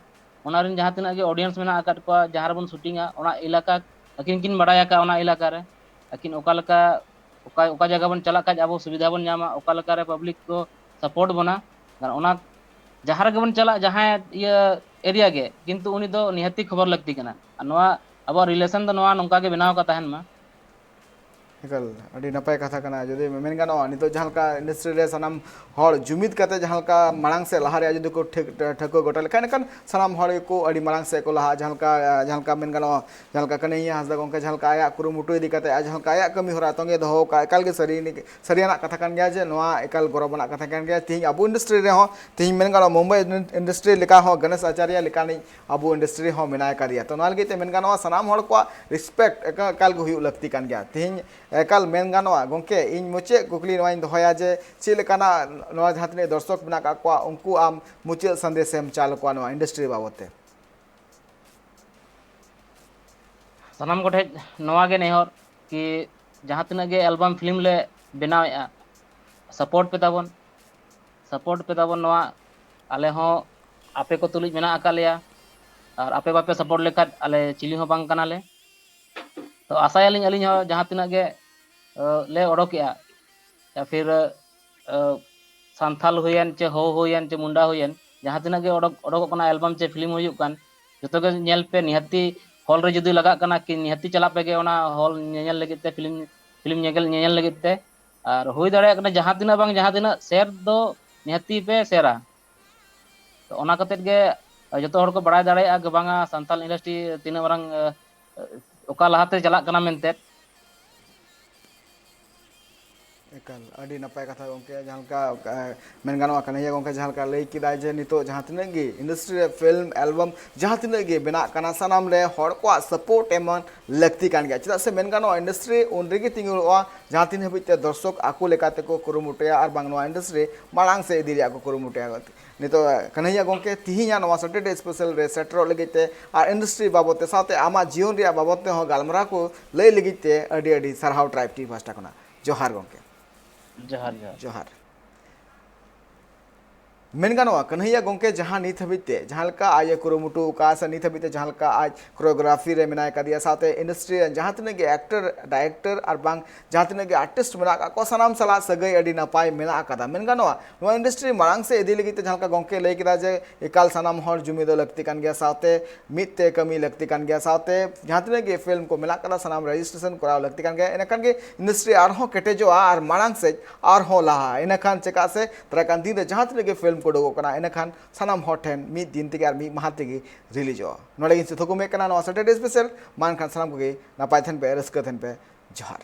ᱚᱱᱟ ᱨᱮᱱ ᱡᱟᱦᱟᱸ ᱛᱤᱱᱟᱹᱜ ᱜᱮ ᱚᱰᱤᱭᱮᱱᱥ ᱢᱮᱱᱟᱜ ᱟᱠᱟᱫ ᱠᱚᱣᱟ, ᱡᱟᱦᱟᱸ ᱨᱮᱵᱚᱱ ᱥᱩᱴᱤᱝᱟ ᱚᱱᱟ ᱮᱞᱟᱠᱟ ᱟᱹᱠᱤᱱ ᱠᱤᱱ ᱵᱟᱲᱟᱭ ᱟᱠᱟᱫ ᱚᱱᱟ ᱮᱞᱟᱠᱟ ᱨᱮ ᱟᱹᱠᱤᱱ ᱚᱠᱟ ᱞᱮᱠᱟ ᱚᱠᱟ ᱚᱠᱟ ᱡᱟᱭᱜᱟ ᱵᱚᱱ ᱪᱟᱞᱟᱜ ᱠᱷᱟᱡ ᱟᱵᱚ ᱥᱩᱵᱤᱫᱷᱟ ᱵᱚᱱ ᱧᱟᱢᱟ, ᱚᱠᱟ ᱞᱮᱠᱟ ᱨᱮ ᱯᱟᱵᱽᱞᱤᱠ ᱠᱚ ᱥᱟᱯᱳᱨᱴ ᱵᱚᱱᱟ᱾ ᱟᱨ ᱚᱱᱟ ᱡᱟᱦᱟᱸ ᱨᱮᱜᱮ ᱵᱚᱱ ᱪᱟᱞᱟᱜ, ᱡᱟᱦᱟᱸ ᱤᱭᱟᱹ ᱮᱨᱤᱭᱟ ᱜᱮ, ᱠᱤᱱᱛᱩ ᱩᱱᱤ ᱫᱚ ᱱᱤᱦᱟᱹᱛᱤ ᱠᱷᱚᱵᱚᱨ ᱞᱟᱹᱠᱛᱤ ᱠᱟᱱᱟ᱾ ᱟᱨ ᱱᱚᱣᱟ ᱟᱵᱚᱣᱟᱜ ᱨᱤᱞᱮᱥᱚᱱ ᱫᱚ ᱱᱚᱣᱟ ᱱᱚᱝᱠᱟ ᱜᱮ ᱵᱮᱱᱟᱣ ᱟᱠᱟ ᱛᱟᱦᱮᱱ ᱢᱟ᱾ ᱮᱠᱟᱞ, ᱟᱹᱰᱤ ᱱᱟᱯᱟᱭ ᱠᱟᱛᱷᱟ ᱠᱟᱱᱟ᱾ ᱡᱩᱫᱤ ᱢᱮᱱ ᱜᱟᱱᱚᱜᱼᱟ, ᱱᱤᱛᱚᱜ ᱡᱟᱦᱟᱸ ᱞᱮᱠᱟ ᱤᱱᱰᱟᱥᱴᱨᱤ ᱨᱮ ᱥᱟᱱᱟᱢ ᱦᱚᱲ ᱡᱩᱢᱤᱫ ᱠᱟᱛᱮ ᱡᱟᱦᱟᱸ ᱞᱮᱠᱟ ᱢᱟᱲᱟᱝ ᱥᱮᱫ ᱞᱟᱦᱟ ᱨᱮᱭᱟᱜ ᱡᱩᱫᱤ ᱠᱚ ᱴᱷᱤᱠ ᱴᱷᱟᱹᱣᱠᱟᱹ ᱜᱚᱴᱟ ᱞᱮᱠᱷᱟᱱ, ᱮᱱᱠᱷᱟᱱ ᱥᱟᱱᱟᱢ ᱦᱚᱲ ᱜᱮᱠᱚ ᱟᱹᱰᱤ ᱢᱟᱲᱟᱝ ᱥᱮᱫ ᱠᱚ ᱞᱟᱦᱟᱜᱼᱟ᱾ ᱡᱟᱦᱟᱸ ᱞᱮᱠᱟ, ᱡᱟᱦᱟᱸ ᱞᱮᱠᱟ ᱢᱮᱱ ᱜᱟᱱᱚᱜᱼᱟ, ᱡᱟᱦᱟᱸ ᱞᱮᱠᱟ ᱠᱟᱹᱱᱟᱹᱭᱭᱟ ᱦᱟᱸᱥᱫᱟ ᱜᱚᱢᱠᱮ ᱡᱟᱦᱟᱸ ᱞᱮᱠᱟ ᱟᱭᱟᱜ ᱠᱩᱨᱩᱢᱩᱴᱩ ᱤᱫᱤ ᱠᱟᱛᱮ ᱟᱨ ᱡᱟᱦᱟᱸ ᱞᱮᱠᱟ ᱟᱭᱟᱜ ᱠᱟᱹᱢᱤ ᱦᱚᱨᱟ ᱛᱚᱸᱜᱮ ᱫᱚᱦᱚ ᱠᱟᱜᱼᱟ, ᱮᱠᱟᱞ ᱜᱮ ᱥᱟᱹᱨᱤ, ᱥᱟᱹᱨᱤᱭᱟᱱᱟᱜ ᱠᱟᱛᱷᱟ ᱠᱟᱱ ᱜᱮᱭᱟ ᱡᱮ ᱱᱚᱣᱟ ᱮᱠᱟᱞ ᱜᱚᱨᱚᱵᱽ ᱟᱱᱟᱜ ᱠᱟᱛᱷᱟ ᱠᱟᱱ ᱜᱮᱭᱟ᱾ ᱛᱮᱦᱮᱧ ᱟᱵᱚ ᱤᱱᱰᱟᱥᱴᱨᱤ ᱨᱮᱦᱚᱸ, ᱛᱮᱦᱮᱧ ᱢᱮᱱ ᱜᱟᱱᱚᱜᱼᱟ, ᱢᱩᱢᱵᱟᱭ ᱤᱱᱰᱟᱥᱴᱨᱤ ᱞᱮᱠᱟ ᱦᱚᱸ ᱜᱚᱱᱮᱥ ᱟᱪᱟᱨᱭᱟ ᱞᱮᱠᱟᱱᱤᱡ ᱟᱵᱚ ᱤᱱᱰᱟᱥᱴᱨᱤ ᱦᱚᱸ ᱢᱮᱱᱟᱭ ᱠᱟᱫᱮᱭᱟ᱾ ᱛᱚ, ᱱᱚᱣᱟ ᱞᱟᱹᱜᱤᱫ ᱛᱮ ᱢᱮᱱ ᱜᱟᱱᱚᱜᱼᱟ, ᱥᱟᱱᱟᱢ ᱦᱚᱲ ᱠᱚᱣᱟᱜ ᱨᱮᱥᱯᱮᱠᱴ ᱮᱠᱟᱞ, ᱮᱠᱟᱞ ᱜᱮ ᱦᱩᱭᱩᱜ ᱞᱟᱹᱠᱛᱤ ᱠᱟᱱ ᱜᱮᱭᱟ᱾ ᱛᱮᱦᱮᱧ ᱮᱠᱟᱞ ᱢᱮᱱ ᱜᱟᱱᱚᱜᱼᱟ, ᱜᱚᱢᱠᱮ, ᱤᱧ ᱢᱩᱪᱟᱹᱫ ᱠᱩᱠᱞᱤ ᱱᱚᱣᱟᱧ ᱫᱚᱦᱚᱭᱟ ᱡᱮ ᱪᱮᱫ ᱞᱮᱠᱟᱱᱟᱜ ᱱᱚᱣᱟ ᱡᱟᱦᱟᱸ ᱛᱤᱱᱟᱹᱜ ᱫᱚᱨᱥᱚᱠ ᱢᱮᱱᱟᱜ ᱟᱠᱟᱫ ᱠᱚᱣᱟ, ᱩᱱᱠᱩ ᱟᱢ ᱢᱩᱪᱟᱹᱫ ᱥᱟᱸᱫᱮᱥ ᱮᱢ ᱪᱟᱞ ᱟᱠᱚᱣᱟ ᱱᱚᱣᱟ ᱤᱱᱰᱟᱥᱴᱨᱤ ᱵᱟᱵᱚᱫ ᱛᱮ? ᱥᱟᱱᱟᱢ ᱠᱚᱴᱷᱮᱡ ᱱᱚᱣᱟ ᱜᱮ ᱱᱮᱦᱚᱨ ᱠᱤ ᱡᱟᱦᱟᱸ ᱛᱤᱱᱟᱹᱜ ᱜᱮ ᱮᱞᱵᱟᱢ ᱯᱷᱤᱞᱢ ᱞᱮ ᱵᱮᱱᱟᱣᱮᱫᱼᱟ, ᱥᱟᱯᱳᱨᱴ ᱯᱮ ᱛᱟᱵᱚᱱ, ᱥᱟᱯᱳᱨᱴ ᱯᱮ ᱛᱟᱵᱚᱱ᱾ ᱱᱚᱣᱟ ᱟᱞᱮ ᱦᱚᱸ ᱟᱯᱮ ᱠᱚ ᱛᱩᱞᱩᱡ ᱢᱮᱱᱟᱜ ᱟᱠᱟᱫ ᱞᱮᱭᱟ, ᱟᱨ ᱟᱯᱮ ᱵᱟᱯᱮ ᱥᱟᱯᱳᱨᱴ ᱞᱮᱠᱷᱟᱡ ᱟᱞᱮ ᱪᱤᱞᱤ ᱦᱚᱸ ᱵᱟᱝ ᱠᱟᱱᱟᱞᱮ᱾ ᱛᱚ, ᱟᱥᱟᱭᱟᱞᱤᱧ ᱟᱹᱞᱤᱧ ᱦᱚᱸ ᱡᱟᱦᱟᱸ ᱛᱤᱱᱟᱹᱜ ᱜᱮ ᱞᱮ ᱚᱰᱚᱠᱮᱜᱼᱟ, ᱭᱟ ᱯᱷᱤᱨ ᱥᱟᱱᱛᱷᱟᱞ ᱦᱩᱭᱮᱱ ᱪᱮ ᱦᱳ ᱦᱩᱭᱮᱱ ᱪᱮ ᱢᱩᱱᱰᱟ ᱦᱩᱭᱮᱱ, ᱡᱟᱦᱟᱸ ᱛᱤᱱᱟᱹᱜ ᱜᱮ ᱚᱰᱚᱠ ᱚᱰᱚᱠᱚᱜ ᱠᱟᱱᱟ, ᱮᱞᱵᱟᱢ ᱪᱮ ᱯᱷᱤᱞᱢ ᱦᱩᱭᱩᱜ ᱠᱟᱱ, ᱡᱚᱛᱚ ᱜᱮ ᱧᱮᱞ ᱯᱮ᱾ ᱱᱤᱦᱟᱹᱛᱤ ᱦᱚᱞ ᱨᱮ ᱡᱩᱫᱤ ᱞᱟᱜᱟᱜ ᱠᱟᱱᱟ ᱠᱤ, ᱱᱤᱦᱟᱹᱛᱤ ᱪᱟᱞᱟᱜ ᱯᱮᱜᱮ ᱚᱱᱟ ᱦᱚᱞ ᱧᱮᱧᱮᱞ ᱞᱟᱹᱜᱤᱫ ᱛᱮ, ᱯᱷᱤᱞᱢ ᱯᱷᱤᱞᱢ ᱧᱮᱧᱮᱞ ᱧᱮᱧᱮᱞ ᱞᱟᱹᱜᱤᱫ ᱛᱮ᱾ ᱟᱨ ᱦᱩᱭ ᱫᱟᱲᱮᱭᱟᱜ ᱠᱟᱱᱟ ᱡᱟᱦᱟᱸ ᱛᱤᱱᱟᱹᱜ ᱵᱟᱝ ᱡᱟᱦᱟᱸ ᱛᱤᱱᱟᱹᱜ ᱥᱮᱭᱟᱨ ᱫᱚ ᱱᱤᱦᱟᱹᱛᱤ ᱯᱮ ᱥᱮᱭᱟᱨᱟ᱾ ᱛᱚ, ᱚᱱᱟ ᱠᱟᱛᱮᱫ ᱜᱮ ᱡᱚᱛᱚ ᱦᱚᱲ ᱠᱚ ᱵᱟᱲᱟᱭ ᱫᱟᱲᱮᱭᱟᱜᱼᱟ ᱡᱮ ᱵᱟᱝᱟ ᱥᱟᱱᱛᱟᱲ ᱤᱱᱰᱟᱥᱴᱨᱤ ᱛᱤᱱᱟᱹᱜ ᱢᱟᱨᱟᱝ ᱚᱠᱟ ᱞᱟᱦᱟᱛᱮ ᱪᱟᱞᱟᱜ ᱠᱟᱱᱟ ᱢᱮᱱᱛᱮ᱾ ᱮᱠᱟᱞ, ᱟᱹᱰᱤ ᱱᱟᱯᱟᱭ ᱠᱟᱛᱷᱟ ᱜᱚᱢᱠᱮ᱾ ᱡᱟᱦᱟᱸ ᱞᱮᱠᱟ ᱢᱮᱱ ᱜᱟᱱᱚᱜᱼᱟ, ᱠᱟᱱᱦᱮᱭᱟ ᱜᱚᱢᱠᱮ ᱡᱟᱦᱟᱸ ᱞᱮᱠᱟ ᱞᱟᱹᱭ ᱠᱮᱫᱟᱭ ᱡᱮ ᱱᱤᱛᱚᱜ ᱡᱟᱦᱟᱸ ᱛᱤᱱᱟᱹᱜ ᱜᱮ ᱤᱱᱰᱟᱥᱴᱨᱤ ᱨᱮ ᱯᱷᱤᱞᱢ ᱮᱞᱵᱟᱢ ᱡᱟᱦᱟᱸ ᱛᱤᱱᱟᱹᱜ ᱜᱮ ᱵᱮᱱᱟᱜ ᱠᱟᱱᱟ, ᱥᱟᱱᱟᱢ ᱨᱮ ᱦᱚᱲ ᱠᱚᱣᱟᱜ ᱥᱟᱯᱳᱨᱴ ᱮᱢ ᱞᱟᱹᱠᱛᱤ ᱠᱟᱱ ᱜᱮᱭᱟ᱾ ᱪᱮᱫᱟᱜ ᱥᱮ ᱢᱮᱱ ᱜᱟᱱᱚᱜᱼᱟ, ᱤᱱᱰᱟᱥᱴᱨᱤ ᱩᱱ ᱨᱮᱜᱮ ᱛᱤᱸᱜᱩ ᱫᱟᱲᱮᱭᱟᱜᱼᱟ ᱡᱟᱦᱟᱸ ᱛᱤᱱ ᱦᱟᱹᱵᱤᱡ ᱛᱮ ᱫᱚᱨᱥᱚᱠ ᱟᱠᱚ ᱞᱮᱠᱟ ᱛᱮᱠᱚ ᱠᱩᱨᱩᱢᱩᱴᱩᱭᱟ ᱟᱨ ᱵᱟᱝ ᱱᱚᱣᱟ ᱤᱱᱰᱟᱥᱴᱨᱤ ᱢᱟᱲᱟᱝ ᱥᱮᱫ ᱤᱫᱤ ᱨᱮᱭᱟᱜ ᱠᱚ ᱠᱩᱨᱩᱢᱩᱴᱩᱭᱟ᱾ ᱱᱤᱛᱚᱜ ᱠᱟᱱᱦᱮᱭᱟ ᱜᱚᱢᱠᱮ, ᱛᱤᱦᱤᱧᱟᱜ ᱱᱚᱣᱟ ᱥᱮᱴᱟᱨᱰᱮ ᱥᱯᱮᱥᱟᱞ ᱨᱮ ᱥᱮᱴᱮᱨᱚᱜ ᱞᱟᱹᱜᱤᱫ ᱛᱮ ᱟᱨ ᱤᱱᱰᱟᱥᱴᱨᱤ ᱵᱟᱵᱚᱫ ᱛᱮ ᱥᱟᱶᱛᱮ ᱟᱢᱟᱜ ᱡᱤᱭᱚᱱ ᱨᱮᱭᱟᱜ ᱵᱟᱵᱚᱫ ᱛᱮᱦᱚᱸ ᱜᱟᱞᱢᱟᱨᱟᱣ ᱠᱚ ᱞᱟᱹᱭ ᱞᱟᱹᱜᱤᱫ ᱛᱮ ᱟᱹᱰᱤ ᱟᱹᱰᱤ ᱥᱟᱨᱦᱟᱣ ᱴᱨᱟᱭᱤᱵᱽ ᱴᱤᱵᱷᱤ ᱯᱟᱦᱴᱟ ᱠᱷᱚᱱᱟᱜ᱾ ᱡᱚᱦᱟᱨ ᱜᱚᱢᱠᱮ᱾ ᱡᱚᱦᱟᱨ, ᱡᱚᱦᱟᱨ᱾ ᱡᱚᱦᱟᱨ᱾ ᱢᱮᱱ ᱜᱟᱱᱚᱜᱼᱟ, ᱠᱟᱹᱱᱦᱟᱹᱭᱟ ᱜᱚᱢᱠᱮ ᱡᱟᱦᱟᱸ ᱱᱤᱛ ᱦᱟᱹᱵᱤᱡ ᱛᱮ ᱡᱟᱦᱟᱸ ᱞᱮᱠᱟ ᱟᱡ ᱮ ᱠᱩᱨᱩᱢᱩᱴᱩ ᱟᱠᱟᱫᱼᱟ ᱥᱮ ᱱᱤᱛ ᱦᱟᱹᱵᱤᱡ ᱛᱮ ᱡᱟᱦᱟᱸ ᱞᱮᱠᱟ ᱟᱡ ᱠᱳᱨᱤᱭᱳᱜᱨᱟᱯᱷᱤ ᱨᱮ ᱢᱮᱱᱟᱭ ᱟᱠᱟᱫᱮᱭᱟ, ᱥᱟᱶᱛᱮ ᱤᱱᱰᱟᱥᱴᱨᱤ ᱨᱮᱱ ᱡᱟᱦᱟᱸ ᱛᱤᱱᱟᱹᱜ ᱜᱮ ᱮᱠᱴᱚᱨ, ᱰᱟᱭᱨᱮᱠᱴᱚᱨ ᱟᱨ ᱵᱟᱝ ᱡᱟᱦᱟᱸ ᱛᱤᱱᱟᱹᱜ ᱜᱮ ᱟᱨᱴᱤᱥᱴ ᱢᱮᱱᱟᱜ ᱟᱠᱟᱫ ᱠᱚ, ᱥᱟᱱᱟᱢ ᱥᱟᱞᱟᱜ ᱥᱟᱹᱜᱟᱹᱭ ᱟᱹᱰᱤ ᱱᱟᱯᱟᱭ ᱢᱮᱱᱟᱜ ᱟᱠᱟᱫᱟ᱾ ᱢᱮᱱ ᱜᱟᱱᱚᱜᱼᱟ, ᱱᱚᱣᱟ ᱤᱱᱰᱟᱥᱴᱨᱤ ᱢᱟᱲᱟᱝ ᱥᱮᱫ ᱤᱫᱤ ᱞᱟᱹᱜᱤᱫ ᱛᱮ ᱡᱟᱦᱟᱸ ᱞᱮᱠᱟ ᱜᱚᱢᱠᱮ ᱞᱟᱹᱭ ᱠᱮᱫᱟ ᱡᱮ ᱮᱠᱟᱞ ᱥᱟᱱᱟᱢ ᱦᱚᱲ ᱡᱩᱢᱤᱫᱚᱜ ᱞᱟᱹᱠᱛᱤ ᱠᱟᱱ ᱜᱮᱭᱟ, ᱥᱟᱶᱛᱮ ᱢᱤᱫ ᱛᱮ ᱠᱟᱹᱢᱤ ᱞᱟᱹᱠᱛᱤ ᱠᱟᱱ ᱜᱮᱭᱟ, ᱥᱟᱶᱛᱮ ᱡᱟᱦᱟᱸ ᱛᱤᱱᱟᱹᱜ ᱜᱮ ᱯᱷᱤᱞᱢ ᱠᱚ ᱢᱮᱱᱟᱜ ᱟᱠᱟᱫᱟ ᱥᱟᱱᱟᱢ ᱨᱮᱡᱤᱥᱴᱨᱮᱥᱚᱱ ᱠᱚᱨᱟᱣ ᱞᱟᱹᱠᱛᱤ ᱠᱟᱱ ᱜᱮᱭᱟ᱾ ᱤᱱᱟᱹᱠᱷᱟᱱ ᱜᱮ ᱤᱱᱰᱟᱥᱴᱨᱤ ᱟᱨᱦᱚᱸ ᱠᱮᱴᱮᱡᱚᱜᱼᱟ ᱟᱨ ᱢᱟᱲᱟᱝ ᱥᱮᱫ ᱟᱨᱦᱚᱸ ᱞᱟᱦᱟᱜᱼᱟ᱾ ᱤᱱᱟᱹᱠᱷᱟᱱ ᱪᱮᱠᱟᱜ ᱥᱮ ᱫᱟᱨᱟᱭ ᱠᱟᱱ ᱫᱤᱱ ᱨᱮ ᱡᱟᱦᱟᱸ ᱛᱤᱱᱟᱹᱜ ᱜᱮ ᱯᱷᱤᱞᱢ ᱠᱚ ᱩᱰᱩᱠᱚᱜ ᱠᱟᱱᱟ, ᱤᱱᱟᱹᱠᱷᱟᱱ ᱥᱟᱱᱟᱢ ᱦᱚᱲ ᱴᱷᱮᱱ ᱢᱤᱫ ᱫᱤᱱ ᱛᱮᱜᱮ ᱟᱨ ᱢᱤᱫ ᱢᱟᱦᱟ ᱛᱮᱜᱮ ᱨᱤᱞᱤᱡᱚᱜᱼᱟ᱾ ᱱᱚᱰᱮ ᱜᱤᱧ ᱛᱷᱩᱠᱩᱢᱮᱫ ᱠᱟᱱᱟ ᱱᱚᱣᱟ ᱥᱮᱴᱟᱨᱰᱮ ᱥᱯᱮᱥᱟᱞ᱾ ᱢᱟ ᱮᱱᱠᱷᱟᱱ ᱥᱟᱱᱟᱢ ᱠᱚᱜᱮ ᱱᱟᱯᱟᱭ ᱛᱟᱦᱮᱱ ᱯᱮ, ᱨᱟᱹᱥᱠᱟᱹ ᱛᱟᱦᱮᱱ ᱯᱮ᱾ ᱡᱚᱦᱟᱨ᱾